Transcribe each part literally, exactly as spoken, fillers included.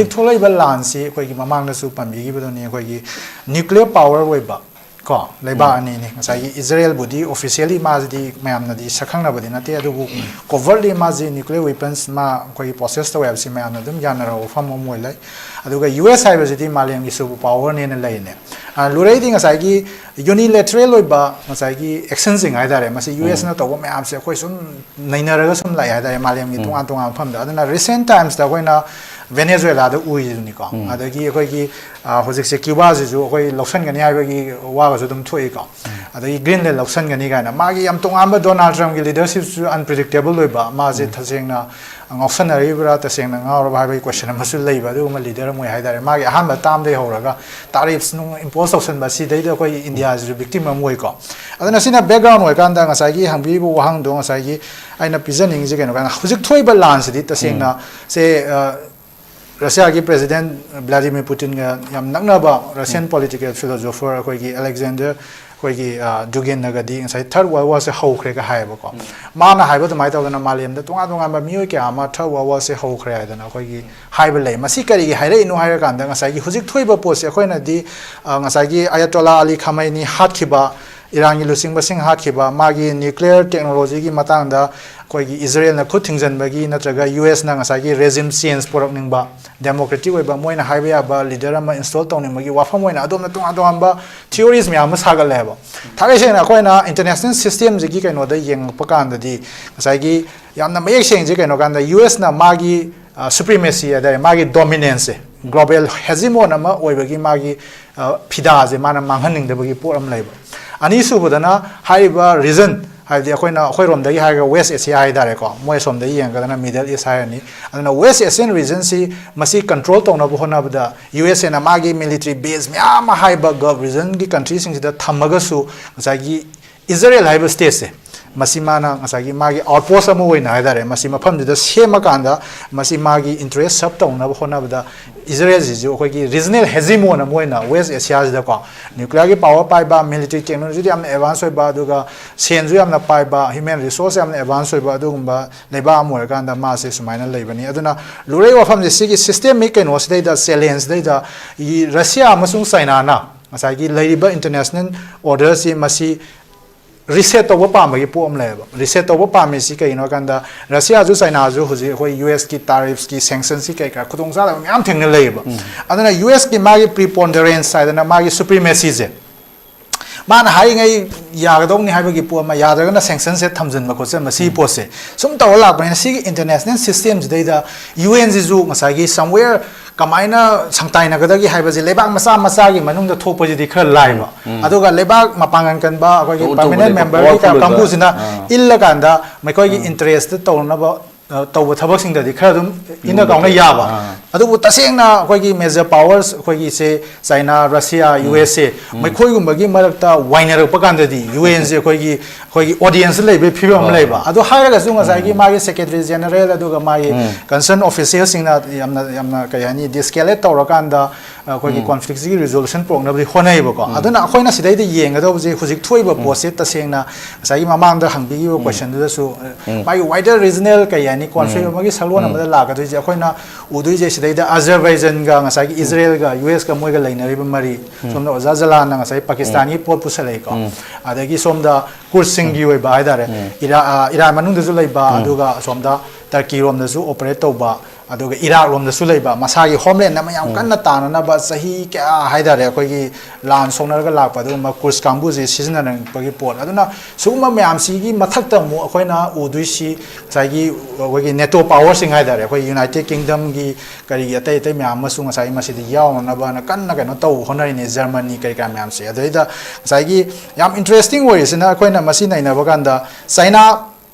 ꯍꯧꯖꯤꯛ ꯊꯣꯛꯂꯛꯏꯕ ꯂꯥꯟꯁꯤ ꯑꯩꯈꯣꯏꯒꯤ ꯃꯃꯥꯡꯗꯁꯨ ꯄꯟꯕꯤꯈꯤꯕꯗꯨꯅꯤ, ꯑꯩꯈꯣꯏꯒꯤ nuclear power ꯑꯣꯏꯕ ꯀꯣ ꯂꯩꯕꯥꯛ ꯑꯅꯤꯅꯤ꯫ ꯉꯁꯥꯏꯒꯤ ꯏꯖꯔꯦꯜꯕꯨꯗꯤ officially ꯃꯥꯁꯤꯗꯤ ꯃꯌꯥꯝꯅꯗꯤ ꯁꯛꯈꯪꯅꯕꯗꯤ ꯅꯠꯇꯦ, ꯑꯗꯨꯕꯨ covertly ꯃꯥꯁꯤ nuclear weapons ꯃꯥ ꯑꯩꯈꯣꯏꯒꯤ possess ꯇꯧꯋꯦ ꯍꯥꯏꯕꯁꯤ ꯃꯌꯥꯝꯅ ꯑꯗꯨꯝ ꯌꯥꯅꯔꯕ ꯋꯥꯐꯝ ꯑꯃ ꯑꯣꯏ ꯂꯩ꯫ ꯑꯗꯨꯒ ꯌꯨ ꯑꯦꯁ ꯍꯥꯏꯕꯁꯤꯗꯤ ꯃꯥꯂꯦꯝꯒꯤ super power ꯅꯦꯅ ꯂꯩꯔꯤꯅꯦ꯫ ꯑ, ꯂꯨꯔꯩꯗꯤ ꯉꯁꯥꯏꯒꯤ unilateral ꯑꯣꯏꯕ ꯉꯁꯥꯏꯒꯤ actionꯁꯤꯡ ꯍꯥꯏꯇꯥꯔꯦ, ꯃꯁꯤ ꯌꯨ ꯑꯦꯁꯅ ꯇꯧꯕ ꯃꯌꯥꯝꯁꯦ ꯑꯩꯈꯣꯏ ꯁꯨꯝ ꯅꯩꯅꯔꯒ ꯁꯨꯝ ꯂꯥꯛꯑꯦ ꯍꯥꯏꯇꯥꯔꯦ, ꯃꯥꯂꯦꯝꯒꯤ ꯇꯣꯉꯥꯟ ꯇꯣꯉꯥꯟꯕ ꯃꯐꯝꯗ꯫ ꯑꯗꯨꯅ recent timesꯇ ꯑꯩꯈꯣꯏꯅ ꯚꯦꯅꯦꯖꯨꯋꯦꯂꯥꯗ ꯎꯔꯤꯗꯨꯅꯤꯀꯣ꯫ ꯑꯗꯒꯤ ꯑꯩꯈꯣꯏꯒꯤ, ꯑ, ꯍꯧꯖꯤꯛꯁꯦ ꯀ꯭ꯌꯨꯕꯥꯁꯤꯁꯨ ꯑꯩꯈꯣꯏ ꯂꯧꯁꯟꯒꯅꯤ ꯍꯥꯏꯕꯒꯤ ꯋꯥꯒꯁꯨ ꯑꯗꯨꯝ ꯊꯣꯛꯏꯀꯣ꯫ ꯑꯗꯒꯤ ꯒ꯭ꯔꯤꯟꯂꯦꯟ ꯂꯧꯁꯟꯒꯅꯤ ꯀꯥꯏꯅ꯫ ꯃꯥꯒꯤ ꯌꯥꯝ ꯇꯣꯉꯥꯟꯕ, ꯗꯣꯅꯥꯜꯗ ꯇ꯭ꯔꯝꯞꯀꯤ leadershipꯁꯨ unpredictable ꯑꯣꯏꯕ, ꯃꯥꯁꯦ ꯇꯁꯦꯡꯅ ꯉꯥꯎꯁꯟꯅꯔꯤꯕ꯭ꯔꯥ, ꯇꯁꯦꯡꯅ ꯉꯥꯎꯔꯕ ꯍꯥꯏꯕꯒꯤ question ꯑꯃꯁꯨ ꯂꯩꯕ ꯑꯗꯨꯒꯨꯝꯕ leader ꯑꯃ ꯑꯣꯏ ꯍꯥꯏꯇꯥꯔꯦ꯫ ꯃꯥꯒꯤ ꯑꯍꯥꯟꯕ termꯗꯒꯤ ꯍꯧꯔꯒ tariffs ꯅꯨꯡ impose ꯇꯧꯁꯟꯕ, ꯁꯤꯗꯩꯗ ꯑꯩꯈꯣꯏ ꯏꯟꯗꯤꯌꯥꯁꯤꯁꯨ victim ꯑꯃ ꯑꯣꯏꯀꯣ꯫ ꯑꯗꯨꯅ ꯁꯤꯅ background ꯑꯣꯏꯔꯀꯥꯟꯗ ꯉꯁꯥꯏꯒꯤ ꯍꯪꯕꯤꯔꯤꯕ ꯋꯥꯍꯪꯗꯣ, ꯉꯁꯥꯏꯒꯤ ꯑꯩꯅ ꯄꯤꯖꯅꯤꯡꯉꯤꯁꯦ ꯀꯩꯅꯣ ꯀꯥꯟꯗ, ꯍꯧꯖꯤꯛ ꯊꯣꯛꯏꯕ ꯂꯥꯟꯁꯤꯗꯤ ꯇꯁꯦꯡꯅ ꯁꯦ, ꯑ, ꯔꯁꯤꯌꯥꯒꯤ president Vladimir Putinꯒ ꯌꯥꯝ ꯅꯛꯅꯕ Russian political philosopher ꯑꯩꯈꯣꯏꯒꯤ Alexander ꯑꯩꯈꯣꯏꯒꯤ, ꯑ, Duginꯅꯒꯗꯤ ꯉꯁꯥꯏ Third World Warꯁꯦ ꯍꯧꯈ꯭ꯔꯦꯒ ꯍꯥꯏꯌꯦꯕꯀꯣ꯫ ꯃꯥꯅ ꯍꯥꯏꯕ ꯑꯗꯨꯃꯥꯏꯅ ꯇꯧꯗꯅ ꯃꯥꯂꯦꯝꯗ ꯇꯣꯉꯥꯟ ꯇꯣꯉꯥꯟꯕ ꯃꯤꯑꯣꯏ ꯀꯌꯥ ꯑꯃ Third World Warꯁꯦ ꯍꯧꯈ꯭ꯔꯦ ꯍꯥꯏꯗꯅ ꯑꯩꯈꯣꯏꯒꯤ ꯍꯥꯏꯕ ꯂꯩ꯫ ꯃꯁꯤ ꯀꯔꯤꯒꯤ ꯍꯥꯏꯔꯛꯏꯅꯣ ꯍꯥꯏꯔꯀꯥꯟꯗ ꯉꯁꯥꯏꯒꯤ ꯍꯧꯖꯤꯛ ꯊꯣꯛꯏꯕ ꯄꯣꯠꯁꯦ ꯑꯩꯈꯣꯏꯅꯗꯤ, ꯑ, ꯉꯁꯥꯏꯒꯤ Ayatollah Ali Khamenei ꯍꯥꯠꯈꯤꯕ, ꯏꯔꯥꯟꯒꯤ ꯂꯨꯆꯤꯡꯕꯁꯤꯡ ꯍꯥꯠꯈꯤꯕ, ꯃꯥꯒꯤ nuclear technologyꯒꯤ ꯃꯇꯥꯡꯗ ꯑꯩꯈꯣꯏꯒꯤ ꯏꯖꯔꯦꯜꯅ ꯈꯨꯠ ꯊꯤꯡꯖꯤꯟꯕꯒꯤ ꯅꯠꯇ꯭ꯔꯒ ꯌꯨ ꯑꯦꯁꯅ ꯉꯁꯥꯏꯒꯤ regime change ꯄꯨꯔꯛꯅꯤꯡꯕ, democratic ꯑꯣꯏꯕ, ꯃꯣꯏꯅ ꯍꯥꯏꯕ ꯌꯥꯕ leader ꯑꯃ install ꯇꯧꯅꯤꯡꯕꯒꯤ ꯋꯥꯐꯝ ꯑꯣꯏꯅ ꯑꯗꯣꯝꯅ ꯇꯣꯉꯥꯟ ꯇꯣꯉꯥꯟꯕ theories ꯃꯌꯥꯝ ꯑꯃ ꯁꯥꯒꯠꯂꯦꯕ꯫ ꯊꯥꯡꯒꯩ ꯁꯦꯡꯅ ꯑꯩꯈꯣꯏꯅ international systemꯁꯤꯒꯤ ꯀꯩꯅꯣꯗ ꯌꯦꯡꯉꯛꯄ ꯀꯥꯟꯗꯗꯤ ꯉꯁꯥꯏꯒꯤ ꯌꯥꯝꯅ ꯃꯌꯦꯛ ꯁꯦꯡꯉꯤꯁꯦ ꯀꯩꯅꯣ ꯀꯥꯟꯗ ꯌꯨ ꯑꯦꯁꯅ ꯃꯥꯒꯤ, ꯑ, supremacy ꯍꯥꯏꯇꯥꯔꯦ, ꯃꯥꯒꯤ dominanceꯁꯦ, global hegemon ꯑꯃ ꯑꯣꯏꯕꯒꯤ ꯃꯥꯒꯤ, ꯑ, ꯐꯤꯗꯥꯁꯦ ꯃꯥꯅ ꯃꯥꯡꯍꯟꯅꯤꯡꯗꯕꯒꯤ ꯄꯣꯠ ꯑꯃ ꯂꯩꯕ꯫ ꯑꯅꯤꯁꯨꯕꯗꯅ ꯍꯥꯏꯔꯤꯕ region, ꯍꯥꯏꯕꯗꯤ ꯑꯩꯈꯣꯏꯅ, ꯑꯩꯈꯣꯏꯔꯣꯝꯗꯒꯤ ꯍꯥꯏꯔꯒ West Asia ꯍꯥꯏꯇꯥꯔꯦꯀꯣ, ꯃꯣꯏ ꯑꯁꯣꯝꯗꯒꯤ ꯌꯦꯡꯉꯒꯅ Middle East ꯍꯥꯏꯔꯅꯤ꯫ ꯑꯗꯨꯅ West Asian regionꯁꯤ ꯃꯁꯤ control ꯇꯧꯅꯕ ꯍꯣꯠꯅꯕꯗ ꯌꯨ ꯑꯦꯁ ꯑꯦꯅ ꯃꯥꯒꯤ military base ꯃꯌꯥꯝ ꯑꯃ ꯍꯥꯏꯔꯤꯕ Gulf regionꯒꯤ countryꯁꯤꯡꯁꯤꯗ ꯊꯝꯃꯒꯁꯨ ꯉꯁꯥꯏꯒꯤ ꯏꯖꯔꯦꯜ ꯍꯥꯏꯕ stateꯁꯦ ꯃꯁꯤ ꯃꯥꯅ ꯉꯁꯥꯏꯒꯤ ꯃꯥꯒꯤ ꯑꯥꯎꯠꯄꯣꯁ ꯑꯃ ꯑꯣꯏꯅ ꯍꯥꯏꯇꯥꯔꯦ, ꯃꯁꯤ ꯃꯐꯝꯗꯨꯗ ꯁꯦꯝꯃꯀꯥꯟꯗ ꯃꯁꯤ ꯃꯥꯒꯤ ꯏꯟꯇꯔꯦꯁ ꯁꯔꯞ ꯇꯧꯅꯕ ꯍꯣꯠꯅꯕꯗ ꯏꯖꯔꯦꯜꯁꯤꯁꯨ ꯑꯩꯈꯣꯏꯒꯤ ꯔꯤꯖꯅꯦꯜ ꯍꯦꯖꯤꯃꯣꯟ ꯑꯃ ꯑꯣꯏꯅ ꯋꯦꯁ ꯑꯦꯁꯤꯌꯥꯁꯤꯗꯀꯣ ꯅ꯭ꯌꯨꯀ꯭ꯂꯤꯌꯔꯒꯤ ꯄꯥꯋꯔ ꯄꯥꯏꯕ, ꯃꯤꯂꯤꯇꯔꯤ ꯇꯦꯛꯅꯣꯂꯣꯖꯤꯗꯤ ꯌꯥꯝꯅ ꯑꯦꯗꯚꯥꯟꯁ ꯑꯣꯏꯕ, ꯑꯗꯨꯒ ꯁꯦꯟꯁꯨ ꯌꯥꯝꯅ ꯄꯥꯏꯕ, ꯍ꯭ꯌꯨꯃꯦꯟ ꯔꯤꯁꯣꯔꯁ ꯌꯥꯝꯅ ꯑꯦꯗꯚꯥꯟꯁ ꯑꯣꯏꯕ ꯑꯗꯨꯒꯨꯝꯕ ꯂꯩꯕꯥꯛ ꯑꯃ ꯑꯣꯏꯔꯀꯥꯟꯗ ꯃꯥꯁꯦ ꯁꯨꯃꯥꯏꯅ ꯂꯩꯕꯅꯤ꯫ ꯑꯗꯨꯅ ꯂꯨꯔꯛꯏ ꯋꯥꯐꯝꯁꯦ ꯁꯤꯒꯤ ꯁꯤꯁꯇꯦꯝꯒꯤ ꯀꯩꯅꯣꯁꯤꯗꯩꯗ, ꯆꯦꯂꯦꯟꯖꯁꯤꯗꯩꯗ ꯔꯁꯤꯌꯥ ꯑꯃꯁꯨꯡ ꯆꯥꯏꯅꯥꯅ ꯉꯁꯥꯏꯒꯤ ꯂꯩꯔꯤꯕ ꯏꯟꯇꯔꯅꯦꯁꯅꯦꯜ ꯑꯣꯔꯗꯔꯁꯤ ꯃꯁꯤ ꯔꯤꯁꯦꯠ ꯇꯧꯕ ꯄꯥꯝꯕꯒꯤ ꯄꯣꯛ ꯑꯃ ꯂꯩꯌꯦꯕ꯫ ꯔꯤꯁꯦꯠ ꯇꯧꯕ ꯄꯥꯝꯃꯤꯁꯤ ꯀꯩꯒꯤꯅꯣ ꯍꯥꯏ ꯀꯥꯟꯗ ꯔꯁꯤꯌꯥꯁꯨ ꯆꯥꯏꯅꯥꯁꯨ ꯍꯧꯖꯤꯛ ꯑꯩꯈꯣꯏ ꯌꯨ ꯑꯦꯁꯀꯤ ꯇꯥꯔꯤꯐꯁꯀꯤ, ꯁꯦꯡꯁꯟꯁꯀꯤ ꯀꯩ ꯀꯥ ꯈꯨꯗꯣꯡꯆꯥꯗꯕ ꯃꯌꯥꯝ ꯊꯦꯡꯅ ꯂꯩꯌꯦꯕ꯫ ꯑꯗꯨꯅ ꯌꯨ ꯑꯦꯁꯀꯤ ꯃꯥꯒꯤ ꯄ꯭ꯔꯤꯄꯣꯟꯗꯔꯦꯟꯁ ꯍꯥꯏꯗꯅ ꯃꯥꯒꯤ ꯁꯨꯄ꯭ꯔꯤꯃꯦꯁꯤꯁꯦ ꯃꯥꯅ ꯍꯥꯏꯔꯤꯉꯩ ꯌꯥꯒꯗꯧꯅꯤ ꯍꯥꯏꯕꯒꯤ ꯄꯣꯠ ꯑꯃ, ꯌꯥꯗ꯭ꯔꯒꯅ ꯁꯦꯡꯁꯟꯁꯦ ꯊꯝꯖꯤꯟꯕ ꯈꯣꯠꯆꯟꯕ ꯁꯤꯒꯤ ꯄꯣꯠꯁꯦ ꯁꯨꯝ ꯇꯧꯔ ꯂꯥꯛꯄꯅꯤꯅ ꯁꯤꯒꯤ ꯏꯟꯇꯔꯅꯦꯁꯅꯦꯜ ꯁꯤꯁꯇꯦꯝꯁꯤꯗꯩꯗ ꯌꯨ ꯑꯦꯟꯁꯤꯁꯨ ꯉꯁꯥꯏꯒꯤ ꯁꯝꯋꯦꯌꯔ ꯀꯃꯥꯏꯅ ꯁꯪꯇꯥꯏꯅꯒꯗꯒꯦ ꯍꯥꯏꯕꯁꯦ ꯂꯩꯕꯥꯛ ꯃꯆꯥ ꯃꯆꯥꯒꯤ ꯃꯅꯨꯡꯗ ꯊꯣꯛꯄꯁꯤꯗꯤ ꯈꯔ ꯂꯥꯏꯕ꯫ ꯑꯗꯨꯒ ꯂꯩꯕꯥꯛ ꯃꯄꯥꯡꯒꯜ ꯀꯟꯕ ꯑꯩꯈꯣꯏꯒꯤ ꯑꯆꯧ ꯑꯆꯧꯕ ꯄꯔꯃꯅꯦꯟ ꯂꯩꯕ ꯃꯦꯝꯕꯔꯒꯤ powerful ꯑꯣꯏꯕ꯫ ꯀꯥꯡꯕꯨꯁꯤꯅ ꯑꯥ꯫ ꯏꯜꯂꯀꯥꯟꯗ ꯃꯈꯣꯏꯒꯤ ꯏꯟꯇꯔꯦꯁꯇ ꯇꯧꯅꯕ, ꯑ, ꯇꯧꯕ ꯊꯕꯛꯁꯤꯡꯗꯗꯤ ꯈꯔ ꯑꯗꯨꯝ ꯏꯟꯅ ꯀꯥꯎꯅ ꯌꯥꯕ꯫ ꯑꯥ꯫ ꯑꯗꯨꯕꯨ ꯇꯁꯦꯡꯅ ꯑꯩꯈꯣꯏꯒꯤ ꯃꯦꯖꯔ ꯄꯥꯋꯔꯁ ꯑꯩꯈꯣꯏꯒꯤꯁꯦ ꯆꯥꯏꯅꯥ, ꯔꯁꯤꯌꯥ, ꯌꯨ ꯑꯦꯁ ꯑꯦ ꯃꯈꯣꯏꯒꯨꯝꯕꯒꯤ ꯃꯔꯛꯇ ꯋꯥꯏꯅꯔꯛꯄ ꯀꯥꯟꯗꯗꯤ ꯌꯨ ꯑꯦꯟꯁꯦ ꯑꯩꯈꯣꯏꯒꯤ, ꯑꯩꯈꯣꯏꯒꯤ ꯑꯣꯗꯤꯌꯦꯟꯁ ꯂꯩꯕꯒꯤ ꯐꯤꯕꯝ ꯑꯃ ꯂꯩꯕ꯫ ꯑꯗꯨ ꯍꯥꯏꯔꯒꯁꯨ ꯉꯁꯥꯏꯒꯤ ꯃꯥꯒꯤ ꯁꯦꯀ꯭ꯔꯦꯇꯔꯤ ꯖꯦꯅꯔꯦꯜ ꯑꯗꯨꯒ ꯃꯥꯒꯤ ꯀꯟꯁꯔꯟ ꯑꯣꯐꯤꯁꯤꯌꯦꯜꯁꯤꯡꯅ ꯌꯥꯝꯅ, ꯌꯥꯝꯅ ꯀꯩ ꯍꯥꯏꯅꯤ, ꯗꯤꯁꯀꯦꯂꯦꯠ ꯇꯧꯔꯀꯥꯟꯗ ꯑꯩꯈꯣꯏꯒꯤ ꯀꯣꯟꯐ꯭ꯂꯤꯛꯁꯤꯒꯤ ꯔꯤꯖꯣꯂꯨꯁꯟ ꯄꯨꯔꯛꯅꯕꯗꯤ ꯍꯣꯠꯅꯩꯕꯀꯣ꯫ ꯑꯗꯨꯅ ꯑꯩꯈꯣꯏꯅ ꯁꯤꯗꯩꯗ ꯌꯦꯡꯒꯗꯧꯕꯁꯦ ꯍꯧꯖꯤꯛ ꯊꯣꯛꯏꯕ ꯄꯣꯠꯁꯦ ꯇꯁꯦꯡꯅ ꯉꯁꯥꯏꯒꯤ ꯃꯃꯥꯡꯗ ꯍꯪꯕꯤꯈꯤꯕ ꯀꯣꯏꯁꯟꯗꯨꯗꯁꯨ, ꯃꯥꯒꯤ ꯋꯥꯏꯗꯔ ꯔꯤꯖꯅꯦꯜ ꯀꯩ ꯍꯥꯏꯅꯤ, ꯀꯣꯟꯐ꯭ꯂꯤꯛ ꯑꯃꯒꯤ ꯁꯛꯂꯣꯟ ꯑꯃꯗ ꯂꯥꯛꯀꯗꯣꯏꯁꯦ ꯑꯩꯈꯣꯏꯅ ꯎꯗꯣꯏꯁꯦ ꯁꯤꯗꯩꯗ ꯑꯖꯔꯕꯥꯏꯖꯟꯒ ꯉꯁꯥꯏꯒꯤ ꯏꯖꯔꯦꯜꯒ ꯌꯨ ꯑꯦꯁꯀ ꯃꯣꯏꯒ ꯂꯩꯅꯔꯤꯕ ꯃꯔꯤ, ꯁꯣꯝꯗ ꯑꯣꯖꯥ ꯖꯂꯥꯟꯅ ꯉꯁꯥꯏ ꯄꯥꯀꯤꯁꯇꯥꯟꯒꯤ ꯄꯣꯠ ꯄꯨꯁꯜꯂꯛꯏꯀꯣ꯫ ꯑꯗꯒꯤ ꯁꯣꯝꯗ ꯀꯨꯔꯁꯁꯤꯡꯒꯤ ꯑꯣꯏꯕ ꯍꯥꯏꯇꯥꯔꯦ, ꯏꯔꯥ-, ꯑ, ꯏꯔꯥꯟ ꯃꯅꯨꯡꯗꯁꯨ ꯂꯩꯕ, ꯑꯗꯨꯒ ꯑꯁꯣꯝꯗ ꯇꯔꯀꯤ ꯔꯣꯝꯗꯁꯨ ꯑꯣꯄꯔꯦꯠ ꯇꯧꯕ, ꯑꯗꯨꯒ ꯏꯔꯥꯛ ꯂꯣꯝꯗꯁꯨ ꯂꯩꯕ, ꯃꯁꯥꯒꯤ ꯍꯣꯝꯂꯦꯟ ꯑꯃ ꯌꯥꯝ ꯀꯟꯅ ꯇꯥꯅꯅꯕ ꯆꯍꯤ ꯀꯌꯥ ꯍꯥꯏꯇꯥꯔꯦ ꯑꯩꯈꯣꯏꯒꯤ ꯂꯥꯟ ꯁꯣꯛꯅꯔꯒ ꯂꯥꯛꯄ ꯑꯗꯨꯒꯨꯝꯕ ꯀꯨꯔꯁ ꯀꯥꯡꯕꯨꯁꯤ ꯁꯤꯖꯤꯟꯅꯔꯛꯄꯒꯤ ꯄꯣꯠ꯫ ꯑꯗꯨꯅ ꯁꯤꯒꯨꯝꯕ ꯃꯌꯥꯝꯁꯤꯒꯤ ꯃꯊꯛꯇ ꯑꯃꯨꯛ ꯑꯩꯈꯣꯏꯅ ꯎꯗꯣꯏꯁꯤ ꯉꯁꯥꯏꯒꯤ ꯑꯩꯈꯣꯏꯒꯤ ꯅꯦꯇꯣ ꯄꯥꯋꯔꯁꯤꯡ ꯍꯥꯏꯇꯥꯔꯦ, ꯑꯩꯈꯣꯏ ꯌꯨꯅꯥꯏꯇꯦꯠ ꯀꯤꯡꯗꯝꯒꯤ ꯀꯔꯤꯒꯤ ꯑꯇꯩ ꯑꯇꯩ ꯃꯌꯥꯝ ꯑꯃꯁꯨ ꯉꯁꯥꯏꯒꯤ ꯃꯁꯤꯗ ꯌꯥꯎꯅꯅꯕꯅ ꯀꯟꯅ ꯀꯩꯅꯣ ꯇꯧꯕ ꯍꯣꯠꯅꯔꯤꯅꯤ, ꯖꯔꯃꯅꯤ ꯀꯔꯤ ꯀꯔꯥ ꯃꯌꯥꯝꯁꯦ꯫ ꯑꯗꯩꯗ ꯉꯁꯥꯏꯒꯤ ꯌꯥꯝ ꯏꯟꯇꯔꯦꯁꯇꯤꯡ ꯑꯣꯏꯔꯤꯁꯤꯅ ꯑꯩꯈꯣꯏꯅ ꯃꯁꯤ ꯅꯩꯅꯕ ꯀꯥꯟꯗ ꯆꯥꯏꯅꯥ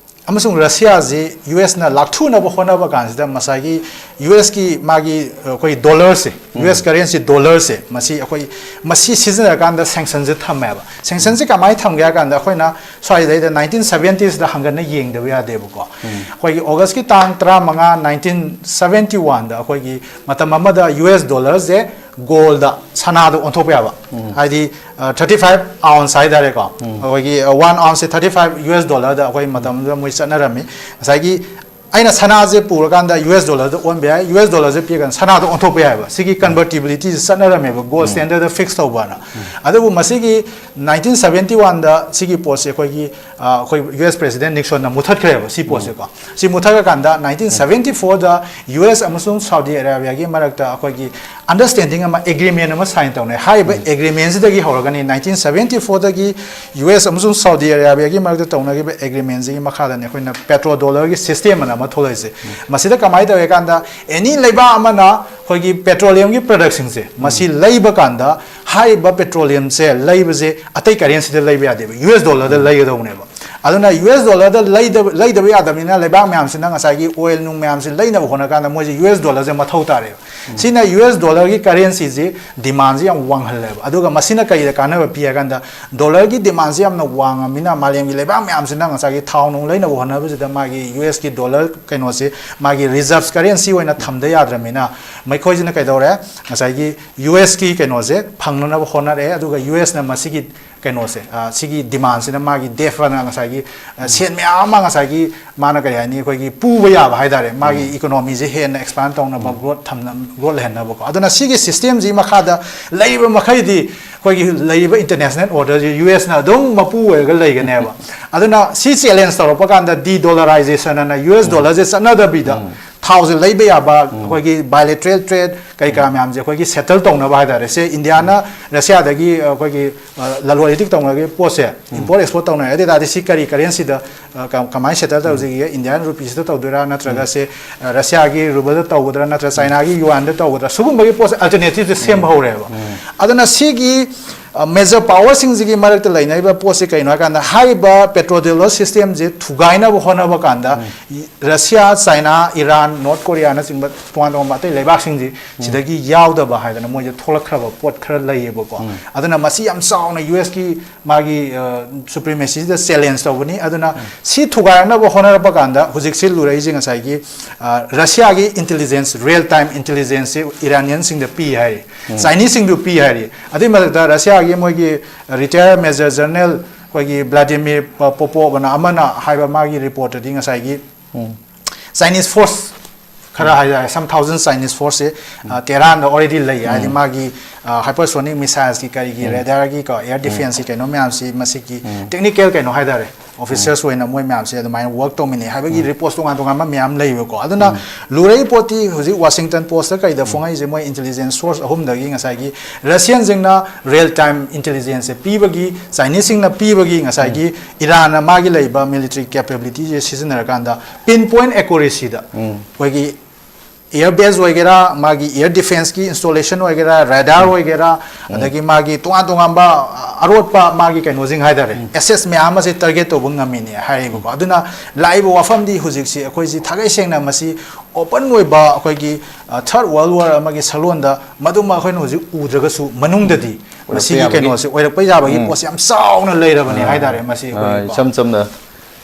ꯑꯃꯁꯨꯡ ꯔꯁꯤꯌꯥꯁꯤ ꯌꯨ ꯑꯦꯁꯅ ꯂꯥꯛꯊꯨꯅꯕ ꯍꯣꯠꯅꯕ ꯀꯥꯟꯁꯤꯗ ꯉꯁꯥꯏꯒꯤ ꯌꯨ ꯑꯦꯁꯀꯤ ꯃꯥꯒꯤ ꯑꯩꯈꯣꯏ ꯗꯣꯂꯔꯁꯦ, ꯌꯨ ꯑꯦꯁ ꯀꯔꯦꯟꯁꯤ ꯗꯣꯂꯔꯁꯦ, ꯃꯁꯤ ꯑꯩꯈꯣꯏ ꯃꯁꯤ ꯁꯤꯖꯤꯟꯅꯔꯀꯥꯟꯗ ꯁꯦꯡꯁꯟꯁꯦ ꯊꯝꯃꯦꯕ꯫ ꯁꯦꯡꯁꯟꯁꯦ ꯀꯃꯥꯏꯅ ꯊꯝꯒꯦ ꯍꯥꯏ ꯀꯥꯟꯗ ꯑꯩꯈꯣꯏꯅ ꯁ꯭ꯋꯥꯏꯗꯩꯗ ꯅꯥꯏꯟꯇꯤꯟ ꯁꯕꯦꯟꯇꯤꯁꯇ ꯍꯪꯒꯠꯅ ꯌꯦꯡꯗꯕ ꯌꯥꯗꯦꯕꯀꯣ꯫ ꯑꯩꯈꯣꯏꯒꯤ ꯑꯣꯒꯁꯀꯤ ꯇꯥꯡ ꯇꯔꯥꯃꯉꯥ, ꯅꯥꯏꯟꯇꯤꯟ ꯁꯕꯦꯟꯇꯤ ꯋꯥꯟꯗ ꯑꯩꯈꯣꯏꯒꯤ ꯃꯇꯝ ꯑꯃꯗ ꯌꯨ ꯑꯦꯁ ꯗꯣꯂꯔꯁꯦ ꯒꯣꯜꯗ, ꯁꯅꯥꯗ ꯑꯣꯟꯊꯣꯛꯄ ꯌꯥꯕ꯫ ꯍꯥꯏꯗꯤ ꯊꯥꯔꯇꯤ ꯐꯥꯏꯚ ꯑꯥꯎꯟꯁ ꯍꯥꯏꯇꯥꯔꯦꯀꯣ꯫ ꯑꯩꯈꯣꯏꯒꯤ ꯋꯥꯟ ꯑꯥꯎꯟꯁꯁꯦ ꯊꯥꯔꯇꯤ ꯐꯥꯏꯚ ꯌꯨ ꯑꯦꯁ ꯗꯣꯂꯔꯗ ꯑꯩꯈꯣꯏ ꯃꯇꯝꯗꯨꯗ ꯃꯣꯏ ꯆꯠꯅꯔꯝꯃꯤ꯫ ꯉꯁꯥꯏꯒꯤ ꯑꯩꯅ ꯁꯅꯥꯁꯦ ꯄꯨꯔꯀꯥꯟꯗ ꯌꯨ ꯑꯦꯁ ꯗꯣꯂꯔꯗ ꯑꯣꯟꯕ ꯌꯥꯏ, ꯌꯨ ꯑꯦꯁ ꯗꯣꯂꯔꯁꯦ ꯄꯤꯔꯀꯥꯟꯗ ꯁꯅꯥꯗ ꯑꯣꯟꯊꯣꯛꯄ ꯌꯥꯏꯑꯕ꯫ ꯁꯤꯒꯤ ꯀꯟꯚꯔꯇꯤꯕꯤꯂꯤꯇꯤꯁꯦ ꯆꯠꯅꯔꯝꯃꯦꯕ, ꯒꯣꯜ ꯁ꯭ꯇꯦꯟꯗꯔꯗ ꯐꯤꯛꯁ ꯇꯧꯕꯅ꯫ ꯑꯗꯨꯕꯨ ꯃꯁꯤꯒꯤ ꯅꯥꯏꯟꯇꯤꯟ ꯁꯕꯦꯟꯇꯤ ꯋꯥꯟꯗ ꯁꯤꯒꯤ ꯄꯣꯠꯁꯦ ꯑꯩꯈꯣꯏꯒꯤ, ꯑ, ꯑꯩꯈꯣꯏ ꯌꯨ ꯑꯦꯁ ꯄ꯭ꯔꯦꯁꯤꯗꯦꯟ ꯅꯤꯛꯁꯣꯟꯅ ꯃꯨꯊꯠꯈ꯭ꯔꯦꯕ ꯁꯤ ꯄꯣꯠꯁꯦꯀꯣ꯫ ꯁꯤ ꯃꯨꯊꯠꯈ꯭ꯔꯀꯥꯟꯗ ꯅꯥꯏꯟꯇꯤꯟ ꯁꯕꯦꯟꯇꯤ ꯐꯣꯔꯗ ꯌꯨ ꯑꯦꯁ ꯑꯃꯁꯨꯡ ꯁꯥꯎꯗꯤ ꯑꯔꯥꯕꯤꯌꯥꯒꯤ ꯃꯔꯛꯇ ꯑꯩꯈꯣꯏꯒꯤ ꯑꯟꯗꯔꯁ꯭ꯇꯦꯟꯗꯤꯡ ꯑꯃ, ꯑꯦꯒ꯭ꯔꯤꯃꯦꯟ ꯑꯃ ꯁꯥꯏꯟ ꯇꯧꯅꯩ꯫ ꯍꯥꯏꯔꯤꯕ ꯑꯦꯒ꯭ꯔꯤꯃꯦꯟꯁꯤꯗꯒꯤ ꯍꯧꯔꯒꯅꯤ, ꯅꯥꯏꯟꯇꯤꯟ ꯁꯕꯦꯟꯇꯤ ꯐꯣꯔꯗꯒꯤ ꯌꯨ ꯑꯦꯁ ꯑꯃꯁꯨꯡ ꯁꯥꯎꯗꯤ ꯑꯔꯥꯕꯤꯌꯥꯒꯤ ꯃꯔꯛꯇ ꯇꯧꯅꯈꯤꯕ ꯑꯦꯒ꯭ꯔꯤꯃꯦꯟꯁꯤꯒꯤ ꯃꯈꯥꯗꯅꯤ ꯑꯩꯈꯣꯏꯅ ꯄꯦꯇ꯭ꯔꯣ ꯗꯣꯂꯔꯒꯤ ꯁꯤꯁꯇꯦꯝ ꯑꯅ ꯑꯃ ꯊꯣꯛꯂꯛꯏꯁꯦ꯫ ꯃꯁꯤꯗ ꯀꯃꯥꯏꯅ ꯇꯧꯏ ꯀꯥꯟꯗ, ꯑꯦꯅꯤ ꯂꯩꯕꯥꯛ ꯑꯃꯅ ꯑꯩꯈꯣꯏꯒꯤ ꯄꯦꯇ꯭ꯔꯣꯂꯤꯌꯝꯒꯤ ꯄ꯭ꯔꯗꯛꯁꯤꯡꯁꯦ ꯃꯁꯤ ꯂꯩꯕ ꯀꯥꯟꯗ, ꯍꯥꯏꯔꯤꯕ ꯄꯦꯇ꯭ꯔꯣꯂꯤꯌꯝꯁꯦ ꯂꯩꯕꯁꯦ ꯑꯇꯩ ꯀꯔꯦꯟꯁꯤꯗ ꯂꯩꯕ ꯌꯥꯗꯦꯕ, ꯌꯨ ꯑꯦꯁ ꯗꯣꯂꯔꯗ ꯂꯩꯒꯗꯧꯕꯅꯦꯕ꯫ ꯑꯗꯨꯅ ꯌꯨ ꯑꯦꯁ ꯗꯣꯂꯔꯗ ꯂꯩꯗꯕ, ꯂꯩꯗꯕ ꯌꯥꯗꯕꯅꯤꯅ ꯂꯩꯕꯥꯛ ꯃꯌꯥꯝꯁꯤꯅ ꯉꯁꯥꯏꯒꯤ ꯑꯣꯏꯜ ꯅꯨꯡ ꯃꯌꯥꯝꯁꯤ ꯂꯩꯅꯕ ꯍꯣꯠꯅ ꯀꯥꯟꯗ ꯃꯣꯏꯁꯦ ꯌꯨ ꯑꯦꯁ ꯗꯣꯂꯔꯁꯦ ꯃꯊꯧ ꯇꯥꯔꯦꯕ꯫ ꯁꯤꯅ ꯌꯨ ꯑꯦꯁ ꯗꯣꯂꯔꯒꯤ ꯀꯔꯦꯟꯁꯤꯁꯤ ꯗꯤꯃꯥꯟꯁꯤ ꯌꯥꯝ ꯋꯥꯡꯍꯜꯂꯦꯕ꯫ ꯑꯗꯨꯒ ꯃꯁꯤꯅ ꯀꯔꯤꯗ ꯀꯥꯟꯅꯕ ꯄꯤ ꯍꯥꯏ ꯀꯥꯟꯗ, ꯗꯣꯂꯔꯒꯤ ꯗꯤꯃꯥꯟꯁꯤ ꯌꯥꯝꯅ ꯋꯥꯡꯉꯕꯅꯤꯅ ꯃꯥꯂꯦꯝꯒꯤ ꯂꯩꯕꯥꯛ ꯃꯌꯥꯝꯁꯤꯅ ꯉꯁꯥꯏꯒꯤ ꯊꯥꯎ ꯅꯨꯡ ꯂꯩꯅꯕ ꯍꯣꯠꯅꯕꯁꯤꯗ ꯃꯥꯒꯤ ꯌꯨ ꯑꯦꯁꯀꯤ ꯗꯣꯂꯔ ꯀꯩꯅꯣꯁꯤ ꯃꯥꯒꯤ ꯔꯤꯖꯔꯚ ꯀꯔꯦꯟꯁꯤ ꯑꯣꯏꯅ ꯊꯝꯗ ꯌꯥꯗ꯭ꯔꯕꯅꯤꯅ, ꯃꯈꯣꯏꯁꯤꯅ ꯀꯩꯗꯧꯔꯦ, ꯉꯁꯥꯏꯒꯤ ꯌꯨ ꯑꯦꯁꯀꯤ ꯀꯩꯅꯣꯁꯦ ꯐꯪꯅꯅꯕ ꯍꯣꯠꯅꯔꯛꯑꯦ꯫ ꯑꯗꯨꯒ ꯌꯨ ꯑꯦꯁꯅ ꯃꯁꯤꯒꯤ ꯀꯩꯅꯣꯁꯦ, ꯑ, ꯁꯤꯒꯤ ꯗꯤꯃꯥꯟꯁꯤꯅ ꯃꯥꯒꯤ ꯗꯦꯐ ꯑꯅ ꯉꯁꯥꯏꯒꯤ, ꯑ, ꯁꯦꯟ ꯃꯌꯥꯝ ꯑꯃ ꯉꯁꯥꯏꯒꯤ ꯃꯥꯅ ꯀꯔꯤ ꯍꯥꯏꯅꯤ, ꯑꯩꯈꯣꯏꯒꯤ ꯄꯨꯕ ꯌꯥꯕ ꯍꯥꯏꯇꯥꯔꯦ, ꯃꯥꯒꯤ ꯏꯀꯣꯅꯣꯃꯤꯁꯦ ꯍꯦꯟꯅ ꯑꯦꯛꯁꯄꯥꯟ ꯇꯧꯅꯕ, ꯒ꯭ꯔꯣꯠ ꯊꯝꯅ-, ꯒ꯭ꯔꯣꯠ ꯂꯩꯍꯟꯅꯕꯀꯣ꯫ ꯑꯗꯨꯅ ꯁꯤꯒꯤ ꯁꯤꯁꯇꯦꯝꯁꯤ ꯃꯈꯥꯗ ꯂꯩꯔꯤꯕ ꯃꯈꯩꯗꯤ ꯑꯩꯈꯣꯏꯒꯤ ꯂꯩꯔꯤꯕ ꯏꯟꯇꯔꯅꯦꯁꯅꯦꯜ ꯑꯣꯔꯗꯔꯁꯤ ꯌꯨ ꯑꯦꯁꯅ ꯑꯗꯨꯝ ꯃꯄꯨ ꯑꯣꯏꯔꯒ ꯂꯩꯒꯅꯦꯕ꯫ ꯑꯗꯨꯅ ꯁꯤ ꯆꯦꯂꯦꯟꯖ ꯇꯧꯔꯛꯄ ꯀꯥꯟꯗ ꯗꯤ ꯗꯣꯂꯔꯥꯏꯖꯦꯁꯟ ꯑꯅ ꯌꯨ ꯑꯦꯁ ꯗꯣꯂꯔꯁꯦ ꯆꯠꯅꯗꯕꯤꯗ ꯊꯥꯎꯁꯦ ꯂꯩꯕ ꯌꯥꯕ, ꯑꯩꯈꯣꯏꯒꯤ ꯕꯥꯏꯂꯦꯇ꯭ꯔꯦꯜ ꯇ꯭ꯔꯦꯗ ꯀꯩ ꯀꯥ ꯃꯌꯥꯝꯁꯦ ꯑꯩꯈꯣꯏꯒꯤ ꯁꯦꯇꯜ ꯇꯧꯅꯕ ꯍꯥꯏꯇꯥꯔꯦ꯫ ꯁꯦ ꯏꯟꯗꯤꯌꯥꯅ ꯔꯁꯤꯌꯥꯗꯒꯤ ꯑꯩꯈꯣꯏꯒꯤ, ꯑ, ꯂꯂꯣꯟ ꯏꯇꯤꯛ ꯇꯧꯅꯕꯒꯤ ꯄꯣꯠꯁꯦ, ꯏꯝꯄꯣꯔꯠ ꯑꯦꯛꯁꯄꯣꯔꯠ ꯇꯧꯅꯔꯦ꯫ ꯑꯗꯨ ꯑꯣꯏ ꯇꯥꯔꯗꯤ ꯁꯤ ꯀꯔꯤ ꯀꯔꯦꯟꯁꯤꯗ, ꯑ, ꯀ-, ꯀꯃꯥꯏꯅ ꯁꯦꯇꯜ ꯇꯧꯁꯤꯒꯦ? ꯏꯟꯗꯤꯌꯥꯟ ꯔꯨꯄꯤꯁꯤꯗ ꯇꯧꯗꯣꯏꯔꯥ, ꯅꯠꯇ꯭ꯔꯒ ꯁꯦ, ꯑ, ꯔꯁꯤꯌꯥꯒꯤ ꯔꯨꯕꯜꯗ ꯇꯧꯒꯗ꯭ꯔꯥ, ꯅꯠꯇ꯭ꯔꯒ ꯆꯥꯏꯅꯥꯒꯤ ꯌꯨꯋꯥꯟꯗ ꯇꯧꯒꯗ꯭ꯔꯥ? ꯁꯤꯒꯨꯝꯕꯒꯤ ꯄꯣꯠꯁꯦ ꯑꯜꯇꯔꯅꯦꯇꯤꯞꯁꯦ ꯁꯦꯝꯕ ꯍꯧꯔꯦꯕ꯫ ꯑꯗꯨꯅ ꯁꯤꯒꯤ, ꯃꯦꯖꯔ ꯄꯥꯋꯔꯁꯤꯡꯁꯤꯒꯤ ꯃꯔꯛꯇ ꯂꯩꯅꯔꯤꯕ ꯄꯣꯠꯁꯤ ꯀꯩꯅꯣ ꯍꯥꯏꯀꯥꯟꯗ, ꯍꯥꯏꯔꯤꯕ ꯄꯦꯇ꯭ꯔꯣ ꯗꯣꯂꯔ ꯁꯤꯁꯇꯦꯝꯁꯦ ꯊꯨꯒꯥꯏꯅꯕ ꯍꯣꯠꯅꯕ ꯀꯥꯟꯗ, ꯔꯁꯤꯌꯥ, ꯆꯥꯏꯅꯥ, ꯏꯔꯥꯟ, ꯅꯣꯔꯠ ꯀꯣꯔꯤꯌꯥꯅꯆꯤꯡꯕ ꯇꯣꯉꯥꯟ ꯇꯣꯉꯥꯟꯕ ꯑꯇꯩ ꯂꯩꯕꯥꯛꯁꯤꯡꯁꯤ ꯁꯤꯗꯒꯤ ꯌꯥꯎꯗꯕ ꯍꯥꯏꯗꯅ ꯃꯣꯏꯁꯦ ꯊꯣꯛꯂꯛꯈ꯭ꯔꯕ ꯄꯣꯠ ꯈꯔ ꯂꯩꯌꯦꯕꯀꯣ꯫ ꯑꯗꯨꯅ ꯃꯁꯤ ꯌꯥꯝ ꯆꯥꯎꯅ ꯌꯨ ꯑꯦꯁꯀꯤ ꯃꯥꯒꯤ ꯁꯨꯄ꯭ꯔꯤꯃꯦꯁꯤꯁꯤꯗ ꯆꯦꯂꯦꯟꯖ ꯇꯧꯕꯅꯤ꯫ ꯑꯗꯨꯅ ꯁꯤ ꯊꯨꯒꯥꯏꯔꯛꯅꯕ ꯍꯣꯠꯅꯔꯛꯄ ꯀꯥꯟꯗ ꯍꯧꯖꯤꯛꯁꯤ ꯂꯨꯔꯛꯏꯁꯦ ꯉꯁꯥꯏꯒꯤ ꯔꯁꯤꯌꯥꯒꯤ ꯏꯟꯇꯦꯂꯤꯖꯦꯟꯁ, ꯔꯤꯌꯦꯜ ꯇꯥꯏꯝ ꯏꯟꯇꯦꯂꯤꯖꯦꯟꯁꯁꯤ ꯏꯔꯥꯅꯤꯌꯟꯁꯤꯡꯗ ꯄꯤ ꯍꯥꯏꯔꯤ, ꯆꯥꯏꯅꯤꯁꯁꯤꯡꯗꯨ ꯄꯤ ꯍꯥꯏꯔꯤ꯫ ꯑꯗꯨꯏ ꯃꯊꯛꯇ ꯔꯁꯤꯌꯥꯒꯤ ꯃꯣꯏꯒꯤ ꯔꯤꯇꯥꯌꯔ ꯃꯦꯖꯔ ꯖꯦꯅꯔꯦꯜ ꯑꯩꯈꯣꯏꯒꯤ ꯕ꯭ꯂꯥꯗꯤꯃꯤꯔ ꯄꯣꯄꯣꯕꯅ ꯑꯃꯅ ꯍꯥꯏꯕ ꯃꯥꯒꯤ ꯔꯤꯄꯣꯔꯠꯇꯗꯤ ꯉꯁꯥꯏꯒꯤ ꯆꯥꯏꯅꯤꯁ ꯐꯣꯔꯁ ꯈꯔ ꯍꯥꯏꯇꯥꯔꯦ, some thousand Chinese force ꯁꯦ ꯇꯦꯍꯔꯥꯟꯗ ꯑꯣꯜꯔꯦꯗꯤ ꯂꯩ꯫ ꯍꯥꯏꯗꯤ ꯃꯥꯒꯤ ꯍꯥꯏꯄꯔꯁꯣꯅꯤꯛ ꯃꯤꯁꯥꯏꯜꯁꯀꯤ ꯀꯔꯤꯒꯤ ꯔꯦꯗꯥꯔꯒꯤ ꯀꯣ, ꯑꯦꯌꯔ ꯗꯤꯐꯦꯟꯁꯀꯤ ꯀꯩꯅꯣ ꯃꯌꯥꯝꯁꯤ ꯃꯁꯤꯒꯤ ꯇꯦꯛꯅꯤꯀꯦꯜ ꯀꯩꯅꯣ ꯍꯥꯏꯇꯥꯔꯦ, ꯑꯣꯐꯤꯁꯔꯁ ꯑꯣꯏꯅ ꯃꯣꯏ ꯃꯌꯥꯝꯁꯤ ꯑꯗꯨꯃꯥꯏꯅ ꯋꯔꯛ ꯇꯧꯃꯤꯟꯅꯩ ꯍꯥꯏꯕꯒꯤ ꯔꯤꯄꯣꯔꯠꯁ ꯇꯣꯉꯥꯟ ꯇꯣꯉꯥꯟꯕ ꯃꯌꯥꯝ ꯂꯩꯕꯀꯣ꯫ ꯑꯗꯨꯅ ꯂꯨꯔꯛꯏ ꯄꯣꯠꯇꯤ ꯍꯧꯖꯤꯛ ꯋꯥꯁꯤꯡꯇꯟ ꯄꯣꯁꯇ ꯀꯩꯗ ꯐꯣꯡꯉꯛꯏꯁꯦ, ꯃꯣꯏ ꯏꯟꯇꯦꯂꯤꯖꯦꯟꯁ ꯁꯣꯔꯁ ꯑꯍꯨꯝꯗꯒꯤ ꯉꯁꯥꯏꯒꯤ ꯔꯁꯤꯌꯟꯁꯤꯡꯅ ꯔꯤꯌꯦꯜ ꯇꯥꯏꯝ ꯏꯟꯇꯦꯂꯤꯖꯦꯟꯁꯁꯦ ꯄꯤꯕꯒꯤ, ꯆꯥꯏꯅꯤꯁꯁꯤꯡꯅ ꯄꯤꯕꯒꯤ, ꯉꯁꯥꯏꯒꯤ ꯏꯔꯥꯟꯅ ꯃꯥꯒꯤ ꯂꯩꯕ ꯃꯤꯂꯤꯇꯔꯤ ꯀꯦꯄꯦꯕꯤꯂꯤꯇꯤꯁꯦ ꯁꯤꯖꯤꯟꯅꯔꯀꯥꯟꯗ ꯄꯤꯟ ꯄꯣꯏꯟ ꯑꯦꯀꯨꯔꯦꯁꯤꯗ ꯑꯩꯈꯣꯏꯒꯤ ꯑꯦꯌꯔ ꯕꯦꯁ ꯑꯣꯏꯒꯦꯔꯥ, ꯃꯥꯒꯤ ꯑꯦꯌꯔ ꯗꯤꯐꯦꯟꯁꯀꯤ ꯏꯟꯁꯇꯣꯂꯦꯁꯟ ꯑꯣꯏꯒꯦꯔꯥ, ꯔꯦꯗꯥꯔ ꯑꯣꯏꯒꯦꯔꯥ, ꯑꯗꯒꯤ ꯃꯥꯒꯤ ꯇꯣꯉꯥꯟ ꯇꯣꯉꯥꯟꯕ ꯑꯔꯣꯠꯄ ꯃꯥꯒꯤ ꯀꯩꯅꯣꯁꯤꯡ ꯍꯥꯏꯇꯥꯔꯦ, ꯑꯦꯁꯦꯠꯁ ꯃꯌꯥꯝ ꯑꯃꯁꯦ ꯇꯥꯔꯒꯦꯠ ꯇꯧꯕ ꯉꯝꯃꯤꯅꯦ ꯍꯥꯏꯔꯤꯕꯀꯣ꯫ ꯑꯗꯨꯅ ꯂꯥꯛꯏꯕ ꯋꯥꯐꯝꯗꯤ ꯍꯧꯖꯤꯛꯁꯤ ꯑꯩꯈꯣꯏꯁꯤ ꯊꯥꯒꯩ ꯁꯦꯡꯅ ꯃꯁꯤ ꯑꯣꯄꯟ ꯑꯣꯏꯕ ꯑꯩꯈꯣꯏꯒꯤ ꯊꯥꯔꯠ ꯋꯥꯔꯜ ꯋꯥꯔ ꯑꯃꯒꯤ ꯁꯂꯣꯟꯗ ꯃꯗꯨꯃ ꯑꯩꯈꯣꯏꯅ ꯍꯧꯖꯤꯛ ꯎꯗ꯭ꯔꯒꯁꯨ ꯃꯅꯨꯡꯗꯗꯤ ꯃꯁꯤꯒꯤ ꯀꯩꯅꯣꯁꯦ ꯑꯣꯏꯔꯛꯄ ꯌꯥꯕꯒꯤ ꯄꯣꯠꯁꯦ ꯌꯥꯝ ꯆꯥꯎꯅ ꯂꯩꯔꯕꯅꯦ ꯍꯥꯏꯇꯥꯔꯦ꯫ ꯃꯁꯤ ꯑꯩꯈꯣꯏꯒꯤꯀꯣ ꯏꯁꯝ ꯁꯝꯅ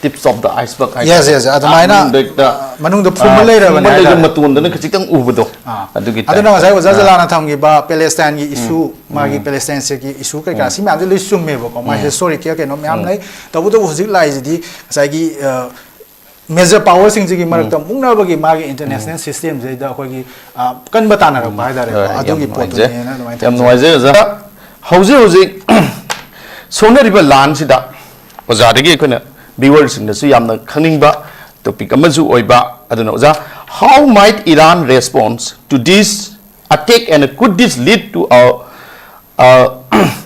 tips of the iceberg ꯍꯥꯏꯇꯥꯔꯦ꯫ Yes, yes, ꯑꯗꯨꯃꯥꯏꯅ ꯃꯅꯨꯡꯗ ꯍꯦꯛꯇ, ꯃꯅꯨꯡꯗ ꯐꯨꯝꯕ ꯑꯥ, ꯂꯩꯔꯕꯅꯦ ꯐꯨꯝꯕ ꯂꯩꯔꯒ ꯍꯥꯏꯇꯥꯔꯦ꯫ ꯃꯇꯣꯟꯗꯅ ꯈꯖꯤꯛꯇꯪ ꯎꯕꯗꯣ꯫ ꯑꯥ꯫ ꯑꯗꯨꯒꯤ ꯑꯗꯨꯅ type꯫ ꯉꯁꯥꯏ ꯑꯣꯖꯥ ꯑꯥ꯫ ꯖꯂꯥꯅ ꯊꯝꯈꯤꯕ ꯄꯦꯂꯦꯁꯇꯥꯏꯟꯒꯤ issue, ꯃꯥꯒꯤ ꯄꯦꯂꯦꯁꯇꯥꯏꯟꯁꯒꯤ issue ꯀꯩꯀꯥ ꯁꯤ ꯃꯌꯥꯝꯁꯦ ꯂꯣꯏ ꯆꯨꯝꯃꯦꯕꯀꯣ꯫ ꯃꯥ historical ꯀꯩꯅꯣ ꯃꯌꯥꯝ ꯂꯩ꯫ ꯇꯧꯕꯇꯕꯨ ꯍꯧꯖꯤꯛ ꯂꯥꯛꯏꯁꯤꯗꯤ ꯉꯁꯥꯏꯒꯤ, ꯑ, ꯃꯦꯖꯔ ꯄꯥꯋꯔꯁꯤꯡꯁꯤꯒꯤ ꯃꯔꯛꯇ ꯃꯨꯛꯅꯕꯒꯤ ꯃꯥꯒꯤ ꯏꯟꯇꯔꯅꯦꯁꯅꯦꯜ ꯁꯤꯁꯇꯦꯝꯁꯤꯗ ꯑꯩꯈꯣꯏꯒꯤ, ꯑ, ꯀꯟꯕ ꯇꯥꯟꯅꯔꯛꯄ ꯍꯥꯏꯇꯥꯔꯦꯀꯣ꯫ ꯍꯣꯏ, ꯌꯥꯝ ꯑꯗꯨꯒꯤ ꯅꯨꯡꯉꯥꯏꯖꯩ꯫ ꯄꯣꯠꯇꯨꯅꯦꯅ ꯑꯗꯨꯃꯥꯏꯅ ꯌꯥꯝ ꯊꯝꯖꯒꯦ꯫ ꯅꯨꯡꯉꯥꯏꯖꯩ ꯑꯣꯖꯥ꯫ ꯍꯧꯖꯤꯛ ꯍꯧꯖꯤꯛ ꯁꯣꯛꯅꯔꯤꯕ ꯂꯥꯟꯁꯤꯗ ꯑꯣꯖꯥꯗꯒꯤ ꯑꯩꯈꯣꯏꯅ ꯚꯤꯌꯨꯋꯔꯁꯤꯡꯗꯁꯨ ꯌꯥꯝꯅ ꯈꯪꯅꯤꯡꯕ ꯇꯣꯄꯤꯛ ꯑꯃꯁꯨ ꯑꯣꯏꯕ꯫ ꯑꯗꯨꯅ ꯑꯣꯖꯥ, how might Iran response to this attack and could this lead to a, a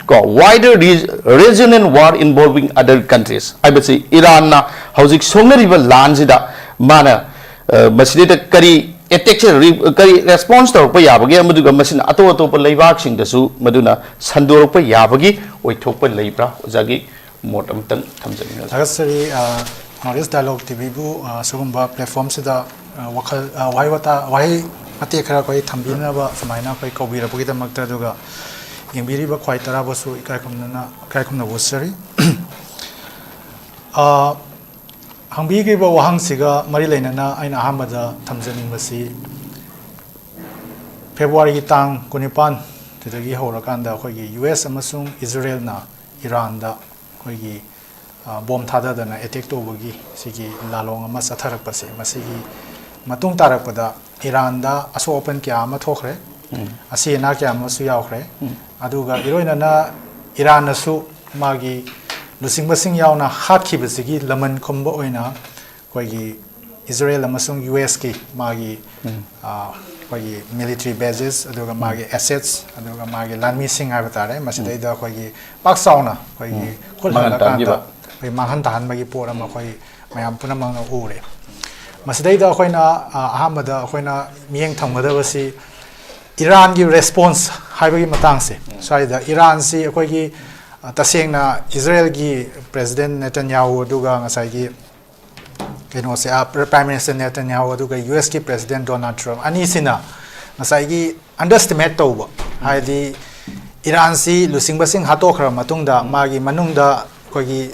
ꯀꯣ, wider re-, regional war involving other countries? ꯍꯥꯏꯕꯁꯤ ꯏꯔꯥꯟꯅ ꯍꯧꯖꯤꯛ ꯁꯣꯛꯅꯔꯤꯕ ꯂꯥꯟꯁꯤꯗ ꯃꯥꯅ, ꯑ, ꯃꯁꯤꯗꯩꯗ ꯀꯔꯤ ꯑꯦꯇꯦꯛꯁꯦ ꯀꯔꯤ ꯔꯦꯁꯄꯣꯟꯁ ꯇꯧꯔꯛꯄ ꯌꯥꯕꯒꯦ, ꯑꯃꯗꯨꯒ ꯃꯁꯤꯅ ꯑꯇꯣꯞ ꯑꯇꯣꯞꯄ ꯂꯩꯕꯥꯛꯁꯤꯡꯗꯁꯨ ꯃꯗꯨꯅ ꯁꯟꯗꯣꯔꯛꯄ ꯌꯥꯕꯒꯤ ꯑꯣꯏꯊꯣꯛꯄ ꯂꯩꯕ꯭ꯔꯥ? ꯑꯣꯖꯥꯒꯤ ꯃꯣꯠ ꯑꯃꯇꯪ ꯊꯝꯖꯅꯤꯡꯉꯤ꯫ ꯊꯥꯒꯠꯆꯔꯤ꯫ ꯅꯣꯔꯠ ꯏꯁ ꯗꯥꯏꯂꯣꯛ ꯇꯤꯚꯤꯕꯨ ꯁꯤꯒꯨꯝꯕ ꯄ꯭ꯂꯦꯠꯐꯣꯝꯁꯤꯗ ꯋꯥꯈꯜ, ꯋꯥꯍꯩ ꯋꯥꯇꯥ, ꯋꯥꯍꯩ ꯃꯇꯦꯛ ꯈꯔ ꯑꯩꯈꯣꯏ ꯊꯝꯕꯤꯅꯕ ꯁꯨꯃꯥꯏꯅ ꯑꯩꯈꯣꯏ ꯀꯧꯕꯤꯔꯛꯄꯒꯤꯗꯃꯛꯇ, ꯑꯗꯨꯒ ꯌꯦꯡꯕꯤꯔꯤꯕ ꯈ꯭ꯋꯥꯏ ꯇꯔꯥꯕꯨꯁꯨ ꯏꯀꯥꯏ ꯈꯨꯝꯅꯅ, ꯏꯀꯥꯏ ꯈꯨꯝꯅꯕ ꯎꯠꯆꯔꯤ꯫ ꯍꯪꯕꯤꯈꯤꯕ ꯋꯥꯍꯪꯁꯤꯒ ꯃꯔꯤ ꯂꯩꯅꯅ ꯑꯩꯅ ꯑꯍꯥꯟꯕꯗ ꯊꯝꯖꯅꯤꯡꯕꯁꯤ, ꯐꯦꯕ꯭ꯔꯨꯋꯥꯔꯤꯒꯤ ꯇꯥꯡ ꯀꯨꯟꯅꯤꯄꯥꯟ ꯁꯤꯗꯒꯤ ꯍꯧꯔꯀꯥꯟꯗ ꯑꯩꯈꯣꯏꯒꯤ ꯌꯨ ꯑꯦꯁ ꯑꯃꯁꯨꯡ ꯏꯖꯔꯦꯜꯅ ꯏꯔꯥꯟꯗ ꯑꯩꯈꯣꯏꯒꯤ ꯕꯣꯝ ꯊꯥꯗꯗꯅ ꯑꯦꯇꯦꯛ ꯇꯧꯕꯒꯤ ꯁꯤꯒꯤ ꯂꯥꯂꯣꯡ ꯑꯃ ꯆꯠꯊꯔꯛꯄꯁꯦ, ꯃꯁꯤꯒꯤ ꯃꯇꯨꯡ ꯇꯥꯔꯛꯄꯗ ꯏꯔꯥꯟꯗ ꯑꯁꯣꯛ ꯑꯄꯟ ꯀꯌꯥ ꯑꯃ ꯊꯣꯛꯈ꯭ꯔꯦ꯫ ꯑꯁꯤ ꯑꯅꯥ ꯀꯌꯥ ꯑꯃꯁꯨ ꯌꯥꯎꯈ꯭ꯔꯦ꯫ ꯑꯗꯨꯒ ꯏꯔꯣꯏꯅꯅ ꯏꯔꯥꯟꯅꯁꯨ ꯃꯥꯒꯤ ꯂꯨꯆꯤꯡꯕꯁꯤꯡ ꯌꯥꯎꯅ ꯍꯥꯠꯈꯤꯕꯁꯤꯒꯤ ꯂꯃꯟ ꯈꯨꯝꯕ ꯑꯣꯏꯅ ꯑꯩꯈꯣꯏꯒꯤ ꯏꯖꯔꯦꯜ ꯑꯃꯁꯨꯡ ꯌꯨ ꯑꯦꯁꯀꯤ ꯃꯥꯒꯤ ꯑꯩꯈꯣꯏꯒꯤ ꯃꯤꯂꯤꯇꯔꯤ ꯕꯦꯖꯦꯁ, ꯑꯗꯨꯒ ꯃꯥꯒꯤ ꯑꯦꯁꯦꯠꯁ, ꯑꯗꯨꯒ ꯃꯥꯒꯤ ꯂꯥꯟꯃꯤꯁꯤꯡ ꯍꯥꯏꯕ ꯇꯥꯔꯦ, ꯃꯁꯤꯗꯩꯗ ꯑꯩꯈꯣꯏꯒꯤ ꯄꯥꯛ ꯆꯥꯎꯅ ꯑꯩꯈꯣꯏꯒꯤ ꯈꯨꯠ ꯃꯥꯡꯍꯟ ꯍꯜꯂꯀꯥꯟꯗ ꯇꯥꯍꯟꯈꯤꯕ꯫ ꯑꯩꯈꯣꯏ ꯃꯥꯡꯍꯟ ꯇꯥꯍꯟꯕꯒꯤ ꯄꯣꯠ ꯑꯃ ꯑꯩꯈꯣꯏ ꯃꯌꯥꯝ ꯄꯨꯝꯅꯃꯛꯅ ꯎꯔꯦ꯫ ꯃꯁꯤꯗꯩꯗ ꯑꯩꯈꯣꯏꯅ ꯑꯍꯥꯟꯕꯗ ꯑꯩꯈꯣꯏꯅ ꯃꯤꯠꯌꯦꯡ ꯊꯝꯒꯗꯕꯁꯤ ꯏꯔꯥꯟꯒꯤ ꯔꯦꯁꯄꯣꯟꯁ ꯍꯥꯏꯕꯒꯤ ꯃꯇꯥꯡꯁꯦ꯫ ꯁ꯭ꯋꯥꯏꯗ ꯏꯔꯥꯟꯁꯤ ꯑꯩꯈꯣꯏꯒꯤ ꯇꯁꯦꯡꯅ ꯏꯖꯔꯦꯜꯒꯤ ꯄ꯭ꯔꯦꯁꯤꯗꯦꯟ ꯅꯦꯇꯟꯌꯥꯍꯨ ꯑꯗꯨꯒ ꯉꯁꯥꯏꯒꯤ ꯀꯩꯅꯣꯁꯦ, ꯄ꯭ꯔꯥꯏꯝ ꯃꯤꯅꯤꯁꯇꯔ ꯅꯦꯇꯟꯌꯥꯍꯨ ꯑꯗꯨꯒ ꯌꯨ ꯑꯦꯁꯀꯤ ꯄ꯭ꯔꯦꯁꯤꯗꯦꯟ ꯗꯣꯅꯥꯜꯗ ꯇ꯭ꯔꯝꯞ ꯑꯅꯤꯁꯤꯅ ꯉꯁꯥꯏꯒꯤ ꯑꯟꯗꯔꯁꯇꯤꯃꯦꯠ ꯇꯧꯕ, ꯍꯥꯏꯗꯤ ꯏꯔꯥꯟꯁꯤ ꯂꯨꯆꯤꯡꯕꯁꯤꯡ ꯍꯥꯠꯇꯣꯛꯈ꯭ꯔ ꯃꯇꯨꯡꯗ ꯃꯥꯒꯤ ꯃꯅꯨꯡꯗ ꯑꯩꯈꯣꯏꯒꯤ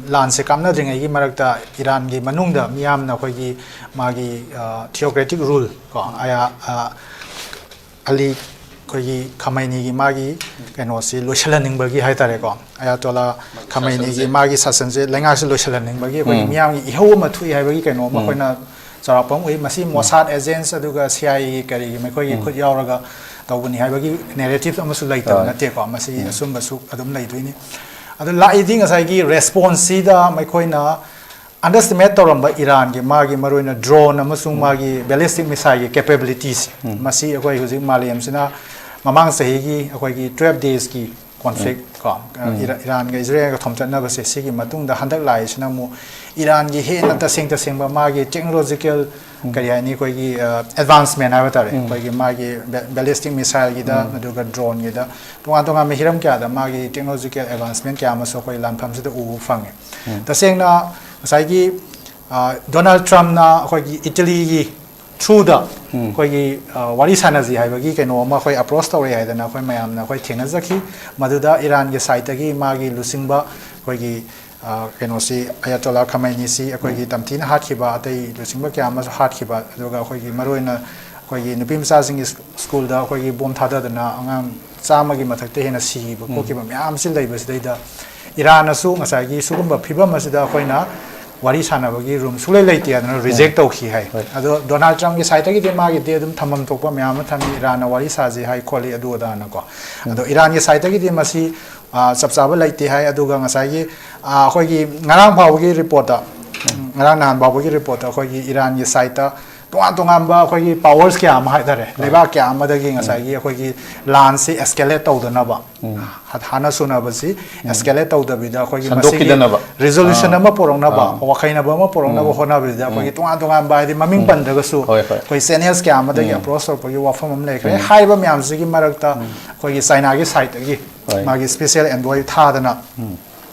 ꯂꯥꯟꯁꯦ ꯀꯥꯞꯅꯗ꯭ꯔꯤꯉꯩꯒꯤ ꯃꯔꯛꯇ ꯏꯔꯥꯟꯒꯤ ꯃꯅꯨꯡꯗ ꯃꯤꯌꯥꯝꯅ ꯑꯩꯈꯣꯏꯒꯤ ꯃꯥꯒꯤ ꯊꯤꯑꯣꯀ꯭ꯔꯦꯇꯤꯛ ꯔꯨꯜ ꯀꯣ, ꯑꯂꯤ ꯑꯩꯈꯣꯏꯒꯤ ꯈꯃꯩꯅꯤꯒꯤ ꯃꯥꯒꯤ ꯀꯩꯅꯣꯁꯤ ꯂꯣꯏꯁꯤꯜꯍꯟꯅꯤꯡꯕꯒꯤ ꯍꯥꯏꯇꯥꯔꯦꯀꯣ, ꯑꯌꯥꯇꯣꯂꯥ ꯈꯃꯩꯅꯤꯒꯤ ꯃꯥꯒꯤ ꯁꯥꯁꯟꯁꯦ, ꯂꯩꯉꯥꯛꯁꯦ ꯂꯣꯏꯁꯤꯜꯍꯟꯅꯤꯡꯕꯒꯤ ꯑꯩꯈꯣꯏꯒꯤ ꯃꯤꯌꯥꯝꯒꯤ ꯏꯍꯧ ꯑꯃ ꯊꯣꯛꯏ ꯍꯥꯏꯕꯒꯤ ꯀꯩꯅꯣ ꯑꯃ ꯑꯩꯈꯣꯏꯅ ꯆꯥꯎꯔꯥꯛꯄ ꯑꯃ ꯎꯏ꯫ ꯃꯁꯤ ꯃꯣꯁꯥꯗ ꯑꯦꯖꯦꯟꯁ ꯑꯗꯨꯒ ꯁꯤ ꯑꯥꯏ ꯑꯦꯒꯤ ꯀꯔꯤꯒꯤ ꯃꯈꯣꯏꯒꯤ ꯈꯨꯠ ꯌꯥꯎꯔꯒ ꯇꯧꯕꯅꯤ ꯍꯥꯏꯕꯒꯤ ꯅꯦꯔꯦꯇꯤꯞ ꯑꯃꯁꯨ ꯂꯩꯇꯕ ꯅꯠꯇꯦꯀꯣ꯫ ꯃꯁꯤ ꯑꯆꯨꯝꯕꯁꯨ ꯑꯗꯨꯝ ꯂꯩꯗꯣꯏꯅꯤ꯫ ꯑꯗꯨ ꯂꯥꯛꯏꯗꯤ ꯉꯁꯥꯏꯒꯤ ꯔꯦꯁꯄꯣꯟꯁꯁꯤꯗ ꯃꯈꯣꯏꯅ ꯑꯟꯗꯔꯁꯇꯤꯃꯦꯠ ꯇꯧꯔꯝꯕ ꯏꯔꯥꯟꯒꯤ ꯃꯥꯒꯤ ꯃꯔꯨꯑꯣꯏꯅ ꯗ꯭ꯔꯣꯟ ꯑꯃꯁꯨꯡ ꯃꯥꯒꯤ ꯕꯦꯂꯤꯁꯇꯤꯛ ꯃꯤꯁꯥꯏꯜꯒꯤ ꯀꯦꯄꯦꯕꯤꯂꯤꯇꯤꯁꯤ, ꯃꯁꯤ ꯑꯩꯈꯣꯏ ꯍꯧꯖꯤꯛ ꯃꯥꯂꯦꯝꯁꯤꯅ ꯃꯃꯥꯡ ꯆꯍꯤꯒꯤ ꯑꯩꯈꯣꯏꯒꯤ ꯇ꯭ꯋꯦꯜꯐ ꯗꯦꯖꯀꯤ ꯀꯣꯟꯐ꯭ꯂꯤꯛ ꯀꯣ, ꯏꯔꯥ-, ꯏꯔꯥꯟꯒ ꯏꯖꯔꯦꯜꯒ ꯊꯣꯝꯆꯠꯅꯕꯁꯦ, ꯁꯤꯒꯤ ꯃꯇꯨꯡꯗ ꯍꯟꯗꯛ ꯂꯥꯛꯏꯁꯤꯅ ꯑꯃꯨꯛ ꯏꯔꯥꯟꯒꯤ ꯍꯦꯟꯅ ꯇꯁꯦꯡ ꯇꯁꯦꯡꯕ ꯃꯥꯒꯤ ꯇꯦꯛꯅꯣꯂꯣꯖꯤꯀꯦꯜ ꯀꯔꯤ ꯍꯥꯏꯅꯤ, ꯑꯩꯈꯣꯏꯒꯤ ꯑꯦꯗꯚꯥꯟꯁꯃꯦꯟ ꯍꯥꯏꯕ ꯇꯥꯔꯦ, ꯑꯩꯈꯣꯏꯒꯤ ꯃꯥꯒꯤ ꯕꯦꯂꯤꯁꯇꯤꯛ ꯃꯤꯁꯥꯏꯜꯒꯤꯗ, ꯑꯗꯨꯒ ꯗ꯭ꯔꯣꯟꯒꯤꯗ, ꯇꯣꯉꯥꯟ ꯇꯣꯉꯥꯟꯕ ꯍꯤꯔꯝ ꯀꯌꯥꯗ ꯃꯥꯒꯤ ꯇꯦꯛꯅꯣꯂꯣꯖꯤꯀꯦꯜ ꯑꯦꯗꯚꯥꯟꯁꯃꯦꯟ ꯀꯌꯥ ꯑꯃꯁꯨ ꯑꯩꯈꯣꯏ ꯂꯥꯟꯐꯝꯁꯤꯗ ꯎꯕ ꯐꯪꯉꯦ꯫ ꯇꯁꯦꯡꯅ ꯉꯁꯥꯏꯒꯤ ꯗꯣꯅꯥꯜꯗ ꯇ꯭ꯔꯝꯞꯅ ꯑꯩꯈꯣꯏꯒꯤ ꯏꯇꯂꯤꯒꯤ ꯊ꯭ꯔꯨꯗ ꯑꯩꯈꯣꯏꯒꯤ ꯋꯥꯔꯤ ꯁꯥꯟꯅꯁꯤ ꯍꯥꯏꯕꯒꯤ ꯀꯩꯅꯣ ꯑꯃ ꯑꯩꯈꯣꯏ ꯑꯦꯄ꯭ꯔꯣꯁ ꯇꯧꯔꯛꯑꯦ ꯍꯥꯏꯗꯅ ꯑꯩꯈꯣꯏ ꯃꯌꯥꯝꯅ ꯑꯩꯈꯣꯏ ꯊꯦꯡꯅꯖꯈꯤ꯫ ꯃꯗꯨꯗ ꯏꯔꯥꯟꯒꯤ ꯁꯥꯏꯠꯇꯒꯤ ꯃꯥꯒꯤ ꯂꯨꯆꯤꯡꯕ ꯑꯩꯈꯣꯏꯒꯤ ꯀꯩꯅꯣꯁꯤ, ꯑꯌꯥꯇꯣꯂꯥ ꯈꯃꯩꯅꯤꯁꯤ ꯑꯩꯈꯣꯏꯒꯤ ꯇꯝꯊꯤꯅ ꯍꯥꯠꯈꯤꯕ, ꯑꯇꯩ ꯂꯨꯆꯤꯡꯕ ꯀꯌꯥ ꯑꯃꯁꯨ ꯍꯥꯠꯈꯤꯕ, ꯑꯗꯨꯒ ꯑꯩꯈꯣꯏꯒꯤ ꯃꯔꯨꯑꯣꯏꯅ ꯑꯩꯈꯣꯏꯒꯤ ꯅꯨꯄꯤ ꯃꯆꯥꯁꯤꯡꯒꯤ ꯁ꯭ꯀꯨꯜꯗ ꯑꯩꯈꯣꯏꯒꯤ ꯕꯣꯝ ꯊꯥꯗꯗꯅ ꯑꯉꯥꯡ ꯆꯥꯝꯃꯒꯤ ꯃꯊꯛꯇ ꯍꯦꯟꯅ ꯁꯤꯈꯤꯕ ꯈꯣꯠꯈꯤꯕ ꯃꯌꯥꯝꯁꯤ ꯂꯩꯕꯁꯤꯗꯩꯗ ꯏꯔꯥꯟꯅꯁꯨ ꯉꯁꯥꯏꯒꯤ ꯁꯤꯒꯨꯝꯕ ꯐꯤꯕꯝ ꯑꯁꯤꯗ ꯑꯩꯈꯣꯏꯅ ꯋꯥꯔꯤ ꯁꯥꯟꯅꯕꯒꯤ ꯔꯨꯝ ꯁꯨꯡꯂꯩ ꯂꯩꯇꯦ ꯍꯥꯏꯗꯅ ꯔꯤꯖꯦꯛ ꯇꯧꯈꯤ ꯍꯥꯏ꯫ ꯑꯗꯣ ꯗꯣꯅꯥꯜꯗ ꯇ꯭ꯔꯝꯞꯀꯤ ꯁꯥꯏꯠꯇꯒꯤꯗꯤ ꯃꯥꯒꯤꯗꯤ ꯑꯗꯨꯝ ꯊꯝꯐꯝ ꯊꯣꯛꯄ ꯃꯌꯥꯝ ꯑꯃ ꯊꯝꯃꯤ, ꯏꯔꯥꯟꯅ ꯋꯥꯔꯤ ꯁꯥꯁꯤ ꯍꯥꯏ ꯈꯣꯠꯂꯤ ꯑꯗꯨ ꯑꯗꯥꯅꯀꯣ꯫ ꯑꯗꯣ ꯏꯔꯥꯟꯒꯤ ꯁꯥꯏꯠꯇꯒꯤꯗꯤ ꯃꯁꯤ ꯆꯞ ꯆꯥꯕ ꯂꯩꯇꯦ ꯍꯥꯏ꯫ ꯑꯗꯨꯒ ꯉꯁꯥꯏꯒꯤ ꯑꯩꯈꯣꯏꯒꯤ ꯉꯔꯥꯡ ꯐꯥꯎꯕꯒꯤ ꯔꯤꯄꯣꯔꯠꯇ, ꯉꯔꯥꯡ ꯅꯍꯥꯟ ꯐꯥꯎꯕꯒꯤ ꯔꯤꯄꯣꯔꯠꯇ ꯑꯩꯈꯣꯏꯒꯤ ꯏꯔꯥꯟꯒꯤ ꯁꯥꯏꯠꯇ ꯇꯣꯉꯥꯟ ꯇꯣꯉꯥꯟꯕ ꯑꯩꯈꯣꯏꯒꯤ ꯄꯥꯋꯔꯁ ꯀꯌꯥ ꯑꯃ ꯍꯥꯏꯇꯥꯔꯦ, ꯂꯩꯕꯥꯛ ꯀꯌꯥ ꯑꯃꯗꯒꯤ ꯉꯁꯥꯏꯒꯤ ꯑꯩꯈꯣꯏꯒꯤ ꯂꯥꯟꯁꯤ ꯑꯦꯁꯀꯦꯂꯦꯠ ꯇꯧꯗꯅꯕ, ꯍꯥꯠ-, ꯍꯥꯠꯅ ꯁꯨꯅꯕꯁꯤ ꯑꯦꯁꯀꯦꯂꯦꯠ ꯇꯧꯗꯕꯤꯗ ꯑꯩꯈꯣꯏꯒꯤ ꯃꯁꯤꯒꯤ ꯁꯟꯗꯣꯛꯈꯤꯗꯅꯕ꯫ ꯔꯤꯖꯣꯂꯨꯁꯟ ꯑꯥ꯫ ꯑꯃ ꯄꯨꯔꯛꯅꯕ, ꯑꯥ꯫ ꯋꯥꯈꯩꯅꯕ ꯑꯃ ꯄꯨꯔꯛꯅꯕ ꯎꯝ꯫ ꯍꯣꯠꯅꯕꯁꯤꯗ ꯑꯩꯈꯣꯏꯒꯤ ꯎꯝ꯫ ꯇꯣꯉꯥꯟ ꯇꯣꯉꯥꯟꯕ, ꯍꯥꯏꯗꯤ ꯃꯃꯤꯡ ꯎꯝ꯫ ꯄꯟꯗ꯭ꯔꯒꯁꯨ ꯍꯣꯏ, ꯍꯣꯏ꯫ ꯑꯩꯈꯣꯏ ꯆꯦꯅꯦꯜꯁ ꯀꯌꯥ ꯑꯃꯗꯒꯤ ꯎꯝ꯫ ꯑꯦꯄ꯭ꯔꯣꯁ ꯇꯧꯔꯛꯄꯒꯤ ꯋꯥꯐꯝ ꯑꯃ ꯂꯩꯈ꯭ꯔꯦ꯫ ꯎꯝ꯫ ꯍꯥꯏꯔꯤꯕ ꯃꯌꯥꯝꯁꯤꯒꯤ ꯃꯔꯛꯇ ꯎꯝ꯫ ꯑꯩꯈꯣꯏꯒꯤ ꯆꯥꯏꯅꯥꯒꯤ ꯁꯥꯏꯠꯇꯒꯤ ꯍꯣꯏ꯫ ꯃꯥꯒꯤ ꯁ꯭ꯄꯦꯁꯤꯌꯦꯜ ꯑꯦꯟꯚꯣꯏ ꯊꯥꯗꯅ ꯎꯝ꯫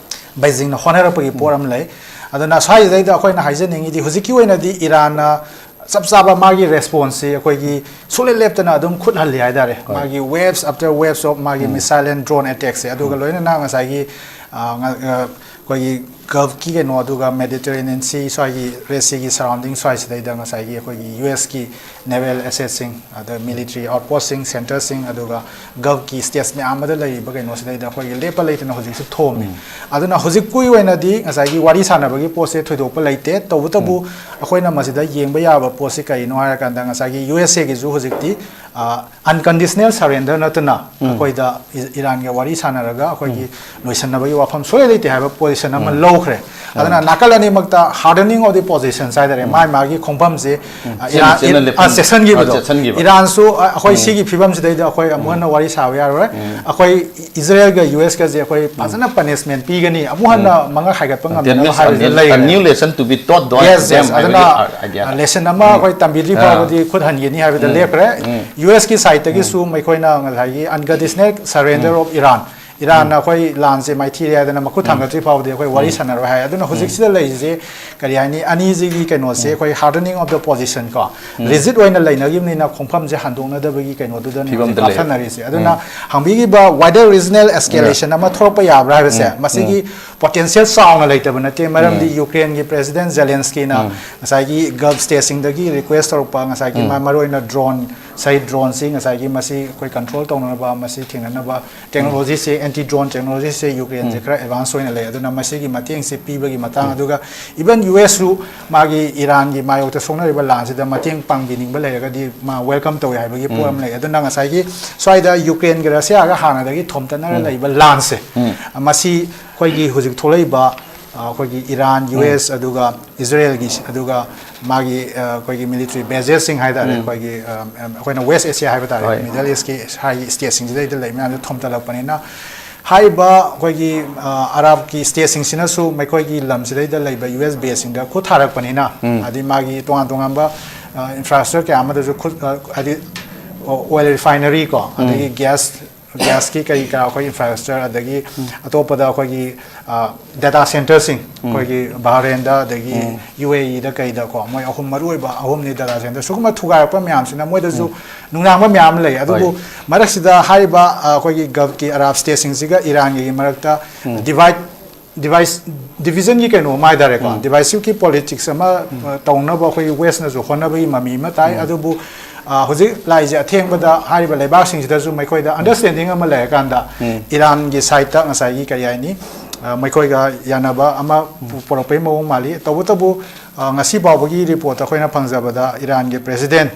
ꯕꯩꯖꯤꯡꯅ ꯍꯣꯠꯅꯔꯛꯄꯒꯤ ꯄꯣꯠ ꯑꯃ ꯂꯩ꯫ ꯑꯗꯨꯅ ꯁ꯭ꯋꯥꯏꯁꯤꯗꯩꯗ ꯑꯩꯈꯣꯏꯅ ꯍꯥꯏꯖꯅꯤꯡꯉꯤꯗꯤ ꯍꯧꯖꯤꯛꯀꯤ ꯑꯣꯏꯅꯗꯤ ꯏꯔꯥꯟꯅ ꯆꯞ ꯆꯥꯕ ꯃꯥꯒꯤ ꯔꯦꯁꯄꯣꯟꯁꯁꯤ ꯑꯩꯈꯣꯏꯒꯤ ꯁꯨꯡꯂꯦꯞ ꯂꯦꯞꯇꯅ ꯑꯗꯨꯝ ꯈꯨꯠ ꯍꯜꯂꯤ ꯍꯥꯏꯇꯥꯔꯦ꯫ ꯍꯣꯏ꯫ ꯃꯥꯒꯤ waves after waves of ꯃꯥꯒꯤ ꯎꯝ꯫ Missile and drone attackꯁꯦ, ꯑꯗꯨꯒ ꯎꯝ꯫ ꯂꯣꯏꯅꯅ ꯉꯁꯥꯏꯒꯤ, ꯑ, ꯉ-, ꯑ, ꯑꯩꯈꯣꯏꯒꯤ ꯒꯜꯐꯀꯤ ꯀꯩꯅꯣ, ꯑꯗꯨꯒ Mediterranean Sea ꯁ꯭ꯋꯥꯏꯒꯤ, Red Seaꯒꯤ surrounding ꯁ꯭ꯋꯥꯏꯁꯤꯗꯩꯗ ꯉꯁꯥꯏꯒꯤ ꯑꯩꯈꯣꯏꯒꯤ ꯌꯨ ꯑꯦꯁꯀꯤ naval assetꯁꯤꯡ, ꯑꯗ military outpostꯁꯤꯡ, centreꯁꯤꯡ, ꯑꯗꯨꯒ ꯒꯜꯐꯀꯤ states ꯃꯌꯥꯝ ꯑꯃꯗ ꯂꯩꯔꯤꯕ ꯀꯩꯅꯣꯁꯤꯗꯩꯗ ꯑꯩꯈꯣꯏꯒꯤ ꯂꯦꯞꯄ ꯂꯩꯇꯅ ꯍꯧꯖꯤꯛꯁꯨ ꯊꯣꯝꯃꯤ꯫ ꯎꯝ꯫ ꯑꯗꯨꯅ ꯍꯧꯖꯤꯛꯀꯤ ꯑꯣꯏꯅꯗꯤ ꯉꯁꯥꯏꯒꯤ ꯋꯥꯔꯤ ꯁꯥꯟꯅꯕꯒꯤ ꯄꯣꯠꯁꯦ ꯊꯣꯏꯗꯣꯛꯄ ꯂꯩꯇꯦ꯫ ꯇꯧꯕꯇꯕꯨ ꯎꯝ꯫ ꯑꯩꯈꯣꯏꯅ ꯃꯁꯤꯗ ꯌꯦꯡꯕ ꯌꯥꯕ ꯄꯣꯠꯁꯤ ꯀꯔꯤꯅꯣ ꯍꯥꯏꯔꯀꯥꯟꯗ, ꯉꯁꯥꯏꯒꯤ ꯌꯨ ꯑꯦꯁ ꯑꯦꯒꯤꯁꯨ ꯍꯧꯖꯤꯛꯇꯤ, ꯑ, unconditional surrender ꯅꯠꯇꯅ ꯎꯝ꯫ ꯑꯩꯈꯣꯏꯗ ꯏ-, ꯏꯔꯥꯟꯒ ꯋꯥꯔꯤ ꯁꯥꯟꯅꯔꯒ ꯑꯩꯈꯣꯏꯒꯤ ꯎꯝ꯫ ꯂꯣꯏꯁꯟꯅꯕꯒꯤ ꯋꯥꯐꯝ ꯁꯨꯡꯂꯩ ꯂꯩꯇꯦ ꯍꯥꯏꯕ position ꯑꯃ ꯎꯝ꯫ ꯂꯧ ꯊꯣꯛꯈ꯭ꯔꯦ꯫ ꯑꯗꯨꯅ ꯅꯥꯀꯜ ꯑꯅꯤꯃꯛꯇ hardening of the positions ꯍꯥꯏꯇꯥꯔꯦ, ꯃꯥꯏ ꯃꯥꯒꯤ ꯈꯣꯡꯐꯝꯁꯦ, ꯑ, ꯆꯦꯟꯅ ꯏꯔꯥꯟ, ꯆꯦꯟꯅ ꯏꯔ-, ꯑ, ꯂꯦꯞꯄꯤ-, ꯆꯦꯟꯁꯤꯟꯈꯤꯕꯗꯣ꯫ ꯑ, ꯆꯦꯟꯁꯤꯟꯈꯤꯕ꯫ ꯏꯔꯥꯟꯁꯨ, ꯑ, ꯑꯩꯈꯣꯏ ꯁꯤꯒꯤ ꯐꯤꯕꯝꯁꯤꯗꯩꯗ ꯑꯩꯈꯣꯏ ꯑꯃꯨꯛ ꯍꯟꯅ ꯋꯥꯔꯤ ꯁꯥꯕ ꯌꯥꯔꯣꯏ꯫ ꯑꯩꯈꯣꯏ ꯏꯖꯔꯦꯜꯒ ꯌꯨ ꯑꯦꯁꯀꯁꯦ ꯑꯩꯈꯣꯏ ꯐꯖꯅ punishment ꯄꯤꯒꯅꯤ, ꯑꯃꯨꯛ ꯍꯟꯅ ꯃꯉꯛ ꯍꯥꯏꯒꯠꯄ ꯉꯝꯅꯕ ꯍꯥꯏꯕꯁꯦ ꯂꯩꯔꯦ꯫ New lesson to be taught them ꯍꯥꯏꯕꯒꯤ idea꯫ Yes, yes꯫ ꯑꯗꯨꯅ, ꯑ, lesson ꯑꯃ ꯑꯩꯈꯣꯏ ꯇꯝꯕꯤꯗ꯭ꯔꯤ ꯐꯥꯎꯕꯗꯤ ꯈꯨꯠ ꯍꯟꯒꯅꯤ ꯍꯥꯏꯕꯗ ꯂꯦꯞꯈ꯭ꯔꯦ꯫ ꯌꯨ ꯑꯦꯁꯀꯤ side ꯇꯒꯤꯁꯨ ꯃꯈꯣꯏꯅ ꯉꯁꯥꯏꯒꯤ unconditional surrender of Iran, ꯏꯔꯥꯟꯅ ꯑꯩꯈꯣꯏ ꯂꯥꯟꯁꯦ ꯃꯥꯏꯊꯤꯔꯦ ꯍꯥꯏꯗꯅ ꯃꯈꯨꯠ ꯊꯥꯡꯒꯠꯇ꯭ꯔꯤ ꯐꯥꯎꯕꯗꯤ ꯑꯩꯈꯣꯏ ꯋꯥꯔꯤ ꯁꯥꯟꯅꯔꯣꯏ ꯍꯥꯏ꯫ ꯑꯗꯨꯅ ꯍꯧꯖꯤꯛꯁꯤꯗ ꯂꯩꯔꯤꯁꯦ ꯀꯔꯤ ꯍꯥꯏꯅꯤ, ꯑꯅꯤꯁꯤꯒꯤ ꯀꯩꯅꯣꯁꯦ ꯑꯩꯈꯣꯏ hardening of the position ꯀꯣ, rigid ꯑꯣꯏꯅ ꯂꯩꯅꯈꯤꯕꯅꯤꯅ ꯈꯣꯡꯐꯝꯁꯦ ꯍꯟꯗꯣꯛꯅꯗꯕꯒꯤ ꯀꯩꯅꯣꯗꯨꯗꯅꯦ ꯍꯧꯖꯤꯛ ꯐꯤꯕꯝꯗ ꯂꯩꯔꯦ꯫ ꯀꯥꯞꯊꯅꯔꯤꯁꯦ꯫ ꯑꯗꯨꯅ ꯍꯪꯕꯤꯈꯤꯕ wider regional escalation ꯑꯃ ꯊꯣꯛꯂꯛꯄ ꯌꯥꯕ꯭ꯔꯥ ꯍꯥꯏꯕꯁꯦ, ꯃꯁꯤꯒꯤ potential ꯆꯥꯎꯅ ꯂꯩꯇꯕ ꯅꯠꯇꯦ꯫ ꯃꯔꯝꯗꯤ ꯌꯨꯀ꯭ꯔꯦꯟꯒꯤ President Zelenskiy ꯅ ꯉꯁꯥꯏꯒꯤ Gulf state ꯁꯤꯡꯗꯒꯤ request ꯇꯧꯔꯛꯄ, ꯉꯁꯥꯏꯒꯤ ꯃꯥ ꯃꯔꯨꯑꯣꯏꯅ drone, ꯉꯁꯥꯏ drone ꯁꯤ ꯉꯁꯥꯏꯒꯤ ꯃꯁꯤ ꯑꯩꯈꯣꯏ control ꯇꯧꯅꯅꯕ, ꯃꯁꯤ ꯊꯦꯡꯅꯅꯕ technology ꯁꯦ, anti drone technology ꯁꯦ ꯌꯨꯀ꯭ꯔꯦꯟꯁꯦ ꯈꯔ advance ꯑꯣꯏꯅ ꯂꯩ꯫ ꯑꯗꯨꯅ ꯃꯁꯤꯒꯤ ꯃꯇꯦꯡꯁꯦ ꯄꯤꯕꯒꯤ ꯃꯇꯥꯡ, ꯑꯗꯨꯒ even ꯌꯨ ꯑꯦꯁ ꯁꯨ ꯃꯥꯒꯤ ꯏꯔꯥꯟꯒꯤ ꯃꯥꯌꯣꯛꯇ ꯁꯣꯛꯅꯔꯤꯕ ꯂꯥꯟꯁꯤꯗ ꯃꯇꯦꯡ ꯄꯥꯡꯕꯤꯅꯤꯡꯕ ꯂꯩꯔꯒꯗꯤ ꯃꯥ welcome ꯇꯧꯏ ꯍꯥꯏꯕꯒꯤ ꯄꯣꯠ ꯑꯃ ꯂꯩ꯫ ꯑꯗꯨꯅ ꯉꯁꯥꯏꯒꯤ ꯁ꯭ꯋꯥꯏꯗ ꯌꯨꯀ꯭ꯔꯦꯟꯒ ꯔꯁꯤꯌꯥꯒ ꯍꯥꯟꯅꯗꯒꯤ ꯊꯣꯝꯇꯠꯅꯔ ꯂꯩꯕ ꯂꯥꯟꯁꯦ, ꯃꯁꯤ ꯑꯩꯈꯣꯏꯒꯤ ꯍꯧꯖꯤꯛ ꯊꯣꯛꯂꯛꯏꯕ, ꯑ, ꯑꯩꯈꯣꯏꯒꯤ ꯏꯔꯥꯟ, ꯌꯨ ꯑꯦꯁ, ꯑꯗꯨꯒ ꯏꯖꯔꯦꯜꯒꯤ, ꯑꯗꯨꯒ ꯃꯥꯒꯤ, ꯑ, ꯑꯩꯈꯣꯏꯒꯤ military bases ꯁꯤꯡ ꯍꯥꯏ ꯇꯥꯔꯦ, ꯑꯩꯈꯣꯏꯒꯤ, ꯑ, ꯑꯩꯈꯣꯏꯅ West Asia ꯍꯥꯏꯕ ꯇꯥꯔꯦ, Middle East ꯀꯤ ꯍꯥꯏꯒꯤ state ꯁꯤꯡꯁꯤꯗꯩꯗ ꯂꯩ ꯃꯌꯥꯝꯁꯦ ꯊꯣꯝꯇꯠꯂꯛꯄꯅꯤꯅ, ꯍꯥꯏꯔꯤꯕ ꯑꯩꯈꯣꯏꯒꯤ, ꯑ, ꯑꯔꯥꯕꯀꯤ state ꯁꯤꯡꯁꯤꯅꯁꯨ ꯃꯈꯣꯏꯒꯤ ꯂꯝꯁꯤꯗꯩꯗ ꯂꯩꯕ ꯌꯨ ꯑꯦꯁ base ꯁꯤꯡꯗ ꯈꯨꯠ ꯊꯥꯔꯛꯄꯅꯤꯅ, ꯑꯗꯩ ꯃꯥꯒꯤ ꯇꯣꯉꯥꯟ ꯇꯣꯉꯥꯟꯕ, ꯑ, infrastructure ꯀꯌꯥ ꯑꯃꯗꯁꯨ ꯈꯨꯠ, ꯑ, ꯍꯥꯏꯗꯤ oil refinery ꯀꯣ, ꯑꯗꯒꯤ gas, gas ꯀꯤ ꯀꯔꯤ ꯀꯔꯥ ꯑꯩꯈꯣꯏ infrastructure, ꯑꯗꯒꯤ ꯑꯇꯣꯞꯄꯗ ꯑꯩꯈꯣꯏꯒꯤ, ꯑ, data center ꯁꯤꯡ, ꯑꯩꯈꯣꯏꯒꯤ ꯕꯍꯔꯦꯟꯗ, ꯑꯗꯒꯤ ꯌꯨ ꯑꯦ ꯏ ꯗ ꯀꯩꯗꯀꯣ, ꯃꯣꯏ ꯑꯍꯨꯝ, ꯃꯔꯨꯑꯣꯏꯕ ꯑꯍꯨꯝꯅꯤ data center꯫ ꯁꯤꯒꯨꯝꯕ ꯊꯨꯒꯥꯏꯔꯛꯄ ꯃꯌꯥꯝꯁꯤꯅ ꯃꯣꯏꯗꯁꯨ ꯅꯨꯡꯅꯥꯡꯕ ꯃꯌꯥꯝ ꯑꯃ ꯂꯩ꯫ ꯑꯗꯨꯕꯨ ꯃꯔꯛꯁꯤꯗ ꯍꯥꯏꯔꯤꯕ, ꯑ, ꯑꯩꯈꯣꯏꯒꯤ Gulf ꯀꯤ ꯑꯔꯥꯕ state ꯁꯤꯡꯁꯤꯒ ꯏꯔꯥꯟꯒꯤ ꯃꯔꯛꯇ divide, divide, division ꯒꯤ ꯀꯩꯅꯣ ꯑꯃ ꯍꯥꯏ ꯇꯥꯔꯦꯀꯣ, divisive ꯀꯤ politics ꯑꯃ, ꯑ, ꯇꯧꯅꯕ ꯑꯩꯈꯣꯏꯒꯤ West ꯅꯁꯨ ꯍꯣꯠꯅꯕꯒꯤ ꯃꯃꯤ ꯑꯃ ꯇꯥꯏ꯫ ꯑꯗꯨꯕꯨ, ꯑ, ꯍꯧꯖꯤꯛ ꯂꯥꯛꯏꯁꯦ ꯑꯊꯦꯡꯕꯗ ꯍꯥꯏꯔꯤꯕ ꯂꯩꯕꯥꯛꯁꯤꯡꯁꯤꯗꯁꯨ ꯃꯈꯣꯏꯗ understanding ꯑꯃ ꯂꯩꯔꯀꯥꯟꯗ ꯏꯔꯥꯟꯒꯤ side ꯇ ꯉꯁꯥꯏꯒꯤ ꯀꯔꯤ ꯍꯥꯏꯅꯤ, ꯑ, ꯃꯈꯣꯏꯒ ꯌꯥꯅꯕ ꯑꯃ ꯄꯨ-, ꯄꯨꯔꯛꯄꯒꯤ ꯃꯑꯣꯡ ꯃꯥꯜꯂꯤ꯫ ꯇꯧꯕꯇꯕꯨ, ꯑ, ꯉꯁꯤ ꯐꯥꯎꯕꯒꯤ report ꯑꯩꯈꯣꯏꯅ ꯐꯪꯖꯕꯗ ꯏꯔꯥꯟꯒꯤ President,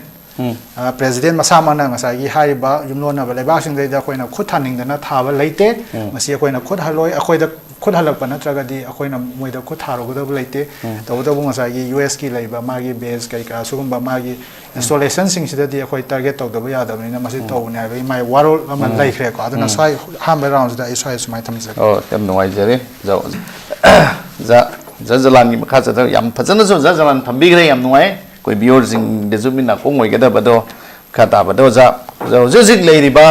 ꯑ, President ꯃꯁꯥꯃꯛꯅ ꯉꯁꯥꯏꯒꯤ ꯍꯥꯏꯔꯤꯕ ꯌꯨꯝꯂꯣꯟꯅꯕ ꯂꯩꯕꯥꯛꯁꯤꯡꯗꯩꯗ ꯑꯩꯈꯣꯏꯅ ꯈꯨꯠ ꯊꯥꯅꯤꯡꯗꯅ ꯊꯥꯕ ꯂꯩꯇꯦ꯫ ꯃꯁꯤ ꯑꯩꯈꯣꯏꯅ ꯈꯨꯠ ꯍꯜꯂꯣꯏ꯫ ꯑꯩꯈꯣꯏꯗ ꯈꯨꯠ ꯍꯜꯂꯛꯄ ꯅꯠꯇ꯭ꯔꯒꯗꯤ ꯑꯩꯈꯣꯏꯅ ꯃꯣꯏꯗ ꯈꯨꯠ ꯊꯥꯔꯨꯒꯗꯕ ꯂꯩꯇꯦ꯫ ꯎꯝ꯫ ꯇꯧꯕꯇꯕꯨ ꯉꯁꯥꯏꯒꯤ ꯌꯨ ꯑꯦꯁꯀꯤ ꯂꯩꯕ ꯃꯥꯒꯤ ꯕꯦꯖ ꯀꯩꯀꯥ ꯁꯤꯒꯨꯝꯕ ꯃꯥꯒꯤ ꯏꯟꯁꯇꯣꯂꯦꯁꯟꯁꯤꯡꯁꯤꯗꯗꯤ ꯑꯩꯈꯣꯏ ꯇꯥꯔꯒꯦꯠ ꯇꯧꯗꯕ ꯌꯥꯗꯕꯅꯤꯅ ꯃꯁꯤ ꯎꯝ꯫ ꯇꯧꯕꯅꯤ ꯍꯥꯏꯕꯒꯤ ꯃꯥꯏ ꯋꯥꯔꯣꯜ ꯑꯃ ꯎꯝ꯫ ꯂꯩꯈ꯭ꯔꯦꯀꯣ꯫ ꯑꯗꯨꯅ ꯎꯝ꯫ ꯁ꯭ꯋꯥꯏ ꯑꯍꯥꯟꯕ ꯔꯥꯎꯟꯁꯤꯗ ꯑꯩ ꯁ꯭ꯋꯥꯏ ꯁꯨꯃꯥꯏꯅ ꯊꯝꯖꯒꯦ꯫ ꯑꯣ, ꯌꯥꯝ ꯅꯨꯡꯉꯥꯏꯖꯔꯦ꯫ ꯖ-, ꯖ-, ꯖ ꯖꯂꯥꯟꯒꯤ ꯃꯈꯥ ꯆꯠꯊꯔꯒ ꯌꯥꯝ ꯐꯖꯅꯁꯨ ꯖ ꯖꯂꯥꯟ ꯊꯝꯕꯤꯈ꯭ꯔꯦ, ꯌꯥꯝ ꯅꯨꯡꯉꯥꯏ꯫ ꯑꯩꯈꯣꯏ ꯚꯤꯌꯣꯔꯁꯤꯡꯗꯁꯨ ꯃꯤ ꯅꯥꯀꯣꯡ ꯑꯣꯏꯒꯗꯕꯗꯣ꯫ ꯃꯈꯥ ꯇꯥꯕꯗ ꯑꯣꯖꯥ, ꯑꯣꯖꯥ, ꯍꯧꯖꯤꯛ ꯍꯧꯖꯤꯛ ꯂꯩꯔꯤꯕ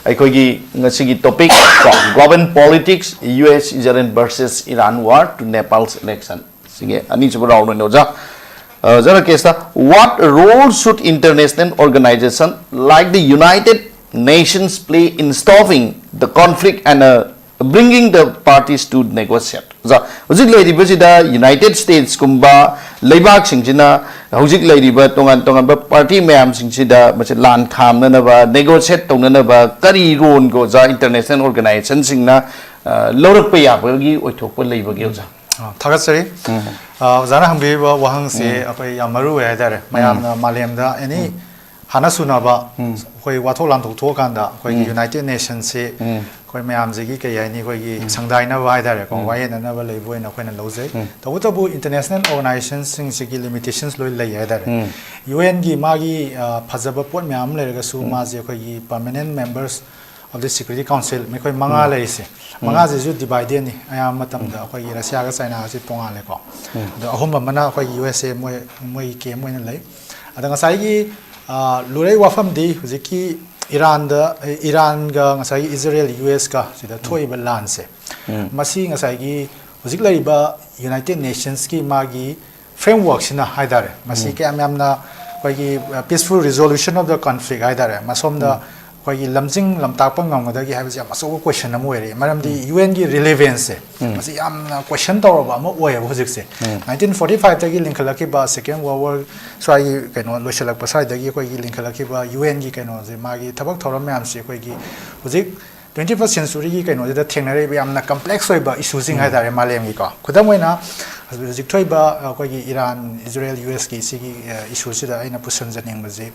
ꯑꯩꯈꯣꯏꯒꯤ ꯉꯁꯤꯒꯤ ꯇꯣꯄꯤꯛ ꯀꯣ, global politics, U S Israel versus Iran war to Nepal's election꯫ ꯁꯤꯒꯤ ꯑꯅꯤꯁꯨꯕ ꯔꯥꯎꯟ ꯑꯣꯏꯅ ꯑꯣꯖꯥ, ꯑ, ꯑꯣꯖꯥ ꯔꯥꯀꯦꯁꯇ, what role should international organization like the United Nations play in stopping the conflict and, uh, bringing the parties to negotiate? ꯑꯣꯖꯥ, ꯍꯧꯖꯤꯛ ꯂꯩꯔꯤꯕꯁꯤꯗ United ꯁ꯭ꯇꯦꯠꯁꯀꯨꯝꯕ ꯂꯩꯕꯥꯛꯁꯤꯡꯁꯤꯅ ꯍꯧꯖꯤꯛ ꯂꯩꯔꯤꯕ ꯇꯣꯉꯥꯟ ꯇꯣꯉꯥꯟꯕ ꯄꯥꯔꯇꯤ ꯃꯌꯥꯝꯁꯤꯡꯁꯤꯗ ꯃꯁꯤ ꯂꯥꯟ ꯈꯥꯝꯅꯅꯕ, ꯅꯦꯒꯣꯁꯤꯌꯦꯠ ꯇꯧꯅꯅꯕ ꯀꯔꯤ ꯔꯣꯜꯒ ꯑꯣꯖꯥ ꯏꯟꯇꯔꯅꯦꯁꯅꯦꯜ ꯑꯣꯔꯒꯅꯥꯏꯖꯦꯁꯟꯁꯤꯡꯅ, ꯑ, ꯂꯧꯔꯛꯄ ꯌꯥꯕꯒꯤ ꯑꯣꯏꯊꯣꯛꯄ ꯂꯩꯕꯒꯦ ꯑꯣꯖꯥ? ꯑ, ꯊꯥꯒꯠꯆꯔꯤ꯫ ꯎꯝ꯫ ꯑ, ꯑꯣꯖꯥꯅ ꯍꯪꯕꯤꯔꯤꯕ ꯋꯥꯍꯪꯁꯦ ꯎꯝ꯫ ꯑꯩꯈꯣꯏ ꯌꯥꯝ ꯃꯔꯨ ꯑꯣꯏ ꯍꯥꯏꯇꯥꯔꯦ꯫ ꯎꯝ꯫ ꯃꯌꯥꯝꯅ ꯃꯥꯂꯦꯝꯗ ꯑꯦꯅꯤ ꯎꯝ꯫ ꯍꯥꯟꯅ ꯁꯨꯅꯕ ꯎꯝ꯫ ꯑꯩꯈꯣꯏ ꯋꯥꯊꯣꯛ ꯂꯥꯟꯊꯣꯛ ꯊꯣꯛꯑꯀꯥꯟꯗ ꯑꯩꯈꯣꯏꯒꯤ ꯎꯝ꯫ ꯌꯨꯅꯥꯏꯇꯦꯗ ꯅꯦꯁꯟꯁꯤ ꯎꯝ꯫ ꯑꯩꯈꯣꯏ ꯃꯌꯥꯝꯁꯤꯒꯤ ꯀꯩ ꯍꯥꯏꯅꯤ, ꯑꯩꯈꯣꯏꯒꯤ ꯎꯝ꯫ ꯁꯪꯗꯥꯏꯅꯕ ꯍꯥꯏꯇꯥꯔꯦꯀꯣ, ꯎꯝ꯫ ꯋꯥꯌꯦꯠꯅꯅꯕ ꯂꯩꯕ ꯑꯣꯏꯅ ꯑꯩꯈꯣꯏꯅ ꯂꯧꯖꯩ꯫ ꯎꯝ꯫ ꯇꯧꯕꯇꯕꯨ ꯏꯟꯇꯔꯅꯦꯁꯅꯦꯜ ꯑꯣꯔꯒꯅꯥꯏꯖꯦꯁꯟꯁꯤꯡꯁꯤꯒꯤ ꯂꯤꯃꯤꯇꯦꯁꯟꯁ ꯂꯣꯏ ꯂꯩ ꯍꯥꯏꯇꯥꯔꯦ꯫ ꯎꯝ꯫ ꯌꯨ ꯑꯦꯟꯒꯤ ꯃꯥꯒꯤ, ꯑ, ꯐꯖꯕ ꯄꯣꯠ ꯃꯌꯥꯝ ꯑꯃ ꯂꯩꯔꯒꯁꯨ ꯎꯝ꯫ ꯃꯥꯁꯦ ꯑꯩꯈꯣꯏꯒꯤ permanent members of the Security Council, ꯃꯈꯣꯏ ꯃꯉꯥ ꯎꯝ꯫ ꯂꯩꯔꯤꯁꯦ, ꯎꯝ꯫ ꯃꯉꯥꯁꯤꯁꯨ ꯗꯤꯚꯥꯏꯗꯦꯠꯅꯤ꯫ ꯑꯌꯥꯝꯕ ꯃꯇꯝꯗ ꯎꯝ꯫ ꯑꯩꯈꯣꯏꯒꯤ ꯔꯁꯤꯌꯥꯒ ꯆꯥꯏꯅꯥꯒꯁꯤ ꯇꯣꯉꯥꯜꯂꯦꯀꯣ꯫ ꯎꯝ꯫ ꯑꯗꯣ ꯑꯍꯨꯝ ꯑꯃꯅ ꯑꯩꯈꯣꯏꯒꯤ ꯌꯨ ꯑꯦꯁ ꯑꯦ ꯃꯣꯏ, ꯃꯣꯏꯒꯤ ꯀꯦꯝ ꯑꯣꯏꯅ ꯂꯩ꯫ ꯑꯗ ꯉꯁꯥꯏꯒꯤ, ꯑ, ꯂꯨꯔꯩ ꯋꯥꯐꯝꯗꯤ ꯍꯧꯖꯤꯛꯀꯤ ꯏꯔꯥꯟꯗ, ꯏꯔꯥꯟꯒ ꯉꯁꯥꯏꯒꯤ ꯏꯖꯔꯦꯜ, ꯌꯨ ꯑꯦꯁꯀ ꯁꯤꯗ ꯎꯝ꯫ ꯊꯣꯛꯏꯕ ꯂꯥꯟꯁꯦ, ꯎꯝ꯫ ꯃꯁꯤ ꯉꯁꯥꯏꯒꯤ ꯍꯧꯖꯤꯛ ꯂꯩꯔꯤꯕ ꯌꯨꯅꯥꯏꯇꯦꯗ ꯅꯦꯁꯟꯁꯀꯤ ꯃꯥꯒꯤ ꯐ꯭ꯔꯦꯝꯋꯔꯛꯁꯤꯅ ꯍꯥꯏꯇꯥꯔꯦ, ꯃꯁꯤ ꯎꯝ꯫ ꯀꯌꯥꯝ ꯌꯥꯝꯅ ꯑꯩꯈꯣꯏꯒꯤ, ꯑ, peaceful resolution of the conflict ꯍꯥꯏꯇꯥꯔꯦ, ꯃꯁꯣꯝꯗ ꯎꯝ꯫ ꯑꯩꯈꯣꯏꯒꯤ ꯂꯝꯖꯤꯡ ꯂꯝꯇꯥꯛꯄ ꯉꯝꯒꯗꯒꯦ ꯍꯥꯏꯕꯁꯤ ꯌꯥꯝ ꯑꯆꯧꯕ ꯀꯣꯏꯁꯟ ꯑꯃ ꯑꯣꯏꯔꯛꯑꯦ꯫ ꯃꯔꯝꯗꯤ ꯎꯝ꯫ ꯌꯨ ꯑꯦꯟꯒꯤ ꯔꯤꯂꯦꯚꯦꯟꯁꯁꯦ ꯎꯝ꯫ ꯃꯁꯤ ꯌꯥꯝꯅ ꯀꯣꯏꯁꯟ ꯇꯧꯔꯕ ꯑꯃ ꯑꯣꯏꯌꯦꯕ ꯍꯧꯖꯤꯛꯁꯦ꯫ ꯎꯝ꯫ ꯅꯥꯏꯟꯇꯤꯟ ꯐꯣꯔꯇꯤ ꯐꯥꯏꯚꯇꯒꯤ ꯂꯤꯡꯈꯠꯂꯛꯈꯤꯕ, ꯁꯦꯀꯦꯟ ꯋꯥꯔꯜ ꯋꯥꯔ ꯁ꯭ꯋꯥꯏꯒꯤ ꯀꯩꯅꯣ ꯂꯣꯏꯁꯤꯜꯂꯛꯄ ꯁ꯭ꯋꯥꯏꯗꯒꯤ ꯑꯩꯈꯣꯏꯒꯤ ꯂꯤꯡꯈꯠꯂꯛꯈꯤꯕ ꯌꯨ ꯑꯦꯟꯒꯤ ꯀꯩꯅꯣꯁꯦ, ꯃꯥꯒꯤ ꯊꯕꯛ ꯊꯧꯔꯝ ꯃꯌꯥꯝꯁꯦ ꯑꯩꯈꯣꯏꯒꯤ ꯍꯧꯖꯤꯛ twenty first centuryꯒꯤ ꯀꯩꯅꯣꯁꯤꯗ ꯊꯦꯡꯅꯔꯛꯏꯕ ꯌꯥꯝꯅ ꯀꯝꯄ꯭ꯂꯦꯛꯁ ꯑꯣꯏꯕ ꯏꯁꯨꯁꯤꯡ ꯎꯝ꯫ ꯍꯥꯏꯇꯥꯔꯦ ꯃꯥꯂꯦꯝꯒꯤꯀꯣ꯫ ꯈꯨꯗꯝ ꯑꯣꯏꯅ ꯍꯧꯖꯤꯛ ꯊꯣꯛꯏꯕ ꯑꯩꯈꯣꯏꯒꯤ ꯏꯔꯥꯟ, ꯏꯖꯔꯦꯜ, ꯌꯨ ꯑꯦꯁꯀꯤ ꯁꯤꯒꯤ, ꯑ, ꯏꯁꯨꯁꯤꯗ ꯑꯩꯅ ꯄꯨꯁꯤꯟꯖꯅꯤꯡꯕꯁꯤ,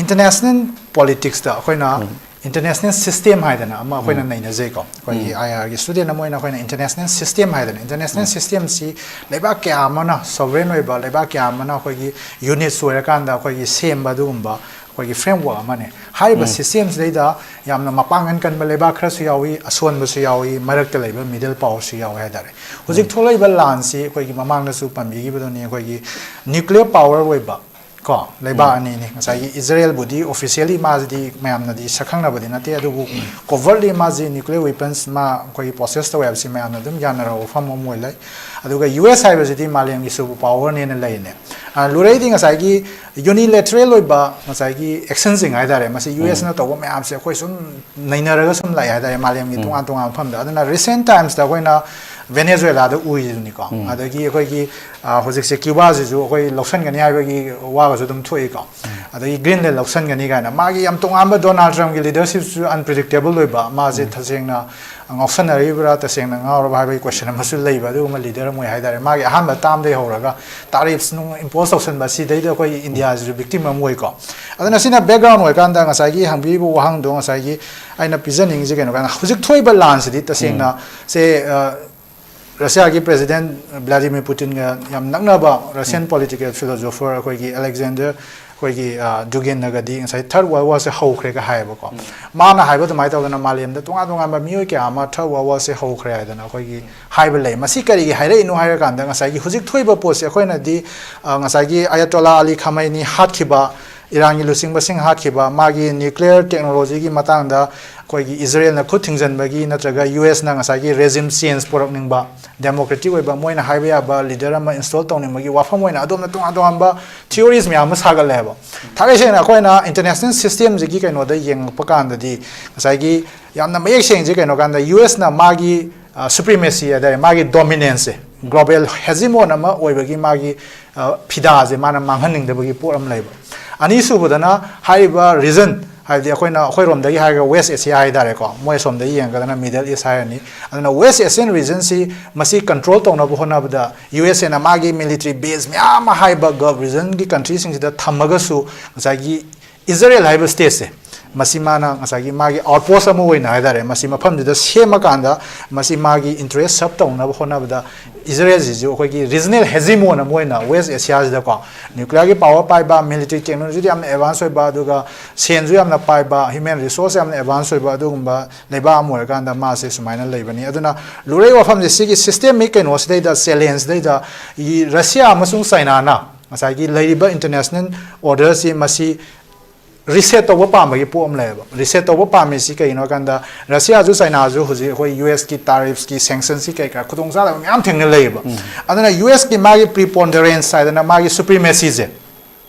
ꯏꯟꯇꯔꯅꯦꯁꯅꯦꯜ ꯄꯣꯂꯤꯇꯤꯛꯁꯇ ꯑꯩꯈꯣꯏꯅ ꯎꯝ꯫ International system ꯍꯥꯏꯗꯅ ꯑꯃ ꯑꯩꯈꯣꯏꯅ ꯅꯩꯅꯖꯩꯀꯣ, ꯑꯩꯈꯣꯏꯒꯤ ꯑꯥꯏ ꯑꯥꯔꯒꯤ ꯁ꯭ꯇꯨꯗꯦꯟ ꯑꯃ ꯑꯣꯏꯅ ꯑꯩꯈꯣꯏꯅ international system ꯍꯥꯏꯗꯅ, international systemꯁꯤ ꯂꯩꯕꯥꯛ ꯀꯌꯥ ꯑꯃꯅ, sovereign ꯑꯣꯏꯕ ꯂꯩꯕꯥꯛ ꯀꯌꯥ ꯑꯃꯅ ꯑꯩꯈꯣꯏꯒꯤ units ꯑꯣꯏꯔꯀꯥꯟꯗ ꯑꯩꯈꯣꯏꯒꯤ ꯁꯦꯝꯕ ꯑꯗꯨꯒꯨꯝꯕ ꯑꯩꯈꯣꯏꯒꯤ framework ꯑꯃꯅꯦ꯫ ꯍꯥꯏꯔꯤꯕ systemꯁꯤꯗꯩꯗ ꯌꯥꯝꯅ ꯃꯄꯥꯡꯒꯜ ꯀꯟꯕ ꯂꯩꯕꯥꯛ ꯈꯔꯁꯨ ꯌꯥꯎꯏ, ꯑꯁꯣꯟꯕꯁꯨ ꯌꯥꯎꯏ, ꯃꯔꯛꯇ ꯂꯩꯕ middle powerꯁꯨ ꯌꯥꯎꯏ ꯍꯥꯏꯇꯥꯔꯦ꯫ ꯍꯧꯖꯤꯛ ꯊꯣꯛꯂꯛꯏꯕ ꯂꯥꯟꯁꯤ ꯑꯩꯈꯣꯏꯒꯤ ꯃꯃꯥꯡꯗꯁꯨ ꯄꯟꯕꯤꯈꯤꯕꯗꯨꯅꯤ, ꯑꯩꯈꯣꯏꯒꯤ nuclear power ꯑꯣꯏꯕ ꯀꯣ ꯂꯩꯕꯥꯛ ꯑꯅꯤꯅꯤ꯫ ꯉꯁꯥꯏꯒꯤ ꯏꯖꯔꯦꯜꯕꯨꯗꯤ officially ꯃꯥꯁꯤꯗꯤ ꯃꯌꯥꯝꯅꯗꯤ ꯁꯛꯈꯪꯅꯕꯗꯤ ꯅꯠꯇꯦ, ꯑꯗꯨꯕꯨ covertly ꯃꯥꯁꯤ nuclear weapons ꯃꯥ ꯑꯩꯈꯣꯏꯒꯤ possess ꯇꯧꯋꯦ ꯍꯥꯏꯕꯁꯤ ꯃꯌꯥꯝꯅ ꯑꯗꯨꯝ ꯌꯥꯅꯔꯕ ꯋꯥꯐꯝ ꯑꯃ ꯑꯣꯏ ꯂꯩ꯫ ꯑꯗꯨꯒ ꯌꯨ ꯑꯦꯁ ꯍꯥꯏꯕꯁꯤꯗꯤ ꯃꯥꯂꯦꯝꯒꯤ super powerꯅꯦꯅ ꯂꯩꯔꯤꯅꯦ꯫ ꯑ, ꯂꯨꯔꯩꯗꯤ ꯉꯁꯥꯏꯒꯤ unilateral ꯑꯣꯏꯕ ꯉꯁꯥꯏꯒꯤ actionꯁꯤꯡ ꯍꯥꯏꯇꯥꯔꯦ, ꯃꯁꯤ ꯌꯨ ꯑꯦꯁꯅ ꯇꯧꯕ ꯃꯌꯥꯝꯁꯦ ꯑꯩꯈꯣꯏ ꯁꯨꯝ ꯅꯩꯅꯔꯒ ꯁꯨꯝ ꯂꯥꯛꯑꯦ ꯍꯥꯏꯇꯥꯔꯦ, ꯃꯥꯂꯦꯝꯒꯤ ꯇꯣꯉꯥꯟ ꯇꯣꯉꯥꯟꯕ ꯃꯐꯝꯗ꯫ ꯑꯗꯨꯅ recent timesꯇ ꯑꯩꯈꯣꯏꯅ ꯚꯦꯅꯦꯖꯨꯋꯦꯂꯥꯗ ꯎꯔꯤꯗꯨꯅꯤꯀꯣ꯫ ꯑꯗꯒꯤ ꯑꯩꯈꯣꯏꯒꯤ, ꯑ, ꯍꯧꯖꯤꯛꯁꯦ ꯀ꯭ꯌꯨꯕꯥꯁꯤꯁꯨ ꯑꯩꯈꯣꯏ ꯂꯧꯁꯟꯒꯅꯤ ꯍꯥꯏꯕꯒꯤ ꯋꯥꯒꯁꯨ ꯑꯗꯨꯝ ꯊꯣꯛꯏꯀꯣ꯫ ꯑꯗꯒꯤ ꯒ꯭ꯔꯤꯟꯂꯦꯟ ꯂꯧꯁꯟꯒꯅꯤ ꯀꯥꯏꯅ ꯃꯥꯒꯤ ꯌꯥꯝ ꯇꯣꯉꯥꯟꯕ ꯗꯣꯅꯥꯜꯗ ꯇ꯭ꯔꯝꯞꯀꯤ leadershipꯁꯨ unpredictable ꯑꯣꯏꯕ, ꯃꯥꯁꯦ ꯇꯁꯦꯡꯅ ꯉꯥꯎꯁꯟꯅꯔꯤꯕ꯭ꯔꯥ ꯇꯁꯦꯡꯅ ꯉꯥꯎꯔꯕ ꯍꯥꯏꯕꯒꯤ question ꯑꯃꯁꯨ ꯂꯩꯕ ꯑꯗꯨꯒꯨꯝꯕ leader ꯑꯃ ꯑꯣꯏ ꯍꯥꯏꯇꯥꯔꯦ꯫ ꯃꯥꯒꯤ ꯑꯍꯥꯟꯕ termꯗꯒꯤ ꯍꯧꯔꯒ tariffs ꯅꯨꯡ impose ꯇꯧꯁꯟꯕ, ꯁꯤꯗꯩꯗ ꯑꯩꯈꯣꯏ ꯏꯟꯗꯤꯌꯥꯁꯤꯁꯨ victim ꯑꯃ ꯑꯣꯏꯀꯣ꯫ ꯑꯗꯨꯅ ꯁꯤꯅ background ꯑꯣꯏꯔꯀꯥꯟꯗ ꯉꯁꯥꯏꯒꯤ ꯍꯪꯕꯤꯔꯤꯕ ꯋꯥꯍꯪꯗꯣ ꯉꯁꯥꯏꯒꯤ ꯑꯩꯅ ꯄꯤꯖꯅꯤꯡꯉꯤꯁꯦ ꯀꯩꯅꯣ ꯀꯥꯟꯗ ꯍꯧꯖꯤꯛ ꯊꯣꯛꯏꯕ ꯂꯥꯟꯁꯤꯗꯤ ꯇꯁꯦꯡꯅ ꯁꯦ, ꯑ, ꯔꯁꯤꯌꯥꯒꯤ president ꯕ꯭ꯂꯥꯗꯤꯃꯤꯔ ꯄꯨꯇꯤꯟꯒ ꯌꯥꯝ ꯅꯛꯅꯕ Russian political philosopher ꯑꯩꯈꯣꯏꯒꯤ Alexander ꯑꯩꯈꯣꯏꯒꯤ, ꯑ, Duginꯅꯒꯗꯤ ꯉꯁꯥꯏ Third World Warꯁꯦ ꯍꯧꯈ꯭ꯔꯦꯒ ꯍꯥꯏꯌꯦꯕꯀꯣ꯫ ꯃꯥꯅ ꯍꯥꯏꯕ ꯑꯗꯨꯃꯥꯏꯅ ꯇꯧꯗꯅ ꯃꯥꯂꯦꯝꯗ ꯇꯣꯉꯥꯟ ꯇꯣꯉꯥꯟꯕ ꯃꯤꯑꯣꯏ ꯀꯌꯥ ꯑꯃ Third World Warꯁꯦ ꯍꯧꯈ꯭ꯔꯦ ꯍꯥꯏꯗꯅ ꯑꯩꯈꯣꯏꯒꯤ ꯍꯥꯏꯕ ꯂꯩ꯫ ꯃꯁꯤ ꯀꯔꯤꯒꯤ ꯍꯥꯏꯔꯛꯏꯅꯣ ꯍꯥꯏꯔꯀꯥꯟꯗ ꯉꯁꯥꯏꯒꯤ ꯍꯧꯖꯤꯛ ꯊꯣꯛꯏꯕ ꯄꯣꯠꯁꯦ ꯑꯩꯈꯣꯏꯅꯗꯤ, ꯑ, ꯉꯁꯥꯏꯒꯤ ꯑꯌꯥꯇꯣꯂꯥ ꯑꯂꯤ ꯈꯥꯃꯩꯅꯤ ꯍꯥꯠꯈꯤꯕ, ꯏꯔꯥꯟꯒꯤ ꯂꯨꯆꯤꯡꯕꯁꯤꯡ ꯍꯥꯠꯈꯤꯕ, ꯃꯥꯒꯤ nuclear technologyꯒꯤ ꯃꯇꯥꯡꯗ ꯑꯩꯈꯣꯏꯒꯤ ꯏꯖꯔꯦꯜꯅ ꯈꯨꯠ ꯊꯤꯡꯖꯤꯟꯕꯒꯤ ꯅꯠꯇ꯭ꯔꯒ ꯌꯨ ꯑꯦꯁꯅ ꯉꯁꯥꯏꯒꯤ regime change ꯄꯨꯔꯛꯅꯤꯡꯕ, democratic ꯑꯣꯏꯕ, ꯃꯣꯏꯅ ꯍꯥꯏꯕ ꯌꯥꯕ leader ꯑꯃ install ꯇꯧꯅꯤꯡꯕꯒꯤ ꯋꯥꯐꯝ ꯑꯣꯏꯅ ꯑꯗꯣꯝꯅ ꯇꯣꯉꯥꯟ ꯇꯣꯉꯥꯟꯕ theories ꯃꯌꯥꯝ ꯑꯃ ꯁꯥꯒꯠꯂꯦ ꯍꯥꯏꯕ꯫ ꯊꯥꯡꯒꯩ ꯁꯦꯡꯅ ꯑꯩꯈꯣꯏꯅ international systemꯁꯤꯒꯤ ꯀꯩꯅꯣꯗ ꯌꯦꯡꯉꯛꯄ ꯀꯥꯟꯗꯗꯤ ꯉꯁꯥꯏꯒꯤ ꯌꯥꯝꯅ ꯃꯌꯦꯛ ꯁꯦꯡꯉꯤꯁꯦ ꯀꯩꯅꯣ ꯀꯥꯟꯗ ꯌꯨ ꯑꯦꯁꯅ ꯃꯥꯒꯤ, ꯑ, supremacy ꯍꯥꯏꯇꯥꯔꯦ, ꯃꯥꯒꯤ dominanceꯁꯦ, global hegemon ꯑꯃ ꯑꯣꯏꯕꯒꯤ ꯃꯥꯒꯤ, ꯑ, ꯐꯤꯗꯥꯁꯦ ꯃꯥꯅ ꯃꯥꯡꯍꯟꯅꯤꯡꯗꯕꯒꯤ ꯄꯣꯠ ꯑꯃ ꯂꯩꯕ꯫ ꯑꯅꯤꯁꯨꯕꯗꯅ ꯍꯥꯏꯔꯤꯕ region, ꯍꯥꯏꯕꯗꯤ ꯑꯩꯈꯣꯏꯅ ꯑꯩꯈꯣꯏꯔꯣꯝꯗꯒꯤ ꯍꯥꯏꯔꯒ West Asia ꯍꯥꯏꯇꯥꯔꯦꯀꯣ, ꯃꯣꯏ ꯑꯁꯣꯝꯗꯒꯤ ꯌꯦꯡꯉꯒꯅ Middle East ꯍꯥꯏꯔꯅꯤ꯫ ꯑꯗꯨꯅ West Asian regionꯁꯤ ꯃꯁꯤ control ꯇꯧꯅꯕ ꯍꯣꯠꯅꯕꯗ ꯌꯨ ꯑꯦꯁ ꯑꯦꯅ ꯃꯥꯒꯤ military base ꯃꯌꯥꯝ ꯑꯃ ꯍꯥꯏꯕ Gulf regionꯒꯤ countryꯁꯤꯡꯁꯤꯗ ꯊꯝꯃꯒꯁꯨ ꯉꯁꯥꯏꯒꯤ ꯏꯖꯔꯦꯜ ꯍꯥꯏꯕ stateꯁꯦ ꯃꯁꯤ ꯃꯥꯅ ꯉꯁꯥꯏꯒꯤ ꯃꯥꯒꯤ ꯑꯥꯎꯠꯄꯣꯁ ꯑꯃ ꯑꯣꯏꯅ ꯍꯥꯏꯇꯥꯔꯦ, ꯃꯁꯤ ꯃꯐꯝꯗꯨꯗ ꯁꯦꯝꯃꯀꯥꯟꯗ ꯃꯁꯤ ꯃꯥꯒꯤ ꯏꯟꯇꯔꯦꯁ ꯁꯔꯞ ꯇꯧꯅꯕ ꯍꯣꯠꯅꯕꯗ ꯏꯖꯔꯦꯜꯁꯤꯁꯨ ꯑꯩꯈꯣꯏꯒꯤ ꯔꯤꯖꯅꯦꯜ ꯍꯦꯖꯤꯃꯣꯟ ꯑꯃ ꯑꯣꯏꯅ ꯋꯦꯁ ꯑꯦꯁꯤꯌꯥꯁꯤꯗꯀꯣ ꯅ꯭ꯌꯨꯀ꯭ꯂꯤꯌꯔꯒꯤ ꯄꯥꯋꯔ ꯄꯥꯏꯕ, ꯃꯤꯂꯤꯇꯔꯤ ꯇꯦꯛꯅꯣꯂꯣꯖꯤꯗꯤ ꯌꯥꯝꯅ ꯑꯦꯗꯚꯥꯟꯁ ꯑꯣꯏꯕ, ꯑꯗꯨꯒ ꯁꯦꯟꯁꯨ ꯌꯥꯝꯅ ꯄꯥꯏꯕ, ꯍ꯭ꯌꯨꯃꯦꯟ ꯔꯤꯁꯣꯔꯁ ꯌꯥꯝꯅ ꯑꯦꯗꯚꯥꯟꯁ ꯑꯣꯏꯕ ꯑꯗꯨꯒꯨꯝꯕ ꯂꯩꯕꯥꯛ ꯑꯃ ꯑꯣꯏꯔꯀꯥꯟꯗ ꯃꯥꯁꯦ ꯁꯨꯃꯥꯏꯅ ꯂꯩꯕꯅꯤ꯫ ꯑꯗꯨꯅ ꯂꯨꯔꯛꯏ ꯋꯥꯐꯝꯁꯦ ꯁꯤꯒꯤ ꯁꯤꯁꯇꯦꯝꯒꯤ ꯀꯩꯅꯣꯁꯤꯗꯩꯗ, ꯆꯦꯂꯦꯟꯖꯁꯤꯗꯩꯗ ꯔꯁꯤꯌꯥ ꯑꯃꯁꯨꯡ ꯆꯥꯏꯅꯥꯅ ꯉꯁꯥꯏꯒꯤ ꯂꯩꯔꯤꯕ ꯏꯟꯇꯔꯅꯦꯁꯅꯦꯜ ꯑꯣꯔꯗꯔꯁꯤ ꯃꯁꯤ ꯔꯤꯁꯦꯠ ꯇꯧꯕ ꯄꯥꯝꯕꯒꯤ ꯄꯣꯛ ꯑꯃ ꯂꯩꯌꯦꯕ꯫ ꯔꯤꯁꯦꯠ ꯇꯧꯕ ꯄꯥꯝꯃꯤꯁꯤ ꯀꯩꯒꯤꯅꯣ ꯍꯥꯏ ꯀꯥꯟꯗ ꯔꯁꯤꯌꯥꯁꯨ ꯆꯥꯏꯅꯥꯁꯨ ꯍꯧꯖꯤꯛ ꯑꯩꯈꯣꯏ ꯌꯨ ꯑꯦꯁꯀꯤ ꯇꯥꯔꯤꯐꯁꯀꯤ, ꯁꯦꯡꯁꯟꯁꯀꯤ ꯀꯩ ꯀꯥ ꯈꯨꯗꯣꯡꯆꯥꯗꯕ ꯃꯌꯥꯝ ꯊꯦꯡꯅ ꯂꯩꯌꯦꯕ꯫ ꯑꯗꯨꯅ ꯌꯨ ꯑꯦꯁꯀꯤ ꯃꯥꯒꯤ ꯄ꯭ꯔꯤꯄꯣꯟꯗꯔꯦꯟꯁ ꯍꯥꯏꯗꯅ ꯃꯥꯒꯤ ꯁꯨꯄ꯭ꯔꯤꯃꯦꯁꯤꯁꯦ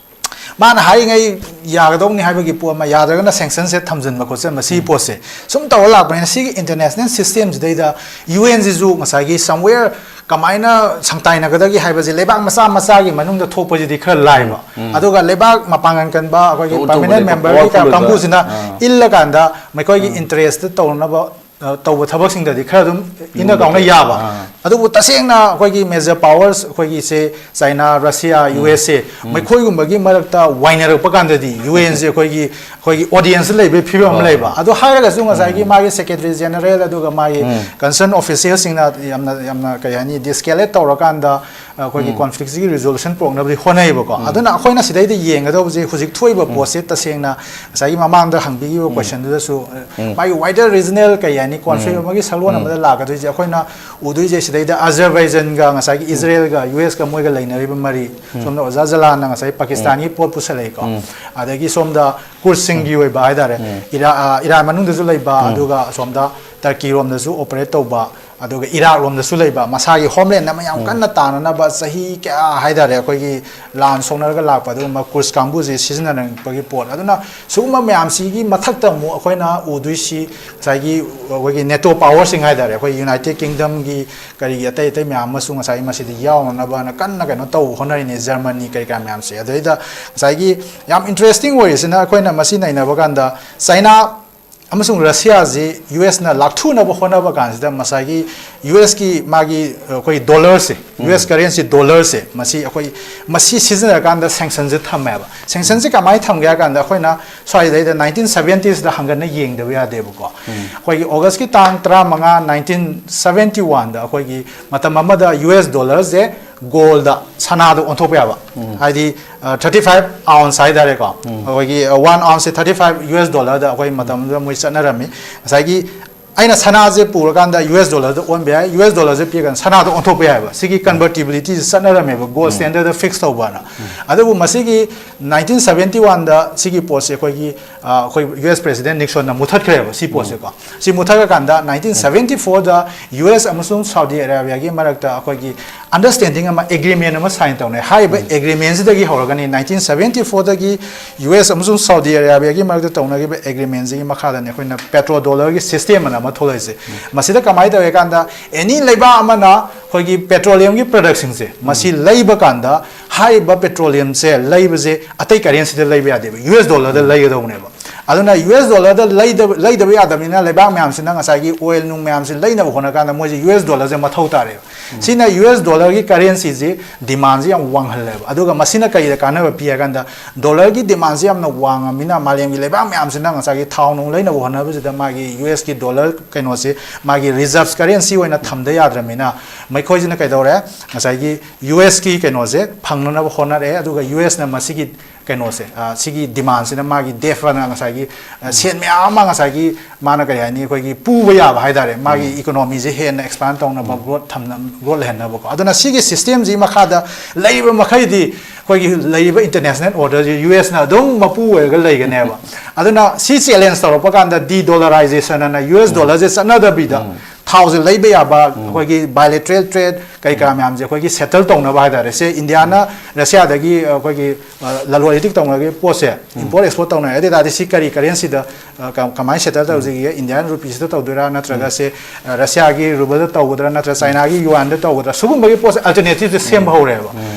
ꯃꯥꯅ ꯍꯥꯏꯔꯤꯉꯩ ꯌꯥꯒꯗꯧꯅꯤ ꯍꯥꯏꯕꯒꯤ ꯄꯣꯠ ꯑꯃ, ꯌꯥꯗ꯭ꯔꯒꯅ ꯁꯦꯡꯁꯟꯁꯦ ꯊꯝꯖꯤꯟꯕ ꯈꯣꯠꯆꯟꯕ ꯁꯤꯒꯤ ꯄꯣꯠꯁꯦ ꯁꯨꯝ ꯇꯧꯔ ꯂꯥꯛꯄꯅꯤꯅ ꯁꯤꯒꯤ ꯏꯟꯇꯔꯅꯦꯁꯅꯦꯜ ꯁꯤꯁꯇꯦꯝꯁꯤꯗꯩꯗ ꯌꯨ ꯑꯦꯟꯁꯤꯁꯨ ꯉꯁꯥꯏꯒꯤ ꯁꯝꯋꯦꯌꯔ ꯀꯃꯥꯏꯅ ꯁꯪꯇꯥꯏꯅꯒꯗꯒꯦ ꯍꯥꯏꯕꯁꯦ ꯂꯩꯕꯥꯛ ꯃꯆꯥ ꯃꯆꯥꯒꯤ ꯃꯅꯨꯡꯗ ꯊꯣꯛꯄꯁꯤꯗꯤ ꯈꯔ ꯂꯥꯏꯕ꯫ ꯑꯗꯨꯒ ꯂꯩꯕꯥꯛ ꯃꯄꯥꯡꯒꯜ ꯀꯟꯕ ꯑꯩꯈꯣꯏꯒꯤ ꯄꯔꯃꯤꯅꯦꯟ ꯃꯦꯝꯕꯔꯒꯤ ꯀꯥꯡꯕꯨꯁꯤꯅ ꯏꯜꯂꯀꯥꯟꯗ ꯃꯈꯣꯏꯒꯤ ꯏꯟꯇꯔꯦꯁꯇ ꯇꯧꯅꯕ ꯇꯧꯕ ꯊꯕꯛꯁꯤꯡꯗꯗꯤ ꯈꯔ ꯑꯗꯨꯝ ꯏꯟꯅ ꯀꯥꯎꯅ ꯌꯥꯕ꯫ ꯑꯗꯨꯕꯨ ꯇꯁꯦꯡꯅ ꯑꯩꯈꯣꯏꯒꯤ ꯃꯦꯖꯔ ꯄꯥꯋꯔꯁ ꯑꯩꯈꯣꯏꯒꯤꯁꯦ ꯆꯥꯏꯅꯥ, ꯔꯁꯤꯌꯥ, ꯌꯨ ꯑꯦꯁ ꯑꯦ ꯃꯈꯣꯏꯒꯨꯝꯕꯒꯤ ꯃꯔꯛꯇ ꯋꯥꯏꯅꯔꯛꯄ ꯀꯥꯟꯗꯗꯤ ꯌꯨ ꯑꯦꯟꯁꯦ ꯑꯩꯈꯣꯏꯒꯤ ꯑꯩꯈꯣꯏꯒꯤ ꯑꯣꯗꯤꯌꯦꯟꯁ ꯂꯩꯕꯒꯤ ꯐꯤꯕꯝ ꯑꯃ ꯂꯩꯕ꯫ ꯑꯗꯨ ꯍꯥꯏꯔꯒꯁꯨ ꯉꯁꯥꯏꯒꯤ ꯃꯥꯒꯤ ꯁꯦꯀ꯭ꯔꯦꯇꯔꯤ ꯖꯦꯅꯔꯦꯜ ꯑꯗꯨꯒ ꯃꯥꯒꯤ ꯀꯟꯁꯔꯟ ꯑꯣꯐꯤꯁꯤꯌꯦꯜꯁꯤꯡꯅ ꯌꯥꯝꯅ ꯌꯥꯝꯅ ꯀꯩ ꯍꯥꯏꯅꯤ, ꯗꯤꯁꯀꯦꯂꯦꯠ ꯇꯧꯔꯀꯥꯟꯗ ꯑꯩꯈꯣꯏꯒꯤ ꯀꯣꯟꯐ꯭ꯂꯤꯛꯁꯤꯒꯤ ꯔꯤꯖꯣꯂꯨꯁꯟ ꯄꯨꯔꯛꯅꯕꯗꯤ ꯍꯣꯠꯅꯩꯕꯀꯣ꯫ ꯑꯗꯨꯅ ꯑꯩꯈꯣꯏꯅ ꯁꯤꯗꯩꯗ ꯌꯦꯡꯒꯗꯧꯕꯁꯦ ꯍꯧꯖꯤꯛ ꯊꯣꯛꯏꯕ ꯄꯣꯠꯁꯦ ꯇꯁꯦꯡꯅ ꯉꯁꯥꯏꯒꯤ ꯃꯃꯥꯡꯗ ꯍꯪꯕꯤꯈꯤꯕ ꯀꯣꯏꯁꯟꯗꯨꯗꯁꯨ ꯃꯥꯒꯤ ꯋꯥꯏꯗꯔ ꯔꯤꯖꯅꯦꯜ ꯀꯩ ꯍꯥꯏꯅꯤ, ꯀꯣꯟꯐ꯭ꯂꯤꯛ ꯑꯃꯒꯤ ꯁꯛꯂꯣꯟ ꯑꯃꯗ ꯂꯥꯛꯀꯗꯣꯏꯁꯦ ꯑꯩꯈꯣꯏꯅ ꯎꯗꯣꯏꯁꯦ ꯁꯤꯗꯩꯗ ꯑꯖꯔꯕꯥꯏꯖꯟꯒ ꯉꯁꯥꯏꯒꯤ ꯏꯖꯔꯦꯜꯒ ꯌꯨ ꯑꯦꯁꯀ ꯃꯣꯏꯒ ꯂꯩꯅꯔꯤꯕ ꯃꯔꯤ, ꯁꯣꯝꯗ ꯑꯣꯖꯥ ꯖꯂꯥꯟꯅ ꯉꯁꯥꯏ ꯄꯥꯀꯤꯁꯇꯥꯟꯒꯤ ꯄꯣꯠ ꯄꯨꯁꯜꯂꯛꯏꯀꯣ꯫ ꯑꯗꯒꯤ ꯁꯣꯝꯗ ꯀꯨꯔꯁꯁꯤꯡꯒꯤ ꯑꯣꯏꯕ ꯍꯥꯏꯇꯥꯔꯦ, ꯏꯔꯥ-, ꯑ, ꯏꯔꯥꯟ ꯃꯅꯨꯡꯗꯁꯨ ꯂꯩꯕ, ꯑꯗꯨꯒ ꯑꯁꯣꯝꯗ ꯇꯔꯀꯤ ꯔꯣꯝꯗꯁꯨ ꯑꯣꯄꯔꯦꯠ ꯇꯧꯕ, ꯑꯗꯨꯒ ꯏꯔꯥꯛ ꯂꯣꯝꯗꯁꯨ ꯂꯩꯕ, ꯃꯁꯥꯒꯤ ꯍꯣꯝꯂꯦꯟ ꯑꯃ ꯌꯥꯝ ꯀꯟꯅ ꯇꯥꯅꯅꯕ ꯆꯍꯤ ꯀꯌꯥ ꯍꯥꯏꯇꯥꯔꯦ ꯑꯩꯈꯣꯏꯒꯤ ꯂꯥꯟ ꯁꯣꯛꯅꯔꯒ ꯂꯥꯛꯄ ꯑꯗꯨꯒꯨꯝꯕ ꯀꯨꯔꯁ ꯀꯥꯡꯕꯨꯁꯤ ꯁꯤꯖꯤꯟꯅꯔꯛꯄꯒꯤ ꯄꯣꯠ꯫ ꯑꯗꯨꯅ ꯁꯤꯒꯨꯝꯕ ꯃꯌꯥꯝꯁꯤꯒꯤ ꯃꯊꯛꯇ ꯑꯃꯨꯛ ꯑꯩꯈꯣꯏꯅ ꯎꯗꯣꯏꯁꯤ ꯉꯁꯥꯏꯒꯤ ꯑꯩꯈꯣꯏꯒꯤ ꯅꯦꯇꯣ ꯄꯥꯋꯔꯁꯤꯡ ꯍꯥꯏꯇꯥꯔꯦ, ꯑꯩꯈꯣꯏ ꯌꯨꯅꯥꯏꯇꯦꯠ ꯀꯤꯡꯗꯝꯒꯤ ꯀꯔꯤꯒꯤ ꯑꯇꯩ ꯑꯇꯩ ꯃꯌꯥꯝ ꯑꯃꯁꯨ ꯉꯁꯥꯏꯒꯤ ꯃꯁꯤꯗ ꯌꯥꯎꯅꯅꯕꯅ ꯀꯟꯅ ꯀꯩꯅꯣ ꯇꯧꯕ ꯍꯣꯠꯅꯔꯤꯅꯦ, ꯖꯔꯃꯅꯤ ꯀꯔꯤ ꯀꯔꯥ ꯃꯌꯥꯝꯁꯦ꯫ ꯑꯗꯩꯗ ꯉꯁꯥꯏꯒꯤ ꯌꯥꯝ ꯏꯟꯇꯔꯦꯁꯇꯤꯡ ꯑꯣꯏꯔꯤꯁꯤꯅ ꯑꯩꯈꯣꯏꯅ ꯃꯁꯤ ꯅꯩꯅꯕ ꯀꯥꯟꯗ ꯆꯥꯏꯅꯥ ꯑꯃꯁꯨꯡ ꯔꯁꯤꯌꯥꯁꯤ ꯌꯨ ꯑꯦꯁꯅ ꯂꯥꯛꯊꯨꯅꯕ ꯍꯣꯠꯅꯕ ꯀꯥꯟꯁꯤꯗ ꯉꯁꯥꯏꯒꯤ ꯌꯨ ꯑꯦꯁꯀꯤ ꯃꯥꯒꯤ ꯑꯩꯈꯣꯏ ꯗꯣꯂꯔꯁꯦ, ꯌꯨ ꯑꯦꯁ ꯀꯔꯦꯟꯁꯤ ꯗꯣꯂꯔꯁꯦ, ꯃꯁꯤ ꯑꯩꯈꯣꯏ ꯃꯁꯤ ꯁꯤꯖꯤꯟꯅꯔꯀꯥꯟꯗ ꯁꯦꯡꯁꯟꯁꯦ ꯊꯝꯃꯦꯕ꯫ ꯁꯦꯡꯁꯟꯁꯦ ꯀꯃꯥꯏꯅ ꯊꯝꯒꯦ ꯍꯥꯏ ꯀꯥꯟꯗ ꯑꯩꯈꯣꯏꯅ ꯁ꯭ꯋꯥꯏꯗꯩꯗ ꯅꯥꯏꯟꯇꯤꯟ ꯁꯕꯦꯟꯇꯤꯁꯇ ꯍꯪꯒꯠꯅ ꯌꯦꯡꯗꯕ ꯌꯥꯗꯦꯕꯀꯣ꯫ ꯑꯩꯈꯣꯏꯒꯤ ꯑꯣꯒꯁꯀꯤ ꯇꯥꯡ ꯇꯔꯥꯃꯉꯥ, ꯅꯥꯏꯟꯇꯤꯟ ꯁꯕꯦꯟꯇꯤ ꯋꯥꯟꯗ ꯑꯩꯈꯣꯏꯒꯤ ꯃꯇꯝ ꯑꯃꯗ ꯌꯨ ꯑꯦꯁ ꯗꯣꯂꯔꯁꯦ ꯒꯣꯜꯗ, ꯁꯅꯥꯗ ꯑꯣꯟꯊꯣꯛꯄ ꯌꯥꯕ꯫ ꯍꯥꯏꯗꯤ ꯊꯥꯔꯇꯤ ꯐꯥꯏꯚ ꯑꯥꯎꯟꯁ ꯍꯥꯏꯇꯥꯔꯦꯀꯣ꯫ ꯑꯩꯈꯣꯏꯒꯤ ꯋꯥꯟ ꯑꯥꯎꯟꯁꯁꯦ ꯊꯥꯔꯇꯤ ꯐꯥꯏꯚ ꯌꯨ ꯑꯦꯁ ꯗꯣꯂꯔꯗ ꯑꯩꯈꯣꯏ ꯃꯇꯝꯗꯨꯗ ꯃꯣꯏ ꯆꯠꯅꯔꯝꯃꯤ꯫ ꯉꯁꯥꯏꯒꯤ ꯑꯩꯅ ꯁꯅꯥꯁꯦ ꯄꯨꯔꯀꯥꯟꯗ ꯌꯨ ꯑꯦꯁ ꯗꯣꯂꯔꯗ ꯑꯣꯟꯕ ꯌꯥꯏ, ꯌꯨ ꯑꯦꯁ ꯗꯣꯂꯔꯁꯦ ꯄꯤꯔꯀꯥꯟꯗ ꯁꯅꯥꯗ ꯑꯣꯟꯊꯣꯛꯄ ꯌꯥꯏꯑꯕ꯫ ꯁꯤꯒꯤ ꯀꯟꯚꯔꯇꯤꯕꯤꯂꯤꯇꯤꯁꯦ ꯆꯠꯅꯔꯝꯃꯦꯕ, ꯒꯣꯜ ꯁ꯭ꯇꯦꯟꯗꯔꯗ ꯐꯤꯛꯁ ꯇꯧꯕꯅ꯫ ꯑꯗꯨꯕꯨ ꯃꯁꯤꯒꯤ ꯅꯥꯏꯟꯇꯤꯟ ꯁꯕꯦꯟꯇꯤ ꯋꯥꯟꯗ ꯁꯤꯒꯤ ꯄꯣꯠꯁꯦ ꯑꯩꯈꯣꯏꯒꯤ, ꯑ, ꯑꯩꯈꯣꯏ ꯌꯨ ꯑꯦꯁ ꯄ꯭ꯔꯦꯁꯤꯗꯦꯟ ꯅꯤꯛꯁꯣꯟꯅ ꯃꯨꯊꯠꯈ꯭ꯔꯦꯕ ꯁꯤ ꯄꯣꯠꯁꯦꯀꯣ꯫ ꯁꯤ ꯃꯨꯊꯠꯈ꯭ꯔꯀꯥꯟꯗ ꯅꯥꯏꯟꯇꯤꯟ ꯁꯕꯦꯟꯇꯤ ꯐꯣꯔꯗ ꯌꯨ ꯑꯦꯁ ꯑꯃꯁꯨꯡ ꯁꯥꯎꯗꯤ ꯑꯔꯥꯕꯤꯌꯥꯒꯤ ꯃꯔꯛꯇ ꯑꯩꯈꯣꯏꯒꯤ ꯑꯟꯗꯔꯁ꯭ꯇꯦꯟꯗꯤꯡ ꯑꯃ, ꯑꯦꯒ꯭ꯔꯤꯃꯦꯟ ꯑꯃ ꯁꯥꯏꯟ ꯇꯧꯅꯩ꯫ ꯍꯥꯏꯔꯤꯕ ꯑꯦꯒ꯭ꯔꯤꯃꯦꯟꯁꯤꯗꯒꯤ ꯍꯧꯔꯒꯅꯤ, ꯅꯥꯏꯟꯇꯤꯟ ꯁꯕꯦꯟꯇꯤ ꯐꯣꯔꯗꯒꯤ ꯌꯨ ꯑꯦꯁ ꯑꯃꯁꯨꯡ ꯁꯥꯎꯗꯤ ꯑꯔꯥꯕꯤꯌꯥꯒꯤ ꯃꯔꯛꯇ ꯇꯧꯅꯈꯤꯕ ꯑꯦꯒ꯭ꯔꯤꯃꯦꯟꯁꯤꯒꯤ ꯃꯈꯥꯗꯅꯤ ꯑꯩꯈꯣꯏꯅ ꯄꯦꯇ꯭ꯔꯣ ꯗꯣꯂꯔꯒꯤ ꯁꯤꯁꯇꯦꯝ ꯑꯅ ꯑꯃ ꯊꯣꯛꯂꯛꯏꯁꯦ꯫ ꯃꯁꯤꯗ ꯀꯃꯥꯏꯅ ꯇꯧꯏ ꯀꯥꯟꯗ, ꯑꯦꯅꯤ ꯂꯩꯕꯥꯛ ꯑꯃꯅ ꯑꯩꯈꯣꯏꯒꯤ ꯄꯦꯇ꯭ꯔꯣꯂꯤꯌꯝꯒꯤ ꯄ꯭ꯔꯗꯛꯁꯤꯡꯁꯦ ꯃꯁꯤ ꯂꯩꯕ ꯀꯥꯟꯗ, ꯍꯥꯏꯔꯤꯕ ꯄꯦꯇ꯭ꯔꯣꯂꯤꯌꯝꯁꯦ ꯂꯩꯕꯁꯦ ꯑꯇꯩ ꯀꯔꯦꯟꯁꯤꯗ ꯂꯩꯕ ꯌꯥꯗꯦꯕ, ꯌꯨ ꯑꯦꯁ ꯗꯣꯂꯔꯗ ꯂꯩꯒꯗꯧꯕꯅꯦꯕ꯫ ꯑꯗꯨꯅ ꯌꯨ ꯑꯦꯁ ꯗꯣꯂꯔꯗ ꯂꯩꯗꯕ, ꯂꯩꯗꯕ ꯌꯥꯗꯕꯅꯤꯅ ꯂꯩꯕꯥꯛ ꯃꯌꯥꯝꯁꯤꯅ ꯉꯁꯥꯏꯒꯤ ꯑꯣꯏꯜ ꯅꯨꯡ ꯃꯌꯥꯝꯁꯤ ꯂꯩꯅꯕ ꯍꯣꯠꯅ ꯀꯥꯟꯗ ꯃꯣꯏꯁꯦ ꯌꯨ ꯑꯦꯁ ꯗꯣꯂꯔꯁꯦ ꯃꯊꯧ ꯇꯥꯔꯦꯕ꯫ ꯁꯤꯅ ꯌꯨ ꯑꯦꯁ ꯗꯣꯂꯔꯒꯤ ꯀꯔꯦꯟꯁꯤꯁꯤ ꯗꯤꯃꯥꯟꯁꯤ ꯌꯥꯝ ꯋꯥꯡꯍꯜꯂꯦꯕ꯫ ꯑꯗꯨꯒ ꯃꯁꯤꯅ ꯀꯔꯤꯗ ꯀꯥꯟꯅꯕ ꯄꯤ ꯍꯥꯏ ꯀꯥꯟꯗ, ꯗꯣꯂꯔꯒꯤ ꯗꯤꯃꯥꯟꯁꯤ ꯌꯥꯝꯅ ꯋꯥꯡꯉꯕꯅꯤꯅ ꯃꯥꯂꯦꯝꯒꯤ ꯂꯩꯕꯥꯛ ꯃꯌꯥꯝꯁꯤꯅ ꯉꯁꯥꯏꯒꯤ ꯊꯥꯎ ꯅꯨꯡ ꯂꯩꯅꯕ ꯍꯣꯠꯅꯕꯁꯤꯗ ꯃꯥꯒꯤ ꯌꯨ ꯑꯦꯁꯀꯤ ꯗꯣꯂꯔ ꯀꯩꯅꯣꯁꯤ ꯃꯥꯒꯤ ꯔꯤꯖꯔꯚ ꯀꯔꯦꯟꯁꯤ ꯑꯣꯏꯅ ꯊꯝꯗ ꯌꯥꯗ꯭ꯔꯕꯅꯤꯅ, ꯃꯈꯣꯏꯁꯤꯅ ꯀꯩꯗꯧꯔꯦ, ꯉꯁꯥꯏꯒꯤ ꯌꯨ ꯑꯦꯁꯀꯤ ꯀꯩꯅꯣꯁꯦ ꯐꯪꯅꯅꯕ ꯍꯣꯠꯅꯔꯛꯑꯦ꯫ ꯑꯗꯨꯒ ꯌꯨ ꯑꯦꯁꯅ ꯃꯁꯤꯒꯤ ꯀꯩꯅꯣꯁꯦ, ꯑ, ꯁꯤꯒꯤ ꯗꯤꯃꯥꯟꯁꯤꯅ ꯃꯥꯒꯤ ꯗꯦꯐ ꯑꯅ ꯉꯁꯥꯏꯒꯤ, ꯑ, ꯁꯦꯟ ꯃꯌꯥꯝ ꯑꯃ ꯉꯁꯥꯏꯒꯤ ꯃꯥꯅ ꯀꯔꯤ ꯍꯥꯏꯅꯤ, ꯑꯩꯈꯣꯏꯒꯤ ꯄꯨꯕ ꯌꯥꯕ ꯍꯥꯏꯇꯥꯔꯦ, ꯃꯥꯒꯤ ꯏꯀꯣꯅꯣꯃꯤꯁꯦ ꯍꯦꯟꯅ ꯑꯦꯛꯁꯄꯥꯟ ꯇꯧꯅꯕ, ꯒ꯭ꯔꯣꯠ ꯊꯝꯅ-, ꯒ꯭ꯔꯣꯠ ꯂꯩꯍꯟꯅꯕꯀꯣ꯫ ꯑꯗꯨꯅ ꯁꯤꯒꯤ ꯁꯤꯁꯇꯦꯝꯁꯤ ꯃꯈꯥꯗ ꯂꯩꯔꯤꯕ ꯃꯈꯩꯗꯤ ꯑꯩꯈꯣꯏꯒꯤ ꯂꯩꯔꯤꯕ ꯏꯟꯇꯔꯅꯦꯁꯅꯦꯜ ꯑꯣꯔꯗꯔꯁꯤ ꯌꯨ ꯑꯦꯁꯅ ꯑꯗꯨꯝ ꯃꯄꯨ ꯑꯣꯏꯔꯒ ꯂꯩꯒꯅꯦꯕ꯫ ꯑꯗꯨꯅ ꯁꯤ ꯆꯦꯂꯦꯟꯖ ꯇꯧꯔꯛꯄ ꯀꯥꯟꯗ ꯗꯤ ꯗꯣꯂꯔꯥꯏꯖꯦꯁꯟ ꯑꯅ ꯌꯨ ꯑꯦꯁ ꯗꯣꯂꯔꯁꯦ ꯆꯠꯅꯗꯕꯤꯗ ꯊꯥꯎꯁꯦ ꯂꯩꯕ ꯌꯥꯕ, ꯑꯩꯈꯣꯏꯒꯤ ꯕꯥꯏꯂꯦꯇ꯭ꯔꯦꯜ ꯇ꯭ꯔꯦꯗ ꯀꯩ ꯀꯥ ꯃꯌꯥꯝꯁꯦ ꯑꯩꯈꯣꯏꯒꯤ ꯁꯦꯇꯜ ꯇꯧꯅꯕ ꯍꯥꯏꯇꯥꯔꯦ꯫ ꯁꯦ ꯏꯟꯗꯤꯌꯥꯅ ꯔꯁꯤꯌꯥꯗꯒꯤ ꯑꯩꯈꯣꯏꯒꯤ, ꯑ, ꯂꯂꯣꯟ ꯏꯇꯤꯛ ꯇꯧꯅꯕꯒꯤ ꯄꯣꯠꯁꯦ, ꯏꯝꯄꯣꯔꯠ ꯑꯦꯛꯁꯄꯣꯔꯠ ꯇꯧꯅꯔꯦ꯫ ꯑꯗꯨ ꯑꯣꯏ ꯇꯥꯔꯗꯤ ꯁꯤ ꯀꯔꯤ ꯀꯔꯦꯟꯁꯤꯗ, ꯑ, ꯀ-, ꯀꯃꯥꯏꯅ ꯁꯦꯇꯜ ꯇꯧꯁꯤꯒꯦ? ꯏꯟꯗꯤꯌꯥꯟ ꯔꯨꯄꯤꯁꯤꯗ ꯇꯧꯗꯣꯏꯔꯥ, ꯅꯠꯇ꯭ꯔꯒ ꯁꯦ, ꯑ, ꯔꯁꯤꯌꯥꯒꯤ ꯔꯨꯕꯜꯗ ꯇꯧꯒꯗ꯭ꯔꯥ, ꯅꯠꯇ꯭ꯔꯒ ꯆꯥꯏꯅꯥꯒꯤ ꯌꯨꯋꯥꯟꯗ ꯇꯧꯒꯗ꯭ꯔꯥ? ꯁꯤꯒꯨꯝꯕꯒꯤ ꯄꯣꯠꯁꯦ ꯑꯜꯇꯔꯅꯦꯇꯤꯞꯁꯦ ꯁꯦꯝꯕ ꯍꯧꯔꯦꯕ꯫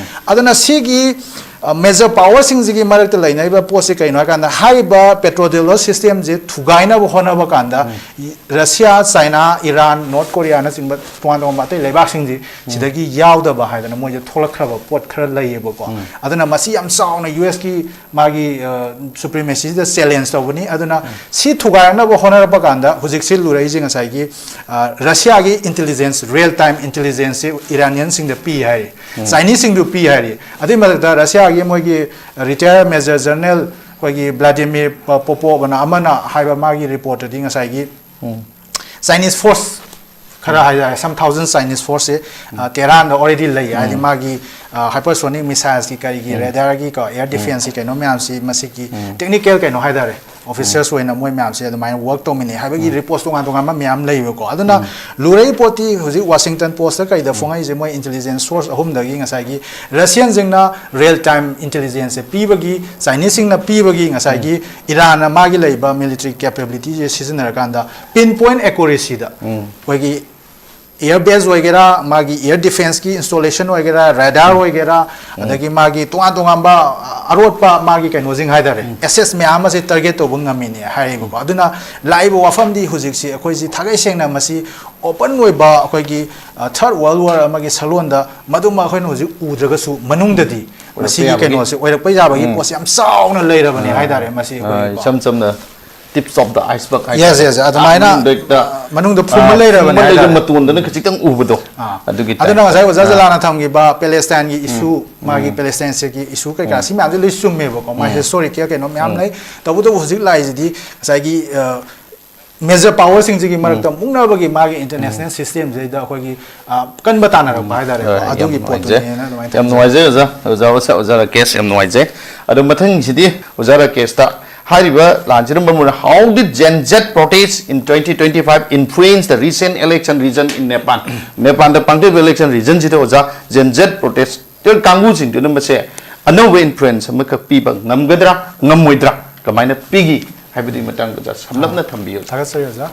ꯑꯗꯨꯅ ꯁꯤꯒꯤ, ꯃꯦꯖꯔ ꯄꯥꯋꯔꯁꯤꯡꯁꯤꯒꯤ ꯃꯔꯛꯇ ꯂꯩꯅꯔꯤꯕ ꯄꯣꯠꯁꯤ ꯀꯩꯅꯣ ꯍꯥꯏꯀꯥꯟꯗ, ꯍꯥꯏꯔꯤꯕ ꯄꯦꯇ꯭ꯔꯣ ꯗꯣꯂꯔ ꯁꯤꯁꯇꯦꯝꯁꯦ ꯊꯨꯒꯥꯏꯅꯕ ꯍꯣꯠꯅꯕ ꯀꯥꯟꯗ, ꯔꯁꯤꯌꯥ, ꯆꯥꯏꯅꯥ, ꯏꯔꯥꯟ, ꯅꯣꯔꯠ ꯀꯣꯔꯤꯌꯥꯅꯆꯤꯡꯕ ꯇꯣꯉꯥꯟ ꯇꯣꯉꯥꯟꯕ ꯑꯇꯩ ꯂꯩꯕꯥꯛꯁꯤꯡꯁꯤ ꯁꯤꯗꯒꯤ ꯌꯥꯎꯗꯕ ꯍꯥꯏꯗꯅ ꯃꯣꯏꯁꯦ ꯊꯣꯛꯂꯛꯈ꯭ꯔꯕ ꯄꯣꯠ ꯈꯔ ꯂꯩꯌꯦꯕꯀꯣ꯫ ꯑꯗꯨꯅ ꯃꯁꯤ ꯌꯥꯝ ꯆꯥꯎꯅ ꯌꯨ ꯑꯦꯁꯀꯤ ꯃꯥꯒꯤ ꯁꯨꯄ꯭ꯔꯤꯃꯦꯁꯤꯁꯤꯗ ꯆꯦꯂꯦꯟꯖ ꯇꯧꯕꯅꯤ꯫ ꯑꯗꯨꯅ ꯁꯤ ꯊꯨꯒꯥꯏꯔꯛꯅꯕ ꯍꯣꯠꯅꯔꯛꯄ ꯀꯥꯟꯗ ꯍꯧꯖꯤꯛꯁꯤ ꯂꯨꯔꯛꯏꯁꯦ ꯉꯁꯥꯏꯒꯤ ꯔꯁꯤꯌꯥꯒꯤ ꯏꯟꯇꯦꯂꯤꯖꯦꯟꯁ, ꯔꯤꯌꯦꯜ ꯇꯥꯏꯝ ꯏꯟꯇꯦꯂꯤꯖꯦꯟꯁꯁꯤ ꯏꯔꯥꯅꯤꯌꯟꯁꯤꯡꯗ ꯄꯤ ꯍꯥꯏꯔꯤ, ꯆꯥꯏꯅꯤꯁꯁꯤꯡꯗꯨ ꯄꯤ ꯍꯥꯏꯔꯤ꯫ ꯑꯗꯨꯏ ꯃꯊꯛꯇ ꯔꯁꯤꯌꯥꯒꯤ ꯃꯣꯏꯒꯤ ꯔꯤꯇꯥꯌꯔ ꯃꯦꯖꯔ ꯖꯦꯅꯔꯦꯜ ꯑꯩꯈꯣꯏꯒꯤ ꯕ꯭ꯂꯥꯗꯤꯃꯤꯔ ꯄꯣꯄꯣꯕꯅ ꯑꯃꯅ ꯍꯥꯏꯕ ꯃꯥꯒꯤ ꯔꯤꯄꯣꯔꯠꯇꯗꯤ ꯉꯁꯥꯏꯒꯤ ꯆꯥꯏꯅꯤꯁ ꯐꯣꯔꯁ ꯈꯔ ꯍꯥꯏꯇꯥꯔꯦ, ꯁꯝ ꯊꯥꯎꯖꯟ ꯆꯥꯏꯅꯤꯁ ꯐꯣꯔꯁꯁꯦ ꯇꯦꯍꯔꯥꯟꯗ ꯑꯣꯜꯔꯦꯗꯤ ꯂꯩ꯫ ꯍꯥꯏꯗꯤ ꯃꯥꯒꯤ ꯍꯥꯏꯄꯔꯁꯣꯅꯤꯛ ꯃꯤꯁꯥꯏꯜꯁꯀꯤ ꯀꯔꯤꯒꯤ ꯔꯦꯗꯥꯔꯒꯤ ꯀꯣ, ꯑꯦꯌꯔ ꯗꯤꯐꯦꯟꯁꯀꯤ ꯀꯩꯅꯣ ꯃꯌꯥꯝꯁꯤ ꯃꯁꯤꯒꯤ ꯇꯦꯛꯅꯤꯀꯦꯜ ꯀꯩꯅꯣ ꯍꯥꯏꯇꯥꯔꯦ, ꯑꯣꯐꯤꯁꯔꯁ ꯑꯣꯏꯅ ꯃꯣꯏ ꯃꯌꯥꯝꯁꯦ ꯑꯗꯨꯃꯥꯏꯅ ꯋꯔꯛ ꯇꯧꯃꯤꯟꯅꯩ ꯍꯥꯏꯕꯒꯤ ꯔꯤꯄꯣꯔꯠꯁ ꯇꯣꯉꯥꯟ ꯇꯣꯉꯥꯟꯕ ꯃꯌꯥꯝ ꯂꯩꯕꯀꯣ꯫ ꯑꯗꯨꯅ ꯂꯨꯔꯛꯏ ꯄꯣꯠꯇꯤ ꯍꯧꯖꯤꯛ ꯋꯥꯁꯤꯡꯇꯟ ꯄꯣꯁꯇ ꯀꯩꯗ ꯐꯣꯡꯉꯛꯏꯁꯦ, ꯃꯣꯏ ꯏꯟꯇꯦꯂꯤꯖꯦꯟꯁ ꯁꯣꯔꯁ ꯑꯍꯨꯝꯗꯒꯤ ꯉꯁꯥꯏꯒꯤ ꯔꯁꯤꯌꯟꯁꯤꯡꯅ ꯔꯤꯌꯦꯜ ꯇꯥꯏꯝ ꯏꯟꯇꯦꯂꯤꯖꯦꯟꯁꯁꯦ ꯄꯤꯕꯒꯤ, ꯆꯥꯏꯅꯤꯁꯁꯤꯡꯅ ꯄꯤꯕꯒꯤ, ꯉꯁꯥꯏꯒꯤ ꯏꯔꯥꯟꯅ ꯃꯥꯒꯤ ꯂꯩꯕ ꯃꯤꯂꯤꯇꯔꯤ ꯀꯦꯄꯦꯕꯤꯂꯤꯇꯤꯁꯦ ꯁꯤꯖꯤꯟꯅꯔꯀꯥꯟꯗ ꯄꯤꯟ ꯄꯣꯏꯟ ꯑꯦꯀꯨꯔꯦꯁꯤꯗ ꯑꯩꯈꯣꯏꯒꯤ ꯑꯦꯌꯔ ꯕꯦꯁ ꯑꯣꯏꯒꯦꯔꯥ, ꯃꯥꯒꯤ ꯑꯦꯌꯔ ꯗꯤꯐꯦꯟꯁꯀꯤ ꯏꯟꯁꯇꯣꯂꯦꯁꯟ ꯑꯣꯏꯒꯦꯔꯥ, ꯔꯦꯗꯥꯔ ꯑꯣꯏꯒꯦꯔꯥ, ꯑꯗꯒꯤ ꯃꯥꯒꯤ ꯇꯣꯉꯥꯟ ꯇꯣꯉꯥꯟꯕ ꯑꯔꯣꯠꯄ ꯃꯥꯒꯤ ꯀꯩꯅꯣꯁꯤꯡ ꯍꯥꯏꯇꯥꯔꯦ, ꯑꯦꯁꯦꯠꯁ ꯃꯌꯥꯝ ꯑꯃꯁꯦ ꯇꯥꯔꯒꯦꯠ ꯇꯧꯕ ꯉꯝꯃꯤꯅꯦ ꯍꯥꯏꯔꯤꯕꯀꯣ꯫ ꯑꯗꯨꯅ ꯂꯥꯛꯏꯕ ꯋꯥꯐꯝꯗꯤ ꯍꯧꯖꯤꯛꯁꯤ ꯑꯩꯈꯣꯏꯁꯤ ꯊꯥꯒꯩ ꯁꯦꯡꯅ ꯃꯁꯤ ꯑꯣꯄꯟ ꯑꯣꯏꯕ ꯑꯩꯈꯣꯏꯒꯤ ꯊꯔꯗ ꯋꯥꯔꯜ ꯋꯥꯔ ꯑꯃꯒꯤ ꯁꯛꯂꯣꯟꯗ ꯃꯗꯨꯃ ꯑꯩꯈꯣꯏꯅ ꯍꯧꯖꯤꯛ ꯎꯗ꯭ꯔꯒꯁꯨ ꯃꯅꯨꯡꯗꯗꯤ ꯑꯣꯏꯔꯛꯄ ꯃꯁꯤꯒꯤ ꯌꯥꯕꯒꯤ ꯀꯩꯅꯣꯁꯦ ꯑꯣꯏꯔꯛꯄ ꯌꯥꯕꯒꯤ ꯎꯝ꯫ ꯄꯣꯠꯁꯦ ꯌꯥꯝ ꯆꯥꯎꯅ ꯂꯩꯔꯕꯅꯦ ꯑꯥ, ꯍꯥꯏꯇꯥꯔꯦ ꯃꯁꯤ ꯑꯥ, ꯑꯩꯈꯣꯏꯒꯤꯀꯣ꯫ ꯏꯁꯝ ꯁꯝꯅ tips of the iceberg ꯍꯥꯏꯇꯥꯔꯦ꯫ Yes, yes, ꯑꯗꯨꯃꯥꯏꯅ ꯃꯅꯨꯡꯗ ꯍꯦꯛꯇ, ꯃꯅꯨꯡꯗ ꯐꯨꯝꯕ ꯑꯥ, ꯂꯩꯔꯕꯅꯦ ꯐꯨꯝꯕ ꯂꯩꯔꯒ ꯍꯥꯏꯇꯥꯔꯦ꯫ ꯃꯇꯣꯟꯗꯅ ꯈꯖꯤꯛꯇꯪ ꯎꯕꯗꯣ꯫ ꯑꯥ꯫ ꯑꯗꯨꯒꯤ ꯑꯗꯨꯅ type꯫ ꯉꯁꯥꯏ ꯑꯣꯖꯥ ꯑꯥ꯫ ꯖꯂꯥꯅ ꯊꯝꯈꯤꯕ ꯄꯦꯂꯦꯁꯇꯥꯏꯟꯒꯤ ꯎꯝ꯫ ꯏꯁꯨ, ꯃꯥꯒꯤ ꯎꯝ꯫ ꯄꯦꯂꯦꯁꯇꯥꯏꯟꯁꯤꯒꯤ ꯏꯁꯨ ꯀꯩꯀꯥ ꯎꯝ꯫ ꯁꯤ ꯃꯌꯥꯝꯁꯦ ꯂꯣꯏ ꯆꯨꯝꯃꯦꯕꯀꯣ꯫ ꯃꯥꯒꯤ ꯎꯝ꯫ ꯍꯤꯁꯇꯣꯔꯤꯀꯦꯜ ꯀꯩꯅꯣ ꯃꯌꯥꯝ ꯎꯝ꯫ ꯂꯩ꯫ ꯇꯧꯕꯇꯕꯨ ꯍꯧꯖꯤꯛ ꯂꯥꯛꯏꯁꯤꯗꯤ ꯉꯁꯥꯏꯒꯤ, ꯑ, ꯃꯦꯖꯔ ꯄꯥꯋꯔꯁꯤꯡꯁꯤꯒꯤ ꯃꯔꯛꯇ ꯎꯝ꯫ ꯃꯨꯛꯅꯕꯒꯤ ꯃꯥꯒꯤ ꯏꯟꯇꯔꯅꯦꯁꯅꯦꯜ ꯎꯝ꯫ ꯁꯤꯁꯇꯦꯝꯁꯤꯗ ꯑꯩꯈꯣꯏꯒꯤ, ꯑ, ꯀꯟꯕ ꯇꯥꯟꯅꯔꯛꯄ ꯎꯝ꯫ ꯍꯥꯏꯇꯥꯔꯦꯀꯣ꯫ ꯍꯣꯏ, ꯌꯥꯝ ꯑꯗꯨꯒꯤ ꯅꯨꯡꯉꯥꯏꯖꯩ꯫ ꯄꯣꯠꯇꯨꯅꯦꯅ ꯑꯗꯨꯃꯥꯏꯅ ꯌꯥꯝ ꯊꯝꯖꯒꯦ꯫ ꯅꯨꯡꯉꯥꯏꯖꯩ ꯑꯣꯖꯥ꯫ ꯑꯣꯖꯥ ꯋꯥꯁꯛ, ꯑꯣꯖꯥ ꯔꯥꯀꯦꯁ, ꯌꯥꯝ ꯅꯨꯡꯉꯥꯏꯖꯩ꯫ ꯑꯗꯣ ꯃꯊꯪꯁꯤꯗꯤ ꯑꯣꯖꯥ ꯔꯥꯀꯦꯁꯇ ꯍꯥꯏꯔꯤꯕ ꯂꯥꯟꯁꯤꯅ ꯃꯔꯝ ꯑꯣꯏꯔꯒ, how did Gen Z protest in twenty twenty-five influence the recent election result in Nepal? ꯅꯦꯄꯥꯟꯗ ꯄꯥꯡꯊꯣꯛꯏꯕ election resultꯁꯤꯗ ꯑꯣꯖꯥ, Gen Z protest ꯀꯥꯡꯕꯨꯁꯤꯡꯗꯨꯅ ꯃꯁꯦ ꯑꯅꯧꯕ influence ꯑꯃꯈꯛ ꯄꯤꯕ ꯉꯝꯒꯗ꯭ꯔꯥ, ꯉꯝꯃꯣꯏꯗ꯭ꯔꯥ, ꯀꯃꯥꯏꯅ ꯄꯤꯈꯤ ꯍꯥꯏꯕꯗꯨꯒꯤ ꯃꯇꯥꯡꯗ ꯑꯣꯖꯥ ꯁꯝꯂꯞꯅ ꯊꯝꯕꯤꯌꯨ꯫ ꯊꯥꯒꯠꯆꯔꯤ ꯑꯣꯖꯥ꯫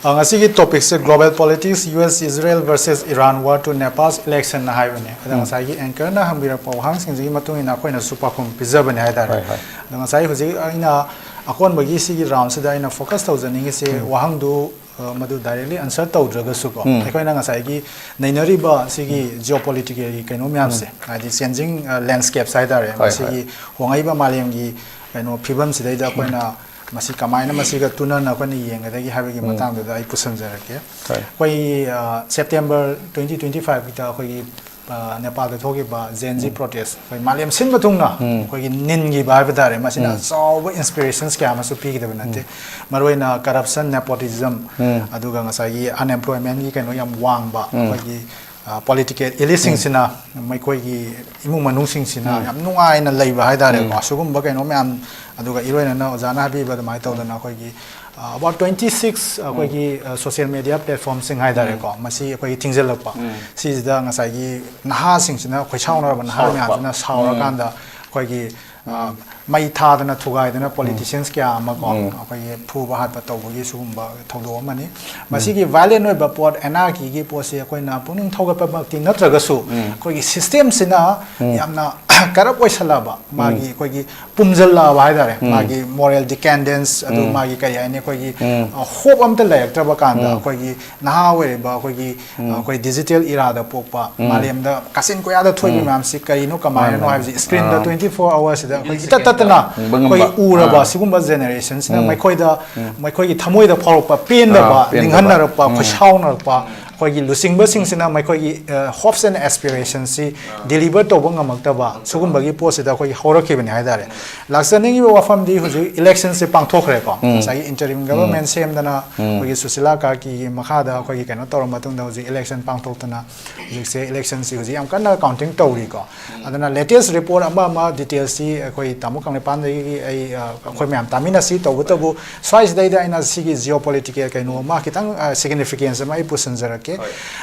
ꯑ, ꯉꯁꯤꯒꯤ ꯇꯣꯄꯤꯛꯁꯦ Global Politics, U S Israel versus Iran War to Nepal's Election ꯍꯥꯏꯕꯅꯦ꯫ ꯑꯗ ꯎꯝ꯫ ꯉꯁꯥꯏꯒꯤ ꯑꯦꯡꯀꯔꯅ ꯍꯪꯕꯤꯔꯛꯄ ꯋꯥꯍꯪꯁꯤꯡꯁꯤꯒꯤ ꯃꯇꯨꯡ ꯏꯟꯅ ꯑꯩꯈꯣꯏꯅꯁꯨ ꯄꯥꯎꯈꯨꯝ ꯄꯤꯖꯕꯅꯦ ꯍꯥꯏꯇꯥꯔꯦ꯫ ꯍꯣꯏ, ꯍꯣꯏ꯫ ꯑꯗꯣ ꯉꯁꯥꯏ ꯍꯧꯖꯤꯛ ꯑꯩꯅ ꯑꯀꯣꯟꯕꯒꯤ ꯁꯤꯒꯤ ꯔꯥꯎꯟꯁꯤꯗ ꯑꯩꯅ ꯐꯣꯀꯁ ꯇꯧꯖꯅꯤꯡꯉꯤꯁꯦ ꯎꯝ꯫ ꯋꯥꯍꯪꯗꯨ, ꯑ, ꯃꯗꯨ ꯗꯥꯏꯔꯦꯛꯂꯤ ꯑꯟꯁꯔ ꯇꯧꯗ꯭ꯔꯒꯁꯨꯀꯣ, ꯎꯝ꯫ ꯑꯩꯈꯣꯏꯅ ꯉꯁꯥꯏꯒꯤ ꯅꯩꯅꯔꯤꯕ ꯁꯤꯒꯤ ꯎꯝ꯫ ꯖꯤꯑꯣ ꯄꯣꯂꯤꯇꯤꯀꯦꯜꯒꯤ ꯀꯩꯅꯣ ꯃꯌꯥꯝꯁꯦ, ꯎꯝ꯫ ꯍꯥꯏꯗꯤ ꯆꯦꯟꯖꯤꯡ, ꯑ, ꯂꯦꯟꯁꯀꯦꯞꯁ ꯍꯥꯏꯇꯥꯔꯦ, ꯍꯣꯏ, ꯃꯁꯤꯒꯤ ꯍꯣꯏ꯫ ꯍꯣꯡꯉꯛꯏꯕ ꯃꯥꯂꯦꯝꯒꯤ ꯀꯩꯅꯣ ꯐꯤꯕꯝꯁꯤꯗꯩꯗ ꯑꯩꯈꯣꯏꯅ ꯎꯝ꯫ ꯃꯁꯤ ꯀꯃꯥꯏꯅ ꯃꯁꯤꯒ ꯇꯨꯅꯅ ꯑꯩꯈꯣꯏꯅ ꯌꯦꯡꯒꯗꯒꯦ ꯍꯥꯏꯕꯒꯤ ꯎꯝ꯫ ꯃꯇꯥꯡꯗꯨꯗ ꯑꯩ ꯄꯨꯁꯟꯖꯔꯛꯀꯦ꯫ ꯍꯣꯏ꯫ ꯑꯩꯈꯣꯏ, ꯑ, ꯁꯦꯞꯇꯦꯝꯕꯔ twenty twenty five ꯀꯤꯗ ꯑꯩꯈꯣꯏꯒꯤ, ꯑ, ꯅꯦꯄꯥꯜꯗ ꯊꯣꯛꯈꯤꯕ Gen Z ꯎꯝ꯫ Protest, ꯑꯩꯈꯣꯏ ꯃꯥꯂꯦꯝ ꯁꯤꯟꯕ ꯊꯨꯡꯅ ꯎꯝ꯫ ꯑꯩꯈꯣꯏꯒꯤ ꯅꯤꯟꯈꯤꯕ ꯍꯥꯏꯕ ꯇꯥꯔꯦ, ꯃꯁꯤꯅ ꯎꯝ꯫ ꯑꯆꯧꯕ ꯏꯟꯁꯄꯤꯔꯦꯁꯟꯁ ꯀꯌꯥ ꯑꯃꯁꯨ ꯄꯤꯒꯗꯕ ꯅꯠꯇꯦ꯫ ꯎꯝ꯫ ꯃꯔꯨꯑꯣꯏꯅ ꯀꯔꯞꯁꯟ, ꯅꯦꯄꯣꯇꯤꯖꯝ, ꯎꯝ꯫ ꯑꯗꯨꯒ ꯉꯁꯥꯏꯒꯤ ꯑꯟꯑꯦꯝꯄ꯭ꯂꯣꯏꯃꯦꯟꯒꯤ ꯀꯩꯅꯣ ꯌꯥꯝ ꯋꯥꯡꯕ ꯎꯝ꯫ ꯑꯩꯈꯣꯏꯒꯤ, ꯑ, ꯄꯣꯂꯤꯇꯤꯀꯦꯜ ꯏꯂꯤꯠꯁꯤꯡꯁꯤꯅ ꯎꯝ꯫ ꯃꯈꯣꯏꯒꯤ ꯏꯃꯨꯡ ꯃꯅꯨꯡꯁꯤꯡꯁꯤꯅ ꯎꯝ꯫ ꯌꯥꯝ ꯅꯨꯡꯉꯥꯏꯅ ꯂꯩꯕ ꯍꯥꯏꯇꯥꯔꯦꯀꯣ꯫ ꯎꯝ꯫ ꯑꯁꯤꯒꯨꯝꯕ ꯀꯩꯅꯣ ꯃꯌꯥꯝ, ꯑꯗꯨꯒ ꯏꯔꯣꯏꯅꯅ ꯑꯣꯖꯥꯅ ꯍꯥꯏꯕꯤꯕ ꯑꯗꯨꯃꯥꯏꯅ ꯇꯧꯗꯅ ꯑꯩꯈꯣꯏꯒꯤ, ꯑ, about twenty six ꯑꯩꯈꯣꯏꯒꯤ, ꯎꯝ꯫ ꯑ, ꯁꯣꯁꯤꯌꯦꯜ ꯃꯤꯗꯤꯌꯥ ꯄ꯭ꯂꯦꯠꯐꯣꯔꯝꯁꯤꯡ ꯍꯥꯏꯇꯥꯔꯦꯀꯣ, ꯎꯝ꯫ ꯃꯁꯤ ꯑꯩꯈꯣꯏꯒꯤ ꯊꯤꯡꯖꯤꯜꯂꯛꯄ꯫ ꯎꯝ꯫ ꯁꯤꯁꯤꯗ ꯉꯁꯥꯏꯒꯤ ꯅꯍꯥꯁꯤꯡꯁꯤꯅ, ꯑꯩꯈꯣꯏ ꯁꯥꯎꯅꯔꯕ ꯅꯍꯥ ꯁꯥꯎꯔꯛꯄ꯫ ꯃꯌꯥꯝꯁꯤꯅ ꯁꯥꯎꯔꯀꯥꯟꯗ ꯎꯝ꯫ ꯑꯩꯈꯣꯏꯒꯤ, ꯑ, ꯎꯝ꯫ ꯃꯩ ꯊꯥꯗꯅ ꯊꯨꯒꯥꯏꯗꯅ ꯎꯝ꯫ ꯄꯣꯂꯤꯇꯤꯁꯤꯌꯟꯁ ꯀꯌꯥ ꯑꯃ ꯀꯣ, ꯎꯝ꯫ ꯑꯩꯈꯣꯏꯒꯤ ꯐꯨꯕ ꯍꯥꯠꯄ ꯇꯧꯕꯒꯤ ꯁꯤꯒꯨꯝꯕ ꯊꯧꯗꯣꯛ ꯑꯃꯅꯤ꯫ ꯎꯝ꯫ ꯃꯁꯤꯒꯤ ꯚꯥꯏꯂꯦꯟ ꯑꯣꯏꯕ ꯄꯣꯠ, ꯑꯦꯅꯥꯔꯀꯤꯒꯤ ꯄꯣꯠꯁꯤ ꯑꯩꯈꯣꯏꯅ ꯄꯨꯛꯅꯤꯡ ꯊꯧꯒꯠꯄꯃꯛꯇꯤ ꯅꯠꯇ꯭ꯔꯒꯁꯨ, ꯎꯝ꯫ ꯑꯩꯈꯣꯏꯒꯤ ꯁꯤꯁꯇꯦꯝꯁꯤꯅ ꯎꯝ꯫ ꯌꯥꯝꯅ ꯀꯔꯞ ꯑꯣꯏꯁꯜꯂꯛꯑꯕ, ꯎꯝ꯫ ꯃꯥꯒꯤ ꯑꯩꯈꯣꯏꯒꯤ ꯄꯨꯝꯖꯜꯂꯛꯑꯕ ꯍꯥꯏꯇꯥꯔꯦ, ꯎꯝ꯫ ꯃꯥꯒꯤ ꯃꯣꯔꯦꯜ ꯗꯤꯀꯦꯟꯗꯦꯟꯁ, ꯑꯗꯨ ꯎꯝ꯫ ꯃꯥꯒꯤ ꯀꯔꯤ ꯍꯥꯏꯅꯤ, ꯑꯩꯈꯣꯏꯒꯤ, ꯎꯝ꯫ ꯑ, ꯍꯣꯞ ꯑꯝꯇ ꯂꯩꯔꯛꯇ꯭ꯔꯕ ꯀꯥꯟꯗ, ꯎꯝ꯫ ꯑꯩꯈꯣꯏꯒꯤ ꯅꯍꯥ ꯑꯣꯏꯔꯤꯕ ꯑꯩꯈꯣꯏꯒꯤ, ꯎꯝ꯫ ꯑꯩꯈꯣꯏ ꯗꯤꯖꯤꯇꯦꯜ ꯏꯔꯥꯗ ꯄꯣꯛꯄ, ꯎꯝ꯫ ꯃꯥꯂꯦꯝꯗ ꯀꯥꯆꯤꯟ ꯀꯣꯌꯥꯗ ꯊꯣꯛꯏꯕ ꯎꯝ꯫ ꯃꯌꯥꯝꯁꯤ ꯀꯔꯤꯅꯣ, ꯀꯃꯥꯏꯅꯅꯣ ꯃꯥꯅꯦ, ꯃꯥꯅꯦ꯫ ꯍꯥꯏꯕꯁꯤ ꯁ꯭ꯀ꯭ꯔꯤꯟꯗ ꯑꯥ꯫ twenty four hours ꯁꯤꯗ ꯑꯩꯈꯣꯏ ꯏꯇꯠ ꯇꯠꯇꯅ ꯎꯕ ꯉꯝꯕ꯫ ꯑꯩꯈꯣꯏꯒꯤ ꯎꯔꯕ ꯑꯥ꯫ ꯁꯤꯒꯨꯝꯕ ꯖꯦꯅꯦꯔꯦꯁꯟꯁꯤꯅ ꯎꯝ꯫ ꯃꯈꯣꯏꯗ, ꯎꯝ꯫ ꯃꯈꯣꯏꯒꯤ ꯊꯃꯣꯏꯗ ꯐꯥꯎꯔꯛꯄ ꯄꯦꯟꯗꯕ, ꯑꯥ, ꯄꯦꯟꯗꯕ꯫ ꯅꯤꯡꯍꯟꯅꯔꯛꯄ, ꯎꯝ꯫ ꯈꯣꯏꯁꯥꯎꯅꯔꯛꯄ, ꯑꯩꯈꯣꯏꯒꯤ ꯂꯨꯆꯤꯡꯕꯁꯤꯡꯁꯤꯅ ꯃꯈꯣꯏꯒꯤ, ꯑ, hopes and aspirations ꯁꯤ deliver ꯇꯧꯕ ꯉꯝꯃꯛꯇꯕ, ꯁꯤꯒꯨꯝꯕꯒꯤ ꯄꯣꯠꯁꯤꯗ ꯑꯩꯈꯣꯏꯒꯤ ꯍꯧꯔꯛꯈꯤꯕꯅꯤ ꯍꯥꯏꯇꯥꯔꯦ꯫ ꯂꯥꯛꯆꯅꯤꯡꯉꯤꯕ ꯋꯥꯐꯝꯗꯤ ꯍꯧꯖꯤꯛ ꯏꯂꯦꯛꯁꯟꯁꯦ ꯄꯥꯡꯊꯣꯛꯈ꯭ꯔꯦꯀꯣ꯫ ꯎꯝ꯫ ꯉꯁꯥꯏꯒꯤ interim government ꯎꯝ꯫ ꯁꯦꯝꯗꯅ ꯎꯝ꯫ ꯑꯩꯈꯣꯏꯒꯤ ꯁꯨꯁꯤꯂꯥ ꯀꯥꯀꯤꯒꯤ ꯃꯈꯥꯗ ꯑꯩꯈꯣꯏꯒꯤ ꯀꯩꯅꯣ ꯇꯧꯔ ꯃꯇꯨꯡꯗ ꯍꯧꯖꯤꯛ ꯏꯂꯦꯛꯁꯟ ꯄꯥꯡꯊꯣꯛꯇꯅ ꯍꯧꯖꯤꯛꯁꯦ ꯏꯂꯦꯛꯁꯟꯁꯤ ꯍꯧꯖꯤꯛ ꯌꯥꯝ ꯀꯟꯅ counting ꯇꯧꯔꯤꯀꯣ꯫ ꯑꯗꯨꯅ latest report ꯑꯃ ꯑꯃ details ꯁꯤ ꯑꯩꯈꯣꯏ ꯇꯥꯃꯣ ꯀꯪꯂꯩꯄꯥꯟꯗꯒꯤ ꯑꯩ, ꯑ, ꯑꯩꯈꯣꯏ ꯃꯌꯥꯝ ꯇꯥꯃꯤꯟꯅꯁꯤ꯫ ꯇꯧꯕꯇꯕꯨ ꯁ꯭ꯋꯥꯏꯁꯤꯗꯩꯗ ꯑꯩꯅ ꯁꯤꯒꯤ geopolitical ꯀꯩꯅꯣ ꯑꯃ ꯈꯤꯇꯪ, ꯑ, significance ꯑꯃ ꯑꯩ ꯄꯨꯁꯤꯟꯖꯔꯛꯀꯦ꯫